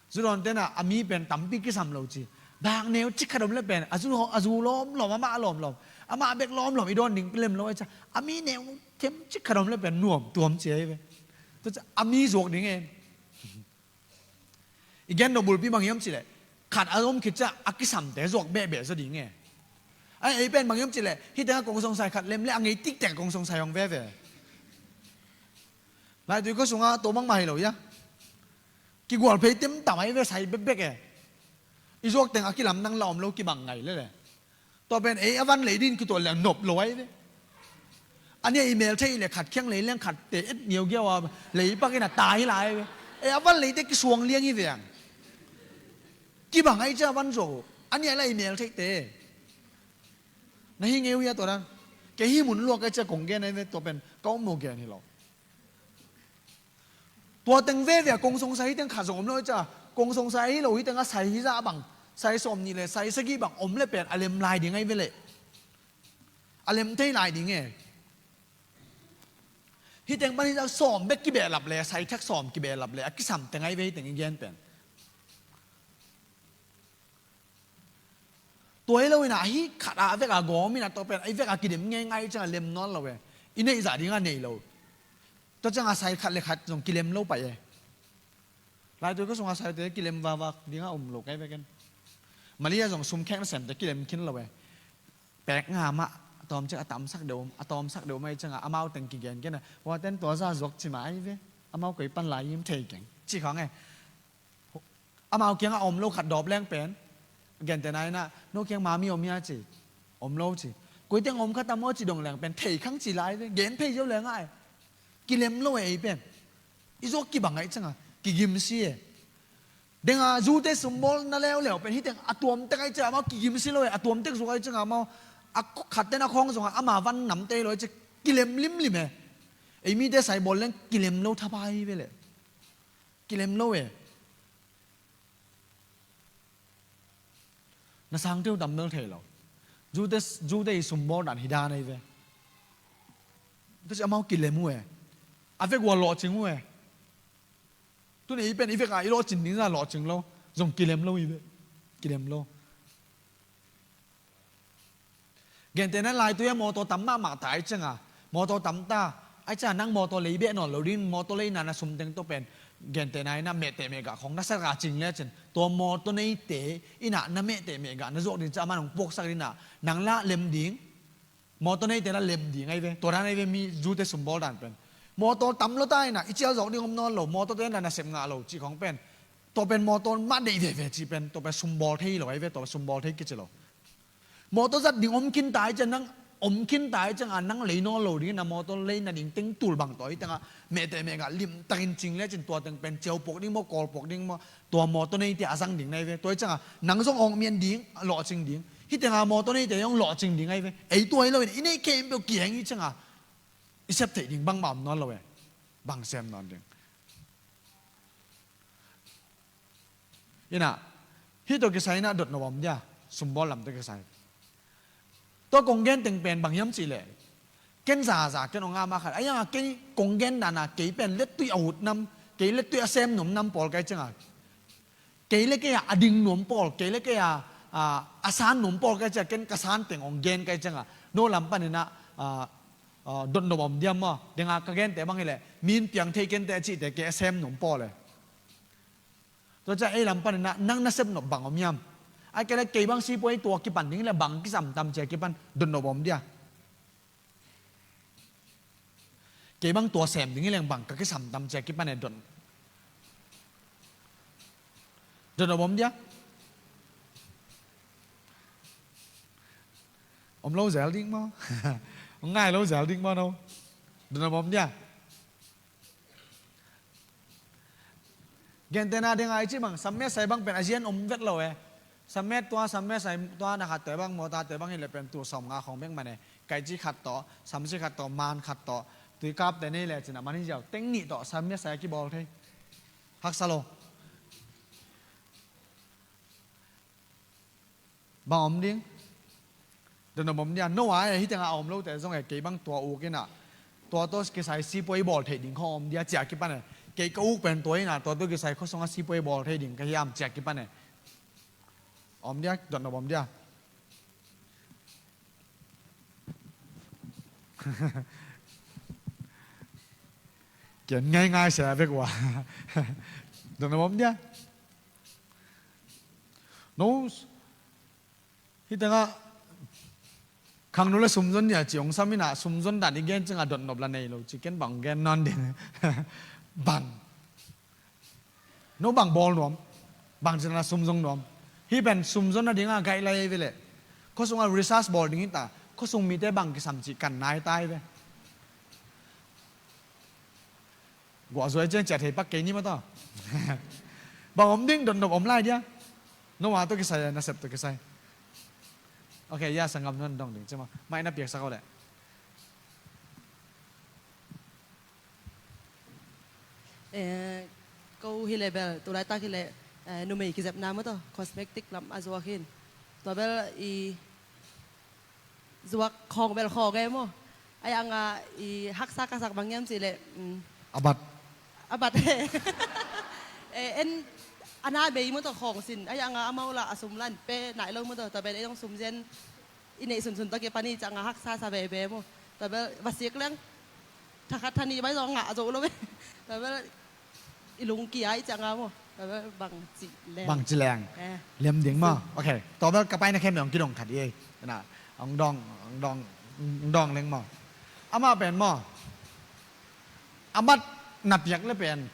Zu dawn tena a mi pen tampi kisam lo ci. Bak neu cik khat om le pen a zu, a zu lawmlawm, amah lawmlawm, amah bek lawmlawm i dawn ding pilem lo ai ca. A mi neu them cik khat om le pen nuam tuam ci ai ve. Tua ca a mi zuak ding e. I gen no bulpi bang hiam cileh khat a om khit ciah a kisamte zuak behbeh zaw ding e. Ai ei pen bang hiam cileh hih tengah kong songsai khat lem le a ngei tiktek kong songsai hong veve. Laitui khua sungah tua bangmah hi lo ia. Kigual phei temtam ai ve sai bekbek e. I zuak teng a kilam nang la om lo kibang ngai lele. Tua pen ei a van lei din kitual le nop lo ai ve. A nia i mel thei le khat khiang lei leng khat te et niau giau a lei pakin a tai lai ve. Ei a van lei te kisuang liang i veng. Kibang ai cia van zo. A nia la i mel thei te. Na hi ngeu ia tua dan. Kei hi mun luak ai cia kong gen ai ve tua pen ka om mo gen hi lo. Tua teng veve a kong songsai hi teng kha zong om lo hi cia. Kong songsai hi lo hi teng a sai hi za bang. Sai sawm ni le sai sagih bang om le pen a lem lai ding ai ve le. A lem thei lai ding e. Hi teng pan hi cia sawm bek kibehlap le, sai thak sawm kibehlap le, a kisam teng ai ve hi teng i gen pen. Tua hi lo inah hi khat a vek a gawm inah tua pen a i vek a kidem ngeingai ciang a lem nawn lo e. I neih zah dingah nei lo. Tua ciang a sai khat le khat zong kilem lo pai e. Laitui khua sungah saite kilem vavak dingah um lo kai veken. Mali a zong sum khek nasemte kilem khin lo e. Pek nga mah a tawm ciang a tamsak deuh, a tawmsak deuh mai ciangah amau teng kigen kena. Hua ten tua za zuak cima ai ve. Amau koi pan lai im thei keng. Ci khawng e. Amau kiangah om lo khat dawp leng pen. Gentehna inah no kiang mami om hia ci. Om lo ci. Koi teng om khat a maw ci dong leng pen thei khang ci lai ve. Gen phei ziau leng ai. Kilem lo e ei pen. I zuak kibang ai ciangah kigim si e. Denga zute sumbawl na leuleu pen hi teng a tuamtek ai ciangah amau kigim si lo e. A tuamtek zuak ai ciangah amau a khatten a khawng zongah ama van namte lo ai ciang kilem limlim e. Ei mite sai bawl leng kilem lo thapai ve le. Kilem lo e. Na sang teu tam bel thei lo. Zute, zute i sumbawl dan hi dan ai ve. Tua ci amau kilem uh e. A vek ua lawhcing uh e. Tuni i pen i vek a i lawhcing ding za lawhcing lo. Zong kilem lo i ve. Kilem lo. Gentehna laitui a mawtaw tam mahmah ta ai cianga mawtaw tam ta ai cianga nang mawtaw lei beh nawn lo ding mawtaw lei na na sum teng tawh pen gentehna ina mehteh mehgah khong na sak a cing le cin tua mawtaw neite ina na mehteh mehgah na zuak ding ciang a man hong puaksak ding na nang lah lem ding mawtaw neite na lem ding ai ve tua dan ai ve mi zute sumbawl dan pen mawtaw tam lo ta ina i cial zawk ding om nawn lo mawtaw te na na sep ngah lo cih khong pen tua pen mawtaw mah deih veve cih pen tua pen sumbawl thei lo ai ve tua pen sumbawl thei kici lo. Mawtaw zat ding om khin ta ai ciang nang om khin ta ai ciang a nang lei nawn lo ding na mawtaw lei na ding teng tul bang tawh hi tengah mehteh mehgah limtakin cing le cin tua teng pen ciau puak ding maw kawl puak ding maw tua mawtaw neite a zang ding nai ve tua hi ciang a nang zong awng mian ding lawhcing ding Hih tengah mawtaw neite hong lawhcing ding ahi ve. Ei tua hi lo in, i neih khempeuh kiang i ciangah i sep theih ding bangmah om nawn lo e. Bang sem nawn ding? Inah, hih tawh kisai inah dotnop om dia, sumbawl lam tawh kisai. Tua kong gen teng pen bang hiam cihleh, ken zaza ken hong a mah khat a, a iangah ken kong gen dana kei pen lettui a ut nam, kei lettui a sem nuam nam pawl kai ciangah, kei le kei a a ding nuam pawl, kei le kei a, a, a san nuam pawl kai ciangah, ken ka san teng hong gen kai ciangah, no lam paninah, a, a, dotnop om diam maw? Denga ka gente bang hileh, min piang thei kente a cihte kei a sem nuam pawl e. Tua ciah ei lam paninah nang na sep nop bang om hiam? Ai kei le kei bang sipuai tua kipan ding le bang kisam tam cia kipan dotnop om dia? Kei bang tua sem ding hileng bang ka kisam tam cia kipan e dot, dotnop om dia? Om lo zel ding maw? Om ngai lo zel ding maw no? Dotnop om dia? Gentehna dinga i cih bang, sammet sai bang pen a zian om vet lo e. Sammet tua, sammet sai tua na khatte bang, mawtate bang hileh pen tul sawm nga khong bek man e. Kaici khat tawh, samsi khat tawh, man khat tawh, tuikapte nei le cin a man hi ziau, teng nih tawh sammet sai a kibawl thei. Haksa lo. Bang om ding? Dotnop om dia? No a e, hih tengah a om lote zong e, kei bang tua uk inah, tua tawh kisai sipuai bawl theih ding khong om dia cia kipan e. Kei ka uk pen tua inah, tua tawh kisai khuasungah sipuai bawl thei ding ka hiam cia kipan e. Om dia, dotnop om dia? Kian ngaingai sia vek ua. Dotnop om dia? No. Hih tengah khangno le sumzon nia ci hong sam inah, sumzon dan i gen ciangah dotnop la nei lo ci, ken bang gen nawn ding? Bang? No bang bawl nuam? Bang cina sumzon nuam? Hih pen sumzon nadinga gaih lai veleh, khuasungah research bawl ding hita, khuasung mite bang kisam cih kan nai tai ve. Guah zuai ciang ciah thei pak kei ni maw taw. Bang om ding, dotnop om lai dia? No a tawh kisai, nasep tawh kisai. Ok, ya, sanggam nuan dong ding ci maw. Mai na piaksak aw leh. Eh, ko hileh bel, tulaitak hileh, eh, numei kizepna maw taw, cosmetic lam a zuak hin. Tua bel i zuak khawng bel khawng e maw. A ianga i haksa ka sak bang hiam cihleh, mm, a bat. A bat e. Eh, en a na bei maw taw khawng sin. A ianga amau lah a sum lan pe nai lo maw taw. Tua bel ei zong sum zen i neih sunsun tawh kipan i cianga haksa sa veve maw. Tua bel va sik leng. Thakhat thani bai zong ngah zo lo ve. Tua bel i lungkia i cianga maw. Tua bel bang ci leng. Bang ci leng. Eh. Lem ding maw. Ok. Tua bel ka paina khem leng kidong khat i ei. Na, ong dong, ong dong, ong dong leng maw. Amah pen maw. A bat na piak le pen.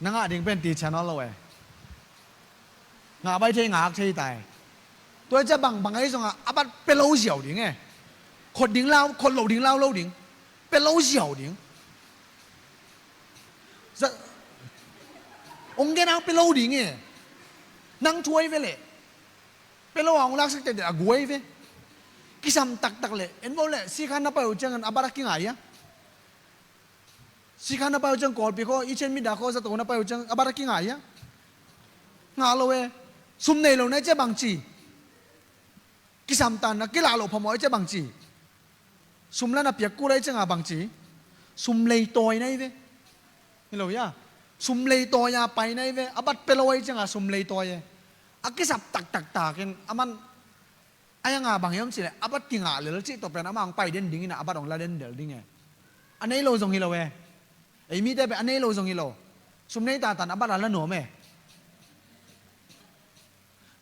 Na ngah ding pen ti channel lo e. Ngah bai thei ngak thei tai. Tua i cia bang bang ahi zongah a bat pe lo ziau ding e. Khot ding lau, khot lo ding lau lo ding. Pe lo ziau ding. Za-, ong gen ang pe lo ding e. Nang thuai ve leh. Pe lo a ong laksak tete a guai ve. Kisam taktak leh. En vo leh, sikhan na pai uh ciangin a bat a kingai a. Sikhan na pai uh ciang Kawlpi khaw, i cen mida khaw, zato na pai uh ciang a bat a kingai a. Ngah lo e. Sum nei lo na i cia bangci. Kisamtan na kilah lo phamawh i cia bangci. Sum la na piak kul a i cianga bangci. Sum leitawi na i ve. Hi lo hia. Sum leitawi a pai na i ve. A bat pe lo a i cianga sum leitawi e. A kisap taktak takin a man. A ianga bang hiam cihleh, a bat kingah lel cih tawh pen amah hong pai den dingin ah, a bat hong la den del ding e. A nei lo zong hi lo e. Ei mite pen a nei lo zong hi lo. Sum nei tatan a bat a la nuam e.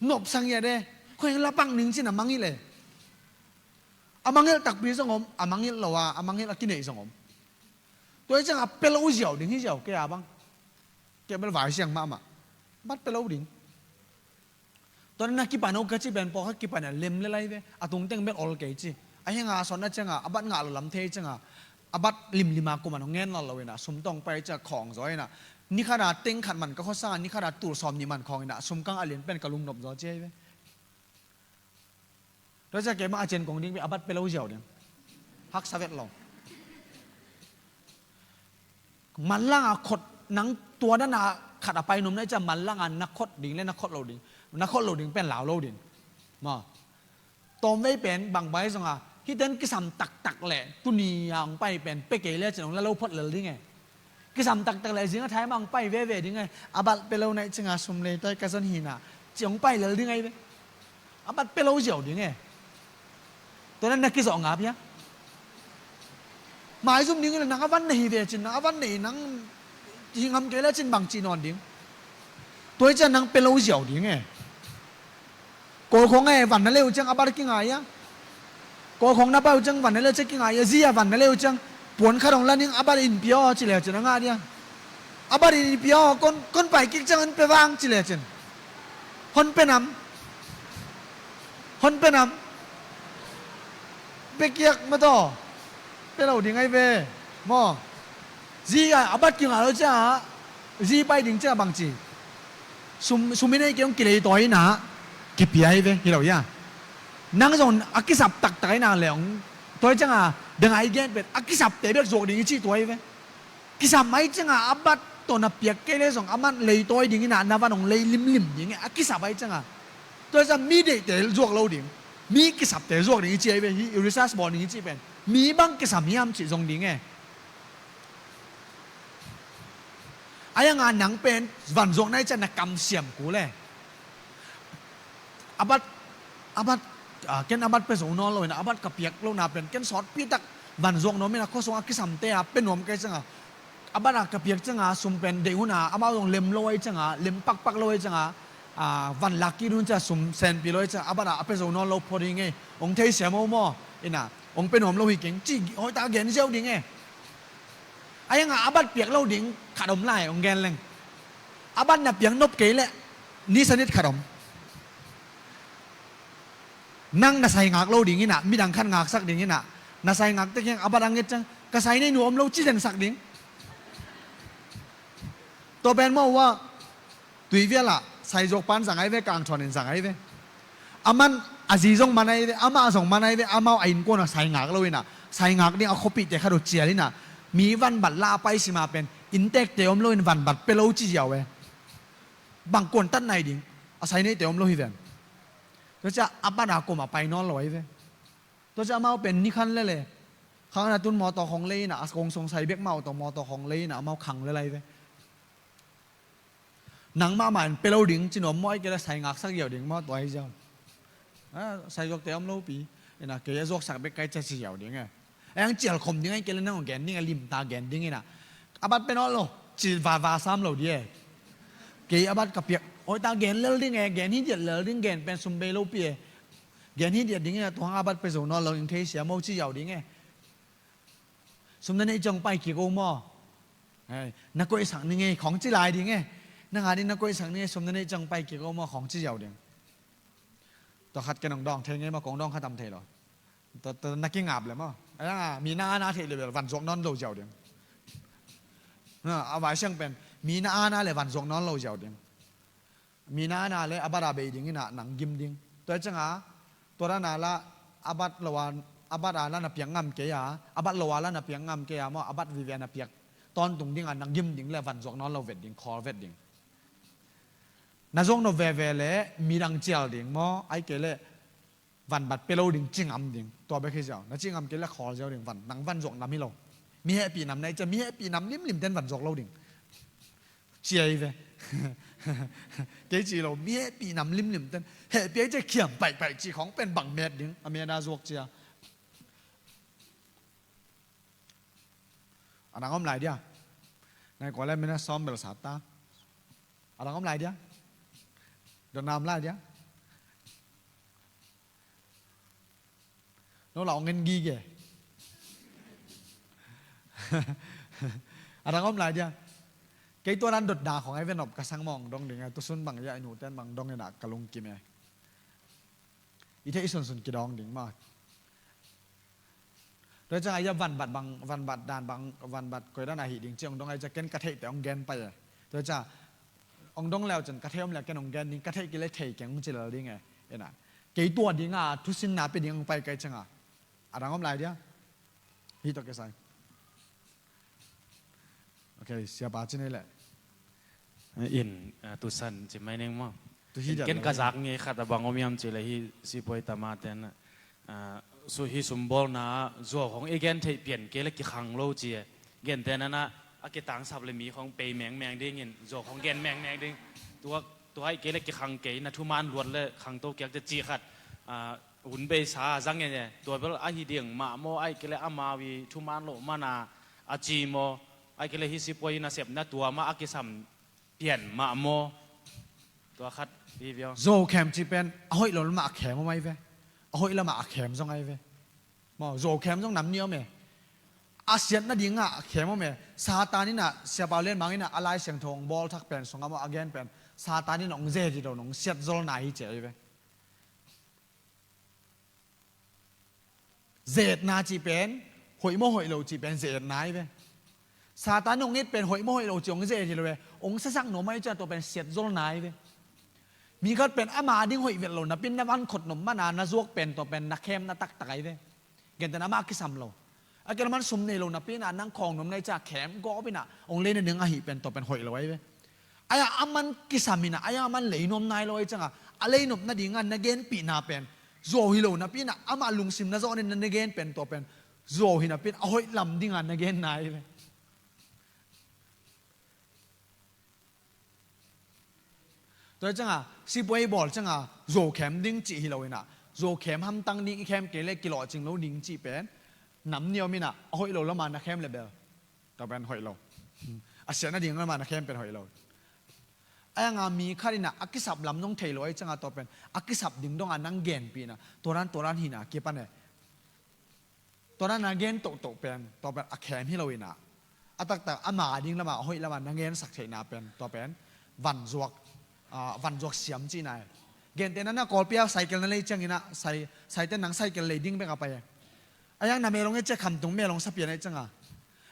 Nopsang iat e. Khueng la pak ning cin a mangilh e. A mangilh takpi zong om, a mangilh lo a, a mangilh a kineih zong om. Tua hi ciang a pe lo ziau ding hi ziau kei a bang. Kei bel vai siang mahmah. Bat pe lo ding. Tua na kipan o ka ci pen pawlkhat kipan a lem le lai ve. A tungteng bel ol kei ci. A hianga a sawtna cianga a bat ngah lo lam thei cianga a bat limlima kuman hong ngen lal lo ina sum tawng pai cia khawng zaw ina. Nikhata teng khat man ka khuasanga nikhata tul sawm nih man khawng ina sum kang a lian pen ka lungnop zaw ci ahi ve. Tua ciang keimah a cian kong ding pi a bat pia lo ziau ding. Haksa vet lo. Manlang a khot nang tua dan a khat a pai nuam na i ciang manlang a na khot ding le na khot lo ding, na khot lo ding pen lau lo ding. Ma tawmvei pen bang bai zong a hih ten kisam taktak le tuni a hong pai pen pia kei le cin hong la lo phot lel ding e. Kisam taktak le zing a thai mah hong pai veve ding e. A bat pia lo na i ciang a sum lei tawi ka zon hi na ci hong pai lel ding ai ve. A bat pia lo ziau ding e. Tua na na kizawh ngap hia? Maizum ding le nang a van na hi ve cin, nang a van na hi nang hi ngam kei le cin bang ci nawn ding. Tua i ciang nang pia lo ziau ding e. Kawlkhong e van na leu ciang a bat kingai a. Kawlkhong na pai uh ciang van na leu ciang kingai a, zi a van na leu ciang puan khat hong la ning a bat in pia aw ci le cin a ngah dia. A bat in pia aw kon, kon pai kik ciang in pia vang ci le cin. Hon pia nam. Hon pia nam. Pia kiak ma taw. Pia lo ding ai ve. Maw. Zi a, a bat kingai lo ciang a zi pai ding ciang a bang ci. Sum, sum i nei kei hong kilei tawi na kipia hi ve hi lo ia. Nang zong a kisap taktak ai na le hong tawi ciang a deng ai gen pen a kisapte bek zuak ding i cih tua hi ve. Kisap ai ciang a a bat tawh na piak kei le zong a man lei tawi ding i na na van hong lei limlim ding e a kisap ai ciang a. Tua ciang mi deihte zuak lo ding, mi kisapte zuak ding i cih ai ve hi, i research bawl ding i cih pen mi bang kisam hiam cih zong ding e. Ai ang a nang pen van zuak na i ciang na kam siam kul e. A bat, a bat, ah, ken a bat pia zo nawn lo in a, a bat ka piak lo na pen ken sawtpi tak van zuak nuam in a khuasung a kisamte a pia nuam kei ciang a, a bat a ka piak ciang a sum pen deih hun a amau zong lem lo ai ciang a, lem pakpak lo ai ciang a, ah, van lak kik hun ciang a sum senpi lo ai ciang a, a bat a a pia zo nawn lo pho ding e, hong thei siam o maw, in a hong pia nuam lo hi keng ci hoih tak a gen ziau ding e. Ai ang a a bat piak lo ding khat om lai hong gen leng. A bat na piak nop kei leh ni sanit khat om. Nang na sai ngak lo ding in a, midang khat ngaksak ding in a, na sai ngak tek hiang a bat a nget ciang ka sai nei nuam lo ci zensak ding. Tua pen maw ua. Tuivial ah sai zuak pan zang ai ve, kangthawn in zang ai ve. A man a zi zong man ai ve, amah zong man ai ve, amau a innkuan ah sai ngak lo in a, sai ngak ding a khuapihte khat uh cial in a, mi vanbat la a pai sima pen inntekte om lo in vanbat pia lo ci ziau e. Bang kuan tat nai ding, a sai neite om lo hi ven. Tua ciah a bat a kum a pai nawn lo ai ve. Tua ciah amau pen ni khan lele khang na tun mawtaw khong lei in a, a kong song sai bek mawtaw mawtaw khong lei in a, amau khang lelai ve. Nang mahmah in pia lo ding ci nuam maw, ai kei le sai ngaksak ziau ding maw, tua hi ziau. A, sai zuakte om lo pi in a, kei a zuaksak bek kai cia ci ziau ding e. Ai ang cial khom ding ai kei le nang gen ding a, limta gen ding in a, a bat pia nawn lo ci vava sam lo di e. Kei a bat ka piak hoih ta gen lel ding e, gen hi diat lel ding, gen pen sum bei lo pi e. Gen hi diat ding in a, tua hang a bat pia zo nawn lo in thei sia maw ci ziau ding e. Sum na neih ciang pai kik o maw. Hei, na koihsak ning e khong ci lai ding e. Na nga ding na koihsak ning e, sum na neih ciang pai kik o maw khong ci ziau ding. Tua khat ken hong dawng thei ngei maw, kong dawng kha tam thei lo. Tua, tua na kingap le maw. A, mi na ana thei le bel van zuak nawn lo ziau ding. A, a vai siang pen mi na ana le van zuak nawn lo ziau ding. Mi na ana le a bat a bei ding in a nang gim ding. Tua ciang a, tua dan a la a bat lo a, a bat a la na piak ngam kei a, a bat lo a la na piak ngam kei a maw, a bat vive a na piak tawntung ding a na gim ding le van zuak nawn lo vet ding, khawl vet ding. Na zuak nop veve le midang cial ding maw, ai kei le vanbat pia lo ding, ci ngam ding. Tua bek hi ziau. Na ci ngam kei le khawl ziau ding van. Nang van zuak nam hi lo. Mi hehpih nam na i cia, mi hehpih nam limlim ten van zuak lo ding. Ci ai ve. Kei ci lo, mi hehpih nam limlim ten. Hehpih ai cia khiam paihpaih ci khong pen bang met ding. A met a zuak cia. A dang om lai dia. Nai kua le mina sawm bel sa ta. A dang om lai dia. Dona om lai dia. No la ong en gige. A dang om lai dia. Kei tua dan dot da khong ai ve nop ka sang mawng dong ding a, tusun bang ia i nu ten bang dong in a ka lungkim e. I theih sunsun kidawng ding maw. Tua ciang a ia vanbat bang, vanbat dan bang, vanbat koi dan a hih ding ci ong dong ai cia ken ka theihte ong gen pai e. Tua ciang ong dong leu cin ka thei om leh ken ong gen ding, ka theih kei le thei keng ong ci lel ding e. Ina. Kei tua dinga thusinna pia ding hong pai ka hih cianga, a dang om lai dia? Hih tawh kisai. Ok, siapa ci ni leh. In, ah, tusan ci mai ning maw. Tu hi dia ken lo ka hi. Zak ngei khat a bang om hiam cih leh hih sipuai tama ten, ah, su hih sumbawlna ah zuau hong i gen theih pian kei leh kikhang lo ci e. Gentehna in ah a kitangsap leh mi khawng pei mengmeng dingin zuau hong gen mengmeng ding. Tua, tua ahih kei leh kikhang kei, na thuman luat leh khangto kiak teh cih khat, ah, hun beisa a zang e. Tua bel ahi ding mah maw, ahih kei leh amau i thuman loh man a a ci maw, ahih kei leh hih sipuai i nasepna tua mah a kisam pian mah maw? Tua khat i viau. Zuau khem cih pen a hoih lo lamah a khem om ahi ve. A hoih lamah a khem zong ahi ve. Maw, zuau khem zong nam nih om e. A siat nadingah a khem om e. Satan in ah, siapa Lian Mang in ah a Lai Siangtho hong bawl thak pen sungah maw, a gen pen, Satan in ah hong ze dih lo, hong siat zolna hi ci ahi ve. Ze-etna cih pen hoih maw hoih lo cih pen ze-etna ahi ve. Satan in hong et pen hoih maw hoih lo cih hong ze-et hi lo ve. Hong sasak nuam ahih ciang tua pen siat zolna ahi ve. Mi khat pen ama ding hoih vet lo napi-in na van khot nuam man a na zuak pen tua pen na khemna taktak ahi ve. Gentehna amah kisam lo. A kei leh aman sum nei lo napi-in ah nang khawng nuam na hih ciang khem gawp in ah hong lei nading ahih pen tua pen hoih lo ahi ve. Ahi a aman kisam in ah, ahi a aman lei nuam nai lo ahih cianga, a lei nop nadinga na genpihna pen zuau hi lo napi-in ah amah lungsim na zawh in na, na gen pen tua pen zuau hi napi-in a hoih lam dinga na genna ahi ve. Tua hi cianga sipuai bawl cianga zuau khem ding cih hi lo in ah, zuau khem hamtang ding, i khem kei leh kilawhcing lo ding cih pen nam nih om in ah, a hoih lo lamah na khem leh bel tua pen hoih lo. A siat nading lamah na khem pen hoih lo. Ahi hanga mi khat in ah a kisap lam zong thei lo ahih cianga tua pen a kisap ding donga nang genpih in ah, tua dan tua dan hi in ah kipan e. Tua dan a gen tohtoh pen tua pen a khem hi lo in ah, a taktak ama ding lamah, a hoih lamah na gensak theihna pen tua pen vanzuak, ah, vanzuak siam cihna e. Gentehna in ah Kawlpi ah cycle na lei ciangin ah, sai, saite nang cycle lei ding bek a pai e. Ahi hang na melong e ci a, khamtung melong sa pian ahih cianga,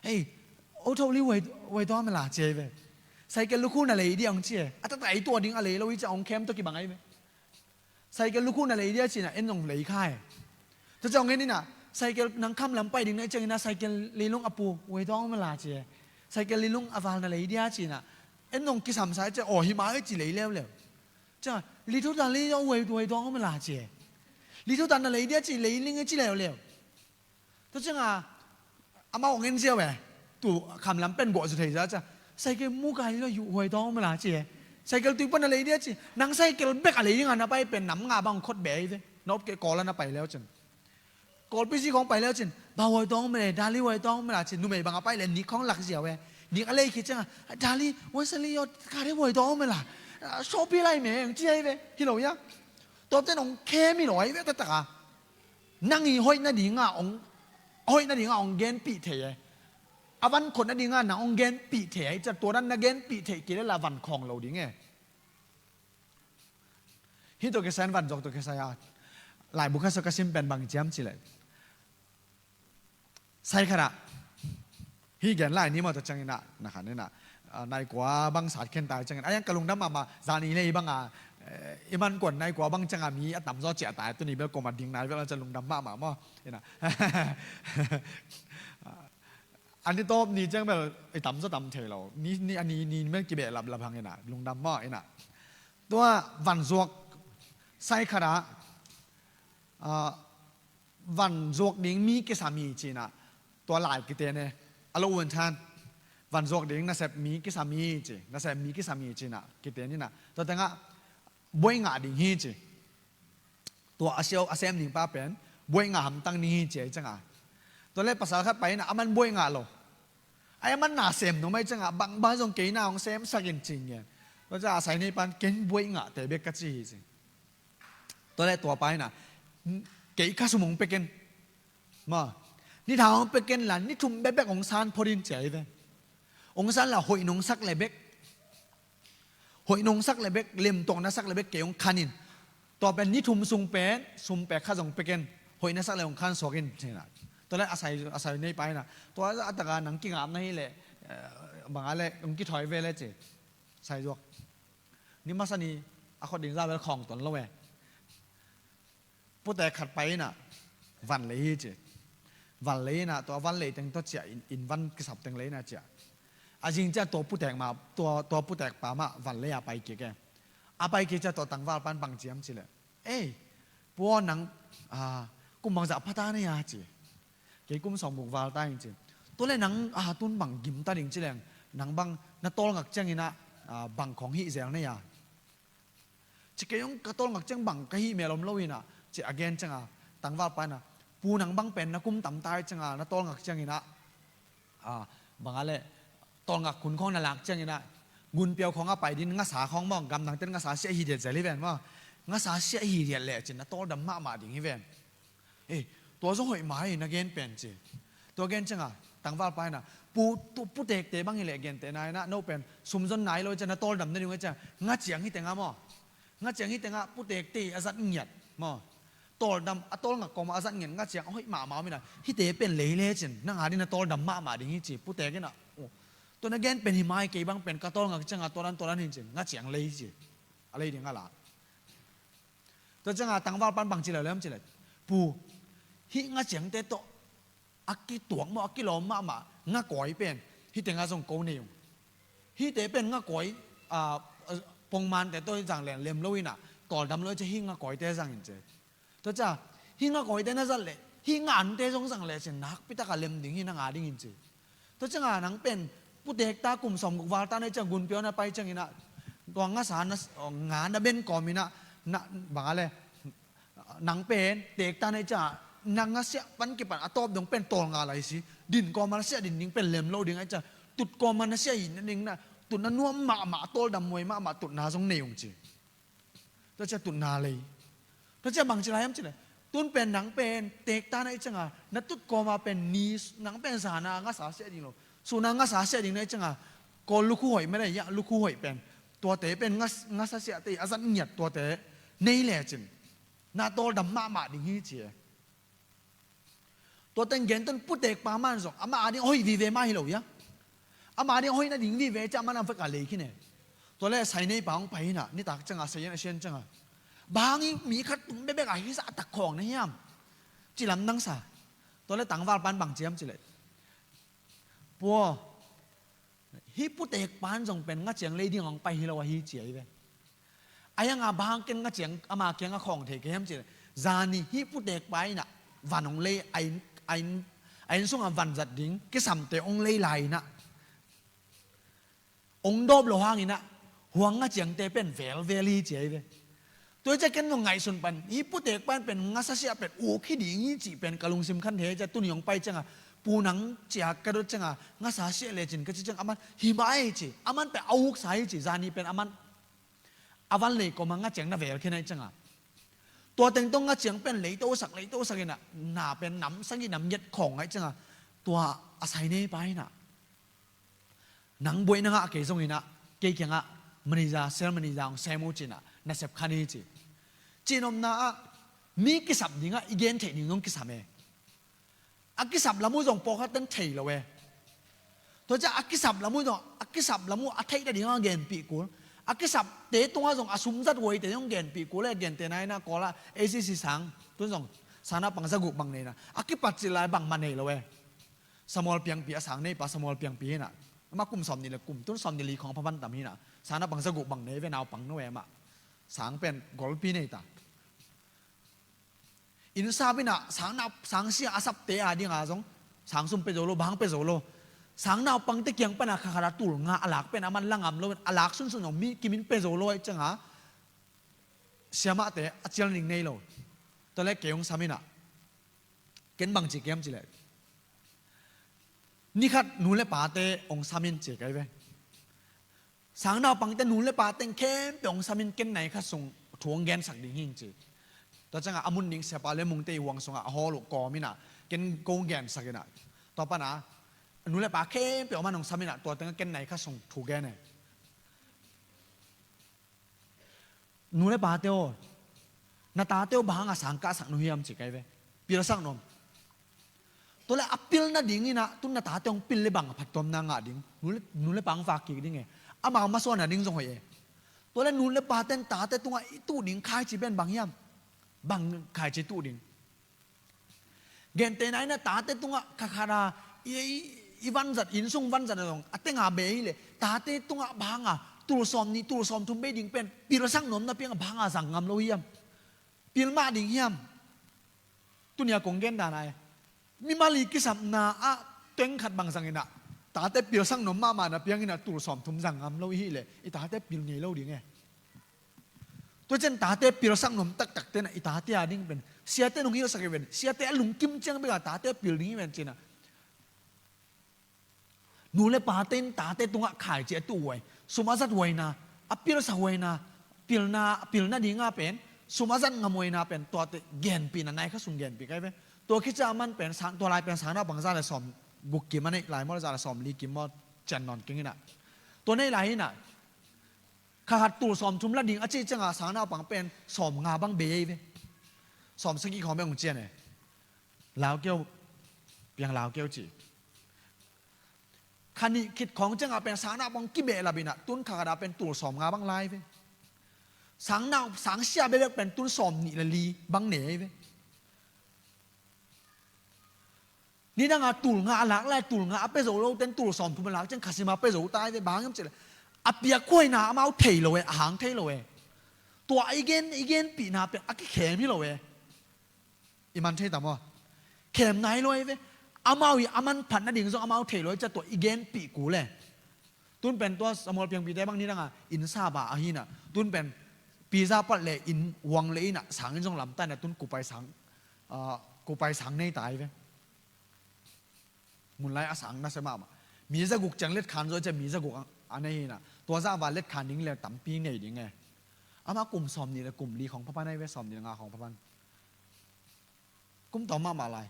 "Ei, o tho li huai, huai tawng mela," ci ahi ve. Cycle lukhu na lei dih hong ci e. A taktak ei tua ding a lei lo hi ci a, hong khem tawh kibang ahi ve. Cycle lukhu na lei dih a ci in ah en zong lei kha e. Tua ciang hong en in ah, cycle nang kham lam pai ding na hih ciangin ah cycle leilung a pu huai tawng mela ci e. Cycle leilung a val na lei dih a ci in ah en zong kisam sa e ci a, aw hi mah e ci lei leuleu. Ci a, litho tan lei huai, huai tawng mela ci e. Litho tan na lei dih a ci, lei ning e ci leuleu. Tua cianga amau hong en ziau e. Tu kham lam pen guah zu thei za ci a, cycle mu kai lo yu huai tawng mela ci e. Cycle tui pan a lei dih a ci, nang cycle bek a lei dinga na pai pen nam nga bang khot beh ahi ve. Na up kei Kawl a na pai leu cin, Kawlpi zi khawng pai leu cin, "Ba huai tawng mela, dali huai tawng mela," ci, numei bang a pai leh nik khawng lak ziau e. Nik a lei khit cianga, "Dali, wan sa li yo, kare huai tawng mela, sopi lai meng," ci ahi ve. Hi lo hia? Tua pen hong khem hi lo ahi ve taktak a. Nang i hoih nadinga hong, hoih nadinga hong genpih thei e. A van khot nadinga nang hong genpih thei e. Ci a, tua dan na genpih theih kei leh la van khawng lo ding e. Hih tawh kisai in vanzuak tawh kisai a laibu khat sua ka sim pen bang ci hiam cih leh, sai khat ah, hih gen lai ni maw, tua ciangin ah, na khan in ah, ah, nai kua bang sat khen tai ciangin, a yang ka lungdam mahmah, zani lei bang a, eh, i man kuan nai kua bang ciang a mi a tamzaw ciah tai, tuni bel kuamah ding nai bel a ciah lungdam mahmah maw. In ah, a ni tawp ni ciang bel i tamzaw tam thei lo. Ni, ni, a ni, ni bel kibehlap lap hang in ah, lungdam maw in ah. Tua vanzuak sai khat ah, ah, vanzuak ding mi kisam hi ci in ah, tua lai kiten e, a lo uan than. Vanzuak ding nasep mi kisam hi ci, nasep mi kisam hi ci in ah, kiten in ah. Tua tengah buai ngah ding hi ci. Tua a siau, a sem ding pa pen buai ngah hamtang ding hi ci ahih ciang a. Tua leh pasal khat pai in ah, aman buai ngah lo. Ai, aman na sem nuam ahih ciang a, bang bang zong kei na hong semsak in ci ngian. Tua ciang a sai nei pan, "Ken buai ngahte bek ka ci hi," ci. Tua leh tua pa in ah, "Kei kha sum hong pia ken. Maw, ni thum hong pia ken la, ni thum bekbek hong san phot in," ci ahi ve. Hong san la hoih nong sak leh bek, hoih nong sak leh bek, lemtuak na sak leh bek kei hong khan in. Tua pen ni thum sung pen sum pek khat zong pia ken. Hoih na sak leh hong khan suak in, ci in ah. Tua leh a sai, a sai nei pa in ah, "Tua a tak a nang kingap na hi leh, eh, bang a leh hong kithawi ve leh," ci. Sai zuak. Ni masa ni a khot ding zah bel khawng ton lo e. Putek khat pai inah van lei hi ci. Van lei inah tua van lei teng tawh ciah in, inn van kisap teng lei inah ciah. A zing ciah tua putek ma, tua, tua putek pa mah van lei a pai kik e. A pai kik ciah tua tangval pan bang ci hiam ci leh, "Ei, Pu aw, nang, ah, kum bangzah pha ta na hia?" ci. "Kei kum sawmguk val ta ing," ci. "Tua leh nang, ah, tun bang gim ta ding ci leng, nang bang na tawlngak ciang inah, ah, bang khawng hih zel na hia?" Ci. "Kei hong ka tawlngak ciang bang ka hih mel om lo inah," ci a gen ciangah, tangval pa inah, "Pu, nang bang pen na kum tam ta hi ciangah na tawlngak ciang inah, ah, bang a leh tawlngak khun khawng na lak ciang inah, gunpiau khawng a pai ding ngasa khawng maw, gamdang ten ngasa siah hi diat zel hi ven maw, ngasa siah hi diat leh cin na tawldam mahmah ding hi ven." "Eh, tua zong hoih mah hi na gen pen," ci. Tua gen ciangah tangval pa inah, "Pu, tu putekte bang hi leh gentehna inah no pen sumzon nai lo hi ciah na tawldam na ding hi ciah ngaciang hi tengah maw, ngaciang hi tengah putekte a zat ngiat maw, tawldam a tawlngak kawmah a zat ngiat ngaciang a hoih mahmah om inah hihte pen lei lecin nang a ding na tawldam mahmah ding hi," ci. Putek inah, "Oh, tua na gen pen hi mai, kei bang pen ka tawlngak ciangah tua dan tua dan hi," cin ngaciang lei hi ci. A lei ding a la. Tua ciangah tangval pan bang ci leuleu hiam ci leh, "Pu, hih ngaciangte tawh a kituak maw, a kilawm mahmah ngakawi pen hih tengah zong ko nei ung. Hihte pen ngakawi, ah, pongmante tawh zang leng lem lo inah, tawldam lo hi ciah hih ngakawite zang in," ci. Tua ciah, "Hih ngakawite na zat leh hih nga ante zong zang lecin nakpi takah lem ding hi nang a dingin," ci. Tua ciangah nang pen putek ta, kum sawmguk val ta na hi ciah gunpiau na pai ciang inah, tua ngasa na, nga na ben kawm inah, na, bang a leh, nang pen teek ta na hi ciah na ngasiah pan kipan a tawp dong pen tawl nga lai si, din kawmah na siah din ding pen lem lo ding a hi ciah, tut kawmah na siah hi na ding na, tut na nuam mahmah, a tawldam muai mahmah tutna zong nei ung ci. Tua ciah tutna lei. Tua ciah bang ci lai hiam ci leh, tun pen nang pen teek ta na hi ciangah na tut kawmah pen ni, nang pen zana ngasa siah ding lo, suna ngasa siah ding na hi ciangah, kawl lukhu hoih mah leh, yah lukhu hoih pen, tuate pen ngas, ngasa siahte a zat ngiat tuate nei lecin na tawldam mahmah ding hi, ci e. Tua teng gen tun putek pa man zong amah a ding a hoih vive mah hi lo hia, amah a ding a hoih nading vive ciah amah na vek a lei khin e. Tua leh sai nei pa hong pai inah, nitak ciangah sai in a sian ciangah, "Bang hang hi mi khat tung bekbek a hisa a tak khawng na hiam?" ci lamdang sa. Tua leh tangval pan bang ci hiam ci leh, "Pu aw, hih putek pan zong pen ngaciang lei ding hong pai hi lo ahi," ci ahi ve. "A hiangah bang hang ken ngaciang ama kiangah khawng thei ka hiam ci leh, zani hih putek pa inah van hong lei, a inn, a inn, a inn sungah van zat ding kisamte hong lei lai inah, hong dawp lo hang inah huang ngaciangte pen velvel hi," ci ahi ve. Tua hi ciah ken zong ngaihsun pan, hih putek pan pen ngasa siah pen uk hi ding hi cih pen ka lungsim khan thei hi ciah, tuni hong pai ciangah, "Pu, nang ciah ka dot ciangah ngasa siah lecin," ka ci ciang aman, "Hi mah hi," ci. Aman pen a uksa hi ci, zani pen aman a van lei kawmah ngaciang na vel khin ahih ciangah, tua teng tawh ngaciang pen leitosak, leitosak inah, na pen nam sagih nam giat khawng ahih ciangah, tua a sai nei pa inah, "Nang buaina ngah kei zong inah, kei kiangah manager, sales manager hong sem uh," ci inah, "Nasep kha ni," ci. Cihnopna ah mi kisap dingah i gen theih ding zong kisam e. A kisap lam uh zong pawlkhat ten thei lo e. Tua ciah a kisap lam uh zong, a kisap lam uh a theih nading a genpih kul, a kisapte tungah zong a sumzat huaite zong genpih kul e. Gentehna inah kawlah A C C sang, tun zong sang naupang zaguk bang nei inah, a kipat cil lai bangmah nei lo e. Samuel Piangpi, a sang neipa Samuel Piangpi hi inah, amah kum sawmnih le kum, tun sawmnih li khawng pha pan tam hi inah, sang naupang zaguk bang nei ve, naupang no e amah. Sang pen golpi nei ta. Inn sap inah sang nau, sang sia a sapte a dingah zong sang sum pia zo lo, bang pia zo lo. Sang naupangte kiang pana kha khat a tul nga a lak pen aman la ngam lo, a lak sunsun zong mi kimin pia zo lo ahih ciangah siamahte a cial ning nei lo. Tua leh kei hong sam inah, ken bang ci ka hiam ci leh, ni khat nu le pate hong sam in, ci ka hi ve. Sang naupangte nu le pa teng khempeuh hong sam in, ken nai khat sung thu hong gensak ding hi ing, ci. Tua ciangah a mun ding siapa le mungte i huang sungah a hawl uh kawm inah, ken ko hong gensak inah, tua pana nu le pa khempeuh aman hong sam inah, tua tengah ken nai khat sung thu gen e. "Nu le pate aw, na tate uh bang hangah sang kahsak nuam hiam?" ci ka hi ve. "Pilsak nuam." Tua leh a pil nading inah, tun na tate hong pil leh bang a phattuamna ngah ding? Nu le, nu le pa hong vak kik ding e. Amau masuan nading zong hoih e. Tua leh nu le paten tate tungah i tuh ding khaici pen bang hiam? Bang khaici tuh ding? Gentehna in a tate tungah khakhata i, i, i vanzat, innsung vanzat a zong a tenga bei leh tate tungah banga tul sawm nih tul sawm thum bei ding pen pilsak nuamna piang a banga zang ngam lo hiam? Pil mah ding hiam? Tunia kong gen dan ai, mimal i kisapna ah teng khat bang zang in a tate pilsak nuam mahmah na piang in a tul sawm thum zang ngam lo i hih leh i tate pil ngei lo ding e. Tua ciang tate pilsak nuam taktakte in a i tate a ding pen siate nung hilhsak hi ven, siate a lungkim ciang bek a tate pil ding hi ven ci-in a. Nu le pate in tate tungah khaici a tuh uh ai, sum a zat uh ai na, a pilsak uh ai na, pilna, pilna dinga pen sum a zat ngam uh ai na pen tuate genpihna nai kha sung genpih kai ve. Tua khit ciang a man pen sang, tua lai pen sang naupang za le sawm guk kim a neih lai maw, za le sawm li kim maw, cian nawn keng in a. Tua neih lai in a, kha khat tul sawm thum la ding a cih ciang a sang naupang pen sawm nga bang bei ei ve. Sawm sagih khawng bek hong cian e. Lau keu, piang lau keu ci. Kha nih khit khawng ciang a pen sang naupang kibehlap in a, tun kha khat a pen tul sawm nga bang lai ve. Sang nau, sang sia bekbek pen tun sawm nih le li bang nei ei ve. Nidang a tul nga a lak lai, tul nga a pia zo lo ten tul sawm thum a lak ciang kha sim a pia zo ta ei ve. Bang hiam cih leh a piak khuaina amau thei lo e, a hang thei lo e. Tua i gen, i genpihna pen a kikhem hi lo e. I man thei ta maw? Khem nai lo ei ve. Amau i a manphat nading zong amau thei lo ei ciah tua i genpih kul e. Tun pen tua Samuel Piangpite bang nidang a inn sap a hi in a, tun pen pizza pat le inn huang le in a, sang inn zong lamta in a, tun kupai sang, ah, kupai sang nei ta ei ve. Mun lai a sang nasia mahmah. Mi za guk ciang letkhan zaw ciah mi za guk a, a nei hi in a, tua zah va letkhan ding le tampi nei ding e. Amah kum sawm nih le kum li khawng phapan ei ve, sawm nih le nga khawng phapan. Kum tawm mahmah lai.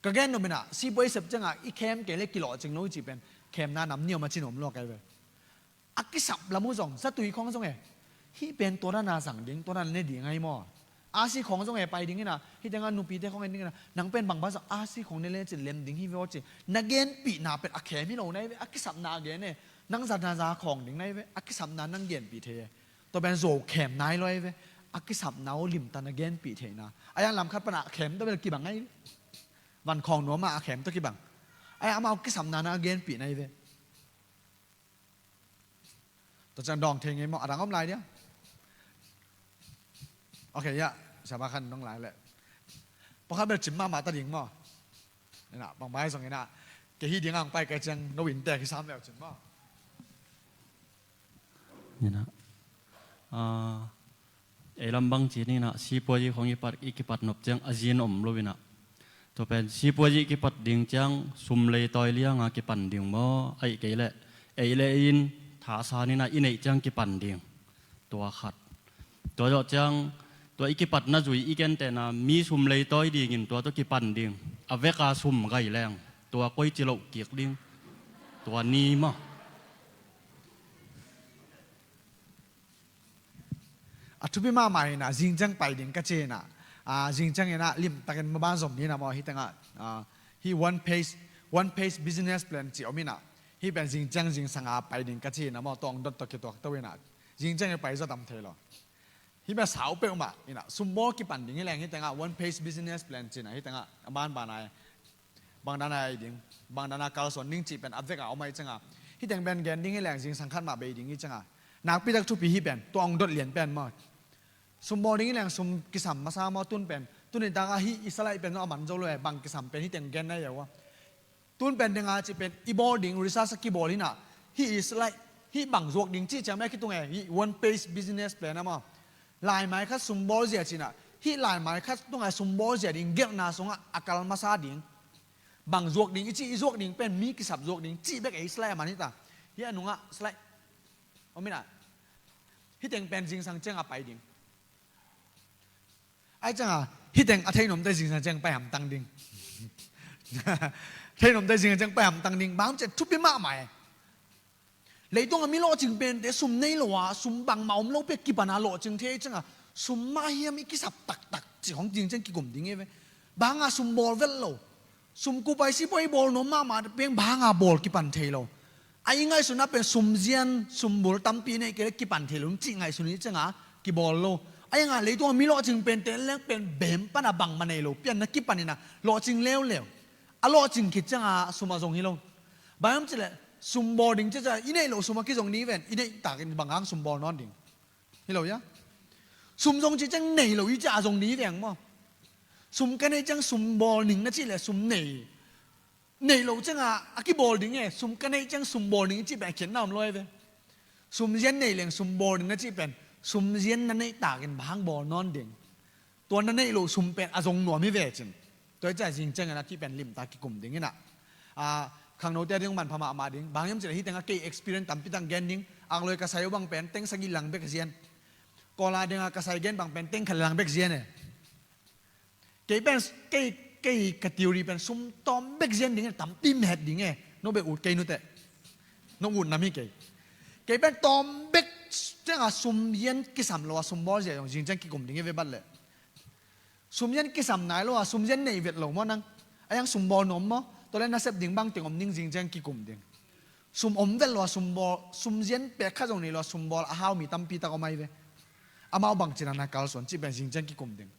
Ka gen nop in a, sipuai sep ciang a i khem kei le kilawhcing lo i cih pen khemna nam ni om a ci nuam lua kai ve. A kisap lam uh zong, zatui khawng zong e, hih pen tua dan a zang ding, tua dan a ne ding ahi maw? A si khawng zong e, pai ding in a, hih teng a nupite khawng en ding in a, nang pen bang ban zong a si khawng ne le cin lem ding hi ve aw ci. Na genpihna pen a khem hi lo nai ve, a kisapna a gen e. Nang zat na za khawng ding nai ve, a kisapna nang genpih thei e. Tua pen zo khem nai lo ei ve. A kisapna uh limtan a genpih theihna. A yang lam khat pan a khem tua bel kibang ei ve. Van khawng nuam a a khem tua kibang. A yang amau kisapna na a genpih nai ve. Tua ciang dawng thei ngei maw? A dang om lai dia. Ok, ya. Siapa khan dong lai leh. Pakhat bel cim mahmah ta ding maw? Ina, bang bai zong ina. Kei hi ding ang pai kai ciang no in tek hi sam leu cin maw? Ina. Ah, ei lam bang ci ni ina, sipuazi khong i pat, i kipat nop ciang a zin om lo ina. Tua pen sipuazi kipat ding ciang sum leitawi lianga kipan ding maw? Ahih kei leh ei le ei in thasa ni ina i neih ciang kipan ding. Tua khat. Tua zawh ciang tua i kipatna zui i kentehna mi sum leitawi dingin tua tua kipan ding. A veka sum gai leng tua koici loh kik ding. Tua ni maw? A thupi mahmah ina, zingciang pai ding ka ci ina, a, zingciang ina limtakin maban zom ni ina maw, hih tengah, a, hih one page, one page business plan ci om ina, hih pen zingciang zingsanga pai ding ka ci ina maw, tawng dot tawh kituak to ina, zingciang i pai zaw tam thei lo. Hih pen sau peuhmah ina, sumbawl kipan ding hi leng hih tengah one page business plan ci ina, hih tengah a banban ai. Bang dana ai ding, bang dana kalsuan ding cih pen a veka om ai cianga. Hih teng pen gen ding hi leng zingsang khat mah bei ding hi cianga. Nakpi tak thupi hih pen tua ong dot lian pen maw? Sum bawl ding hi leng sum kisam masa maw? Tun pen, tun in taka hih i salai pen zong a man zo lo e, bang kisam pen hih teng gen nai a ua. Tun pen denga cih pen i bawl ding research a kibawl hi na. Hih i salai, hih bang zuak ding cih ciang meh kitung e, hih one page business plan a maw? Laimai khat sum bawl zia cih na. Hih laimai khat tunga sum bawl zia ding gelhna sungah a kal masa ding. Bang zuak ding i cih, i zuak ding pen mi kisap zuak ding cih bek ei slide a man hi ta. Hih a nungah slide om hi na. Hih teng pen zingsang cianga pai ding. Ai cianga hih teng a theinomte zingsang ciang pai hamtang ding. Theinomte zingsang ciang pai hamtang ding. Bang ciah thupi mahmah e. Leitung a mi lawhcing pente sum nei lo a, sum bangmah om lo pia kipana lawhcing thei cianga, sum mah hiam i kisap taktak cih hong ding ciang kikum ding hi ve. Banga sum bawl vet lo. Sum kupai sipuai bawl nuam mahmah peng banga bawl kipan thei lo. A i ngaihsutna pen sum zian, sum bul tampi nei kei le kipan thei lo cih ngaihsun hi cianga, kibawl lo. A ianga leitungah mi lawhcing pente leng pen beem pana bangmah nei lo pianna kipaninah lawhcing leuleu. A lawhcing khit cianga sum a zong hi lo. Bang hiam cihleh sum bawl ding ciacia i neih loh sum a kizong ni ven, i neih takin bang hang sum bawl nawn ding? Hi lo ia. Sum zong ci ciang nei lo i cia a zong ni veng maw? Sum ka neih ciang sum bawl ning na cih leh sum nei, nei lo cianga a kibawl ding e, sum ka neih ciang sum bawl ning i cih pen a khiatna om lo e ve. Sum zian nei leng sum bawl ning na cih pen sum zian na neih takin bang hang bawl nawn ding? Tua na neih loh sum pen a zong nuam hi ve cin. Tua hi ciah zing ciangin a cih pen limta kikum ding inah, a, khangnote a ding manpha mahmah ding. Bang hiam cihleh hih tengah kei experience tampi tak gen ding. Akloi ka sai uh bang pen teng sagih lang bek zian. Kawla dingah ka sai gen bang pen teng khat lang bek zian e. Kei pen, kei, kei ka theory pen sum tawm bek zian ding e, tampi met ding e. No bek ut kei nuteh. No ut nam hi kei. Kei pen tawm bek ciangah sum zian kisam lo a sum bawl zia zong zing ciang kikum ding e ve bat leh. Sum zian kisam nai lo a sum zian nei vet lo maw nang? A iang sum bawl nuam maw? Tua leh na sep ding bang teng om ning zing ciang kikum ding. Sum om vet lo a sum bawl, sum zian pek khat zong nei lo a sum bawl a hau mi tampi tak om ai ve. Amau bang cina na kalsuan cih pen zing ciang kikum ding.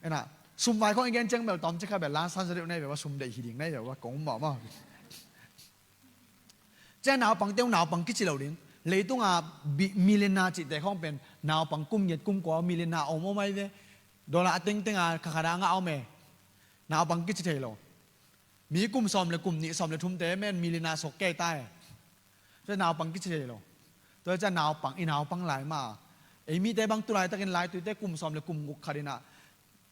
Ena, sum vai khong i gen ciang bel tawm ci kha bel lan san za deuh nai ve ua sum deih hi ding nai ve ua kong mawh maw. Ciang naupang teu naupang kici lo ding. Leitunga bi-, milina cihte khong pen naupang kum ngiat kum kua milina om om ai ve. Dollar a tengtenga khakhada ngah om e. Naupang kici thei lo. Mi kum sawm le kum nih sawm le thumte men milina sok kei ta e. Tua naupang kici thei lo. Tua ciah naupang, i naupang lai ma. Ei mite bang tu laitakin laituite kum sawm le kum guk khat inah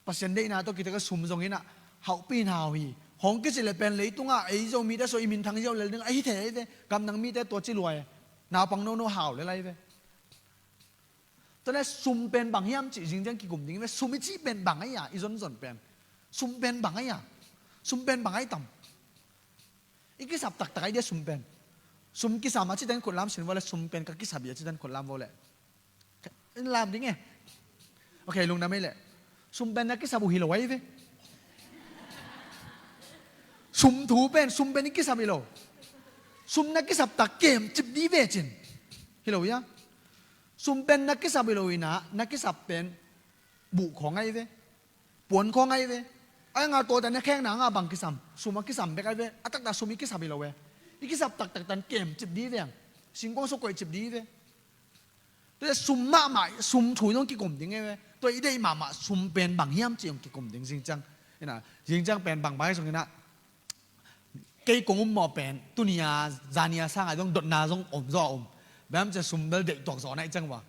Pasian deihna tawh kitak a sum zong inah hauhpi in hau hi. Hong kici le pen leitungah ei Zomite so i minthang ziau lel ding ahi thei ai ve. Gamdang mite tua ci luai. Naupang nono hau le lai ve. Tua le sum pen bang hiam cih zing ciang kikum ding ve. Sum i cih pen bang ai a, i zonzon pen. Sum pen bang ai a. Sum pen bang ai tam. I kisap taktak ai dia sum pen. Sum kisam a citan khut lam sin vo le sum pen ka kisap i a citan khut lam vo le. In lam ding e. Ok, lungdam ei le. Sum pen na kisap uh hi lo ai ve. Sum thu pen, sum pen i kisap hi lo. Sum na kisap tak kem cip di ve cin. Hi lo ia. Sum pen na kisap hi lo ina, na kisap pen buh khong ai ve. Puan khong ai ve. Ai nga tua ta na kheng na nga bang kisam. Sum a kisam bek ai ve. A taktak sum i kisap hi lo ve. I kisap taktak tan kem cip di ve ang. Singkong so koih cip di ve. Tua sum mahmah, sum thu zong kikum ding e ve. Tua i deih mahmah sum pen bang hiam ci zong kikum ding zing ciang. Ina, zing ciang pen bang bai song ina. Kei kong um mawh pen, tuni a, zani a sanga zong dotna zong om zaw om. Bang hiam cia sum bel deih tuak zaw na i ciang va.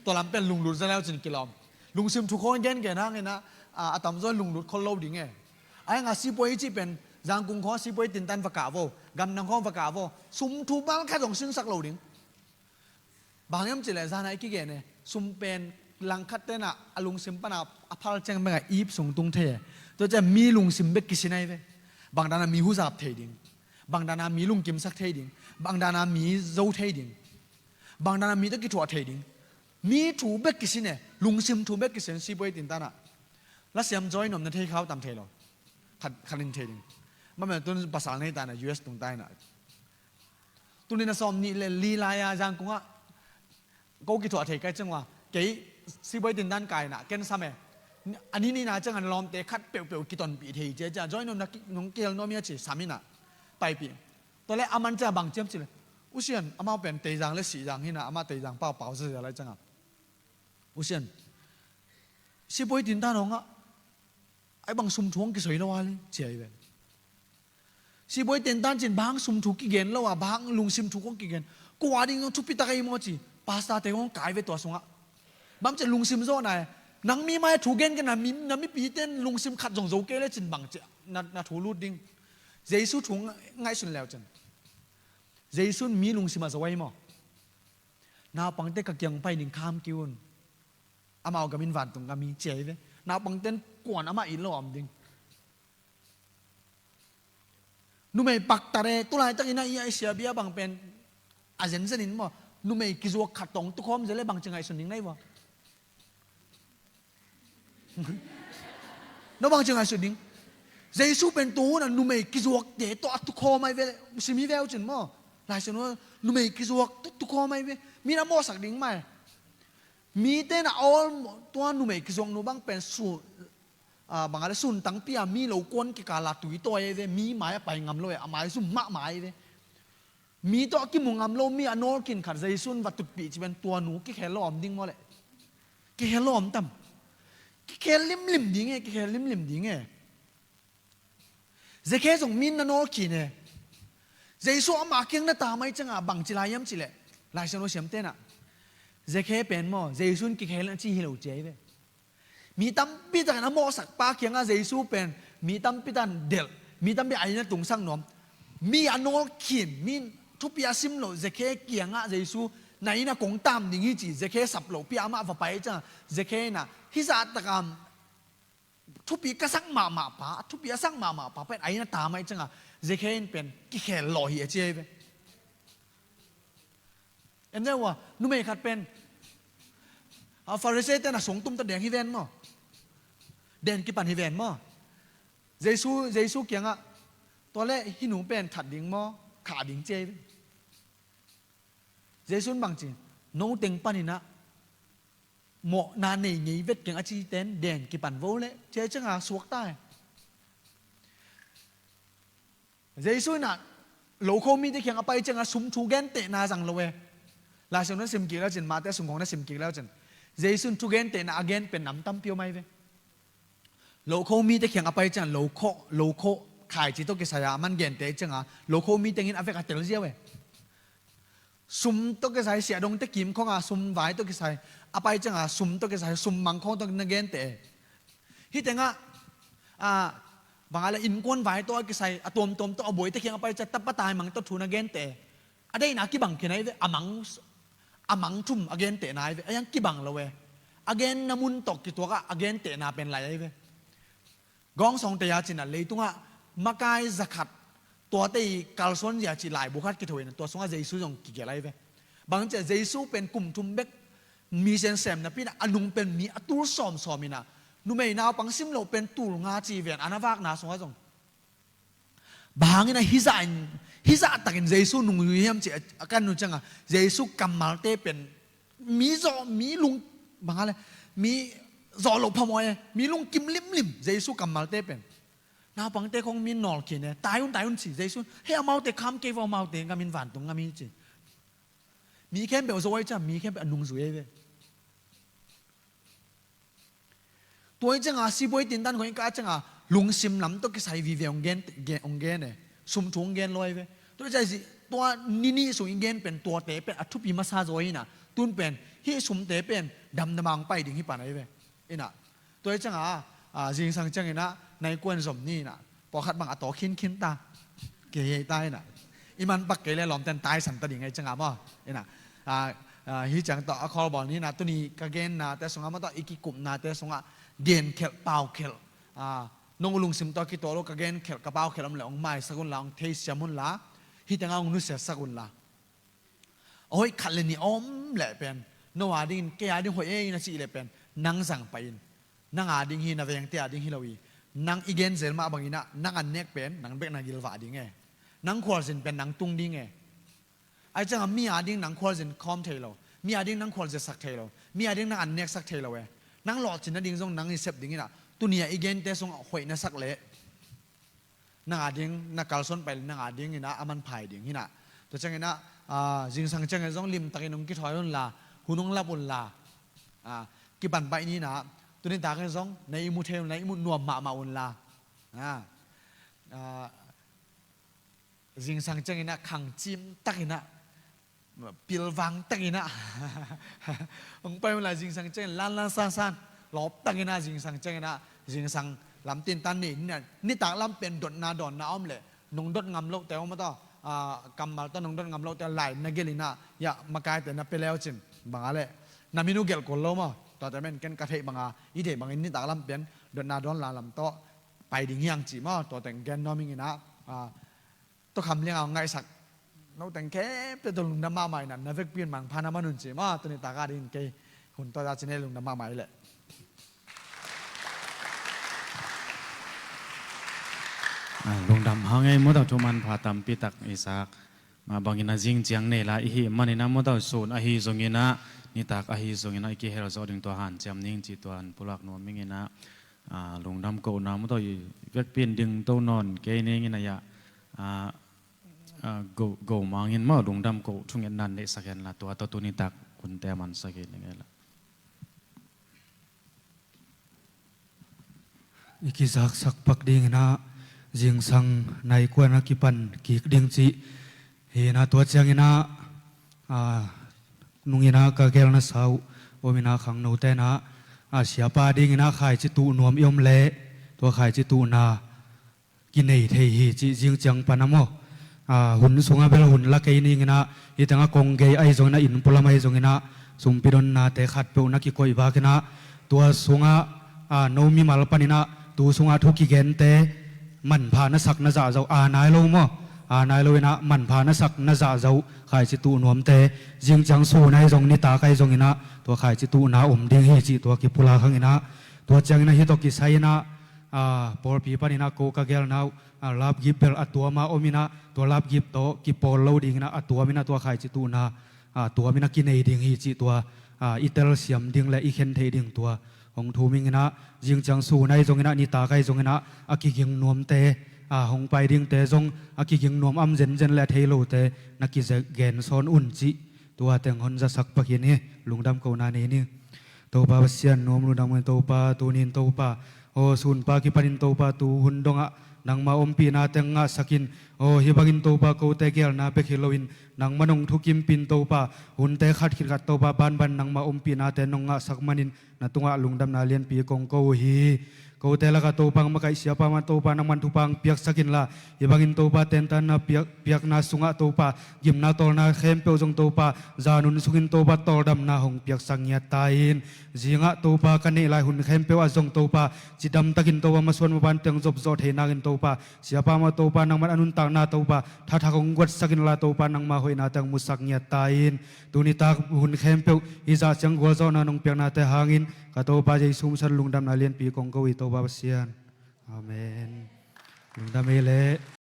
Tua lam pen lunglut za leu cin kilawm. Lungsim thu khong gen gen hang ina, a, a tam zaw lunglut khol lo ding e. Ai nga sipuai i cih pen, zangkung khong sipuai tintan va kah vo, gamdang khong va kah vo. Sum thu bal khat zong sinsak lo ding. Bang hiam cileh zana i kigen e, sum pen langkhat tenah a lungsim pana a phal ciang bengah ip sung tung thei e. Tua ciah mi lungsim bek kisin ai ve. Bang dana mi huzap thei ding. Bang dana mi lungkimsak thei ding. Bang dana mi zo thei ding. Bang dana mi tawh kithuah thei ding. Mi thu bek kisin e, lungsim thu bek kisin sipuai tintanah. Lasiam join om na thei khau tam thei lo. Khat, khat in thei ding. Mamel tun pasal nei tana U S tung taina. Tunin a sawm nih le li lai-a zangkungah ko kithuah thei kai ciangua kei sibuai tindan kaina ken sam e. A ni nina ciangin lawmte khat peuhpeuh kitonpih thei cia cia join nong kihel nuam ia ci sam ina paipih. Tua le a man cia bang ciam ci le usian amau pen teizang le sihzang hina amah teizang paupau zazia lai cianga usian sibuai tindan hongah ai bang sum thuang kisoi lo a le cia i ven. Sibuai tentan cin bang sum thu kigen lo a bang lungsim thu kong kigen. Kua ding zong thupi tak a i maw ci. Pastor te kong kai ve tua sungah. Bang cin lungsim zawh na e. Nang mi mai thu gen ke na mi, na mipi ten lungsim khat zong zo ke le cin bang ci. Na, na thu lut ding. Jesu thu ngaihsun leu cin. Jesu mi lungsim a zo a i maw. Naupangte ka kiang pai ding kham kiun. Amau gamin vantung gami cia i ve. Naupangten kuan amah it lo a om ding. Numei paktate tulaitakin a i a i siabia bang pen a zenzenin maw numei kizuak khat tawng tukhawm zele bang ci ngaihsun ding nai vua. No bang ci ngaihsun ding. Jesu pen tu huna numei kizuakte tawh a tukhawm ai ve simi veu cin maw. Laisian huna numei kizuak tukhawm ai ve. Min a mawhsak ding mai. Mite na awl, tua numei kizuak nu bang pen su, ah, bang a le sun tangpi a mi lo kuan kikal a tui tawi ei ve, mi mai a pai ngam lo e, a mai zum mahmah ei ve. Mi tawh a kimu ngam lo mi a nawlkhin khat Jesu in va tutpih ci pen tua nu kikhel lo om ding maw le? Kikhel lo om tam? Kikhel limlim ding e, kikhel limlim ding e. Zekhe zong min na nawlkhin e. Jesu ama kiang na tam ai cianga bangci lai hiam cih leh, Lai Siangtho siamte na, Zekhe pen maw, Jesu in kikhel na ci hi lo ci ai ve. Mi tampi takin a mawhsak pa kiangah Jesu pen mi tampi takin delh, mi tampi a inn a tungsak nuam, mi a nawlkhin, mi thupi a sim lo Zekhe kiangah Jesu na inn a kong tam ding hi ci Zekhe sap lohpi a amah va pai cianga Zekhe in a hih zah taka thupi ka sak mahmah pa, a thupi a sak mahmah pa pen a inn a tam ai cianga Zekhe in pen kikhel lawh hi a ci ai ve. En deuh a, numei khat pen, a, Pharisee ten a sungtum ta deng hi ven maw? Den kipan hi ven maw? Jesu, Jesu kiangah, tua leh hih nu pen that ding maw, khah ding ci ai ve. Jesu in bang ci, no teng paninah mawhna nei ngei vet keng a ci ten den kipan vo leh ci ai cianga suak ta e. Jesu in a lokho mite kiang a pai cianga sum thu gentehna zang lo e. Lai Siangtho na sim kik leu cin, Mate sung khong na sim kik leu cin, Jesu in thu gentehna a gen pen nam tampi om ai ve. Lokho mite kiang a pai cianga lokho, lokho khaici tawh kisai a man gente cianga lokho mi tengin a vek a tel ziau e. Sum tawh kisai, siahdongte kimkhawng a sum vai tawh kisai a pai cianga sum tawh kisai sum mang khawng tawh na gente e. Hih tengah, a, bang a le innkuan vai tawh a kisai a tuamtuam tawh a buaite kiang a pai cianga tapa taimang tawh thu na gente e. A deihna kibang khin ai ve, a mang, a mang thum a gentehna ai ve, a yang kibang lo e. A genna mun tawh kituakah a gentehna pen lai ai ve. Gawngsawng tei a cinah leitungah makai zakhat tuate i kalsuan zia cih laibu khat kitho inah tua sungah Jesu zong kigelh ai ve. Bang ciah Jesu pen kum thum bek mi sensem napi inah a nung pen mi a tul sawmsawm inah numei naupang sim lo pen tul nga ci ven a na vakna sungah zong. Bang hangin a hizah in, hizah takin Jesu nungzui hiam cih a kan nu cianga Jesu kammalte pen mi zawh, mi lung, bang a le, mi zawh loh phamawh e, mi lungkim limlim Jesu kammalte pen. Naupangte khong min nawlkhin e, tai un, tai un ci Jesu, he amaute kham kei vo, amaute ngam in vantung ngam hi ci. Mi khempeuh zawh ai ciang, mi khempeuh a nungzui ai ve. Tua i cianga sibuai tintan khong i kah cianga lungsim lam tawh kisai vive hong gen, gen, hong gen e. Sum thu hong gen lo ai ve. Tua i cianga tua ni nih sung i gen pen tuate pen a thupi masa zaw inah tun pen hih sumte pen damdama hong pai ding hi pan ai ve. Inah tua i cianga, a, zingsang cianginah nai kuan zom ni inah pawlkhat bang a taw khinkhin ta. Kei hei ta inah i manpak kei le lawmten taisan ta ding ai cianga maw? Inah, a, a, hi ciang tawh a khawlbawl ni inah tuni ka gennate sungah maw tawh i kikupnate sungah genkhelh, paukhelh, a, nong lungsim tawh kituah lo ka genkhelh, ka paukhelh om le hong maisak unla, hong theisiam unla, hih tengah hong nusiasak unla. A hoih khat le nih a om leh pen no a dingin kei a ding hoih ei na cih leh pen nang zang pah in. Nang a ding hi, na vengte a ding hi lo hi. Nang i gen zel mah banginah nang an nek pen nang bek na gilvah ding e. Nang khualzin pen nang tung ding e. Ai cianga mi a ding nang khualzin khawm thei lo, mi a ding nang khualzia sak thei lo, mi a ding nang an neksak thei lo e. Nang lawhcin nading zong nang i sep dinginah tuni a i gente sungah hoih na sak leh nang a ding na kalsuan pai le nang a dinginah a manphai ding hinah. Tua cianginah, a, zingsang ciangin zong limtakin hong kithawi unla, hun hong lap unla, a, kipan baih ninah. Tuni takin zong na i mu thei unla, i mu nuam mahmah unla, a, a, zingsang cianginah khangcim takinah pilvang takinah hong pai unla, zingsang ciangin lanlan sansan lawp takinah, zingsang cianginah zingsang lamtin tan ni, nitak lam pen dotna dawnna om leh nong dot ngam lohte om a tawh, a, kammal tawh nong dot ngam lohte lai na gelhinah, ya, makaite na pia leucin bang a leh na min uh gelh kul lo maw? Tuate men ken ka theih banga i theih bangin nitak lam pen dotna dawnla lam tawh pai ding hiang ci maw? Tuate gen nuam inginah, a, Tua kham lianga hong ngaihsak noteng khempeuh tawh lungdam mahmah inah, na vekpi in mangpha na man un ci maw? Tuni taka dingin kei hun tawh ta cine lungdam mahmah i leh. Ah, lungdam hang ei, mawtaw, thuman pha tampi tak i sak. Mah bangin a zing ciang nei la i hih maninah mawtaw, sun ahi zonginah Nitak ahi zongin ah i kihel zawh ding tua hanciam ning cih tua hong pulak nuam ing in ah, ah, lungdam kohna maw, tua i vekpi in ding to nawn kei ning in ah, ah, ah, go, go mang in maw, lungdam koh thungetna neihsak hen la, tua tawh tu nitak hunte a mansak hi ning ei la. I kizaksak pak ding in ah zingsang nai kua in ah kipan kik ding cih hi in ah, tua ciangin ah, ah, nung in ah ka gelna sau om in ah khangnote in ah, ah, siapa ding in ah khaici tuh nuam i om leh tua khaici tuhna kinei thei hi cih zing ciang pan a maw, ah, hun sungah bel hun la kei ning in ah, hi tengah kong gei ahi zongin ah, inn pualam ahi zongin ah, sumpi donnate khatpeuh na kikoih vak in ah, tua sungah, ah, no mimal pan in ah tu sungah thu kigente manpha na sak na zahzo a nai lo maw, a nai lo in ah manpha na sak na zahzo khaici tuh nuamte, zing ciang sun ahi zong, nitak ahi zongin ah tua khaici tuhna om ding hi cih tua kipulak hang in ah, tua ciangin ah hih tawh kisai in ah, ah, pawlpi pan in ah ko ka gelna uh, ah, lapgip bel a tuam a om in ah, tua lapgip tawh kipawl lo ding in ah, a tuam in ah tua khaici tuhna, ah, tuam in ah kinei ding hi cih tua, ah, i telsiam ding le i khen theih ding tua hong thum ing in ah, zing ciang sun ahi zongin ah, nitak ahi zongin ah, a kiging nuamte, ah, hong pai dingte zong a kiging nuam am zenzen le a thei lote na kigen sawn un cih tua teng hong zasak pak hi ing. Lungdam kohna nei ni. Topa Pasian, nuam lungdam ung Topa, tuni in Topa, aw, sunpa kipan in Topa, tu hun dongah nangma ompihna teng ngahsak in, aw, hih bangin Topa, kote gelna bek hi loin nangma nong thukimpih in Topa, hunte khat khit khat Topa, banban nangma ompihnate nong ngahsak manin na tungah lungdamna lianpi kong ko uh hi. Kote lakah Topa, makaih siapa mah Topa, nangman thupha hong piaksak inla, hih bangin Topa, tentanna piak, piakna sungah Topa, gimna tawlna khempeuh zong Topa, zanun sungin Topa, tawldamna hong piaksak ngiat ta in. Zingah Topa, ka neih lai hun khempeuh ah zong Topa, cidamtakin Topa, masuan maban teng zopzawh thei nakin Topa, siapa mah Topa, nangman a nuntakna Topa, thathak hong guatsak inla Topa, nangma hoihna teng musak ngiat ta in. Tunitak hun khempeuh hih zah ciang gualzawhna nong piaknate hangin ka Topa Jesu min suang lungdamna lianpi kong ko hi Topa Pasian. Amen. Lungdam ei leh.